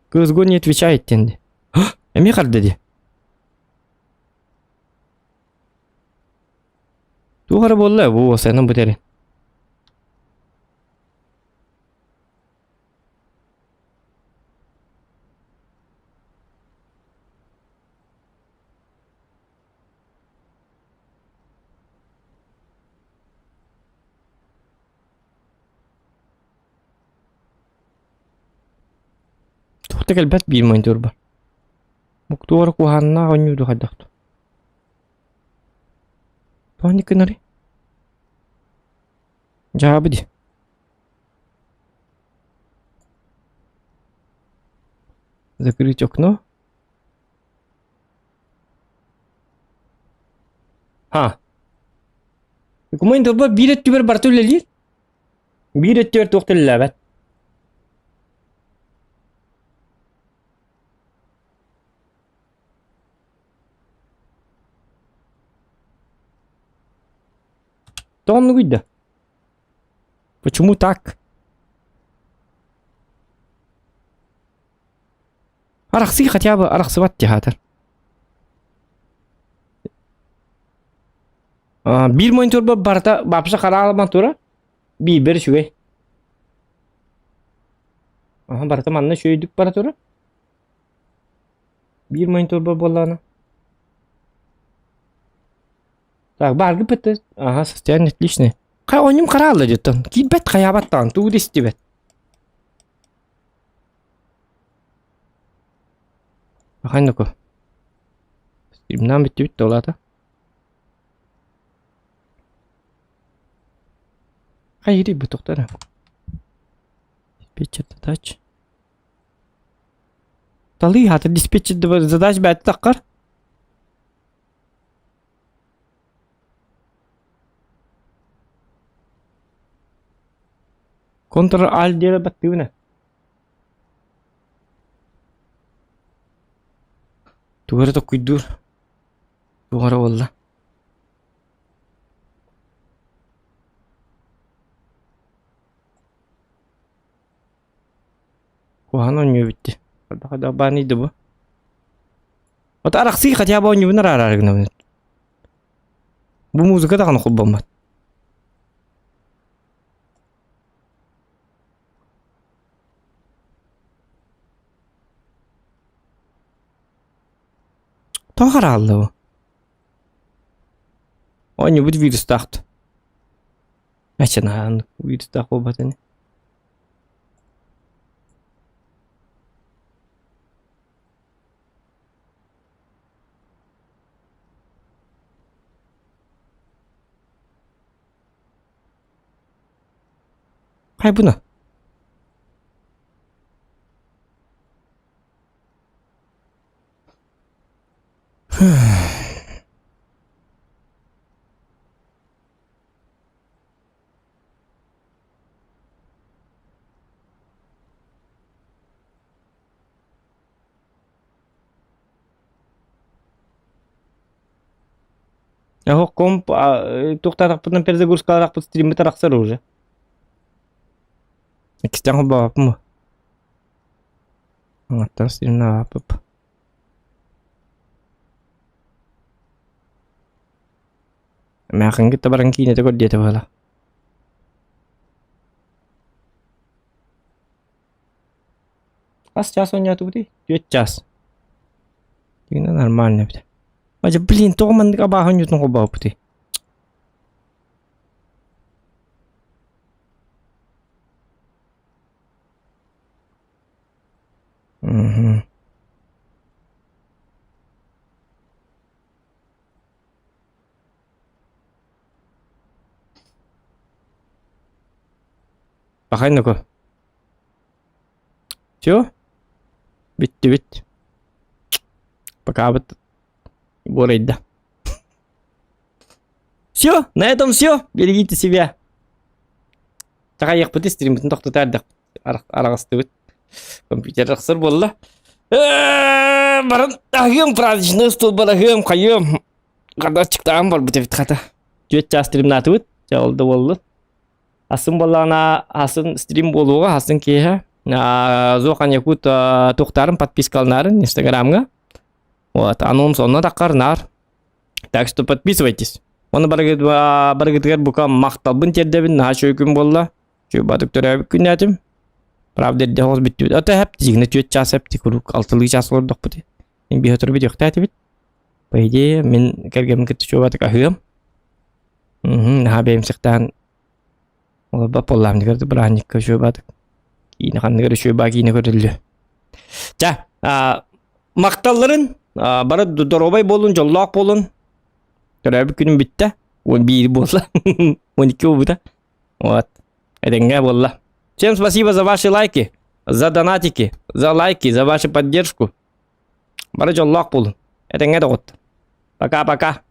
Кызго не отвечает тенди. Эми харды ди. Туох эрэ буолла бу уосайынан бүтэрин. Туох да кэлбэт биир монитор бар. Буктуора куһааннаах оонньууру хайдах Тоҕо гынарый? Дьаабы дии. Закрыть окно. А. Документ биир өттүгэр барыта үлэлиир. Биир өттүгэр туох да үлэлээбэт. Тоҕо да? Почему так? Арахсыы хотя бы арахсыбат театр. Биир монитор барыта бапса хараалман тура. Биир үчүгэй. Аха барыта манна үчүгэйдик бара тура. Биир монитор буоллаҕына. Так, бааргы быты. Ага, состояние отличное. Хай онньум хараалла дьиттэн. Киирбэт хайаабат даҕаны, тугу да истибэт. Ханныку. Стримнаан бүттүбүт да улаата. Хайыри бу тохтара. Диспетчер задач. Талыы хата диспетчер задач бэт таххар. Контр аль диэри баттыыбына. Тугу эрэ токкуйдуур. Туох эрэ буолла. Куһаҕан оонньуу эбит Хайдах бааный да бу. Вот арахсыы хотя бы оонньуубун араараары гынабын. Бу музыка даҕаны холбоммот. Тоҕо хараалла бу? Оонньуубут вирустаах Ачанаан вирустаах буолбат ини. Хайбына. Оһох комп туохтаатахпытынан перезагрузкалаахпыт стриммит арахсар уже. Иккистээн холбообоппун бу. Оттон стримнаабаппып. Эмээхин кытта баран киинэтэ көр диэтэ буола. Хас чаас оонньоотубутуй? Түөрт чаас. Дьиҥинэн нормально эбит. Адьа, блин, тоҕо маннык абааһы оонньуутун холбообуппутуй? Мгм. Пахай ну-ка. Все? Бүттүбүт. Пока буорайда. Все, на этом все. Берегите себя. Чахайыахпыт стриммитин тохтотар араҕастыбыт. Компьютер ахсар буолла. Баран аһыам праздничный стол бараһыам хайыам. Хардаччыктаан барбыт эбит хата. Түөрт чаас стримнаатыбыт. Чэ ол да буоллун. Асын буоллаҕына асын стрим буолуоҕа, асын киэһэ. Зохан Якут туохтарын подпискаланарын Инстаграмҥа. Вот, анонс онно таххар наар. Так что подписывайтесь. Оны барыгытыгар бука махталбын тиэрдэбин, наһаа үчүгэй күн буолла. Үчүгэй баатык төрөөбүт күннээтим. Правда, эрдэ соҕус бүттүбүт. Ата хэп, дьиҥнэ түөрт чаас эп, куруук алтылыы чаас олордохпут. Мин биһи өтөрбүт үөхтээтибит. По идее, мин кэргэммин кытта чуобатык аһыам. Наһаа бэйэмсэхтээн олорбот буоллаам дигэр бырааһынньыкка үчүгэй киинэ ханныгар үчүгэй баа киинэ көрүллүө. Ча, махталларын бары доруобай буолун, дьоллоох буолун. Төрөөбүт күнүм бүттэ. 11 буолла. 12 буолбута. Вот. Этэҥҥэ буолла. Всем спасибо за ваши лайки, за донатики, за лайки, за вашу поддержку. Бары дьоллоох буолун. Этэҥҥэ доҕоттор. Пока-пока.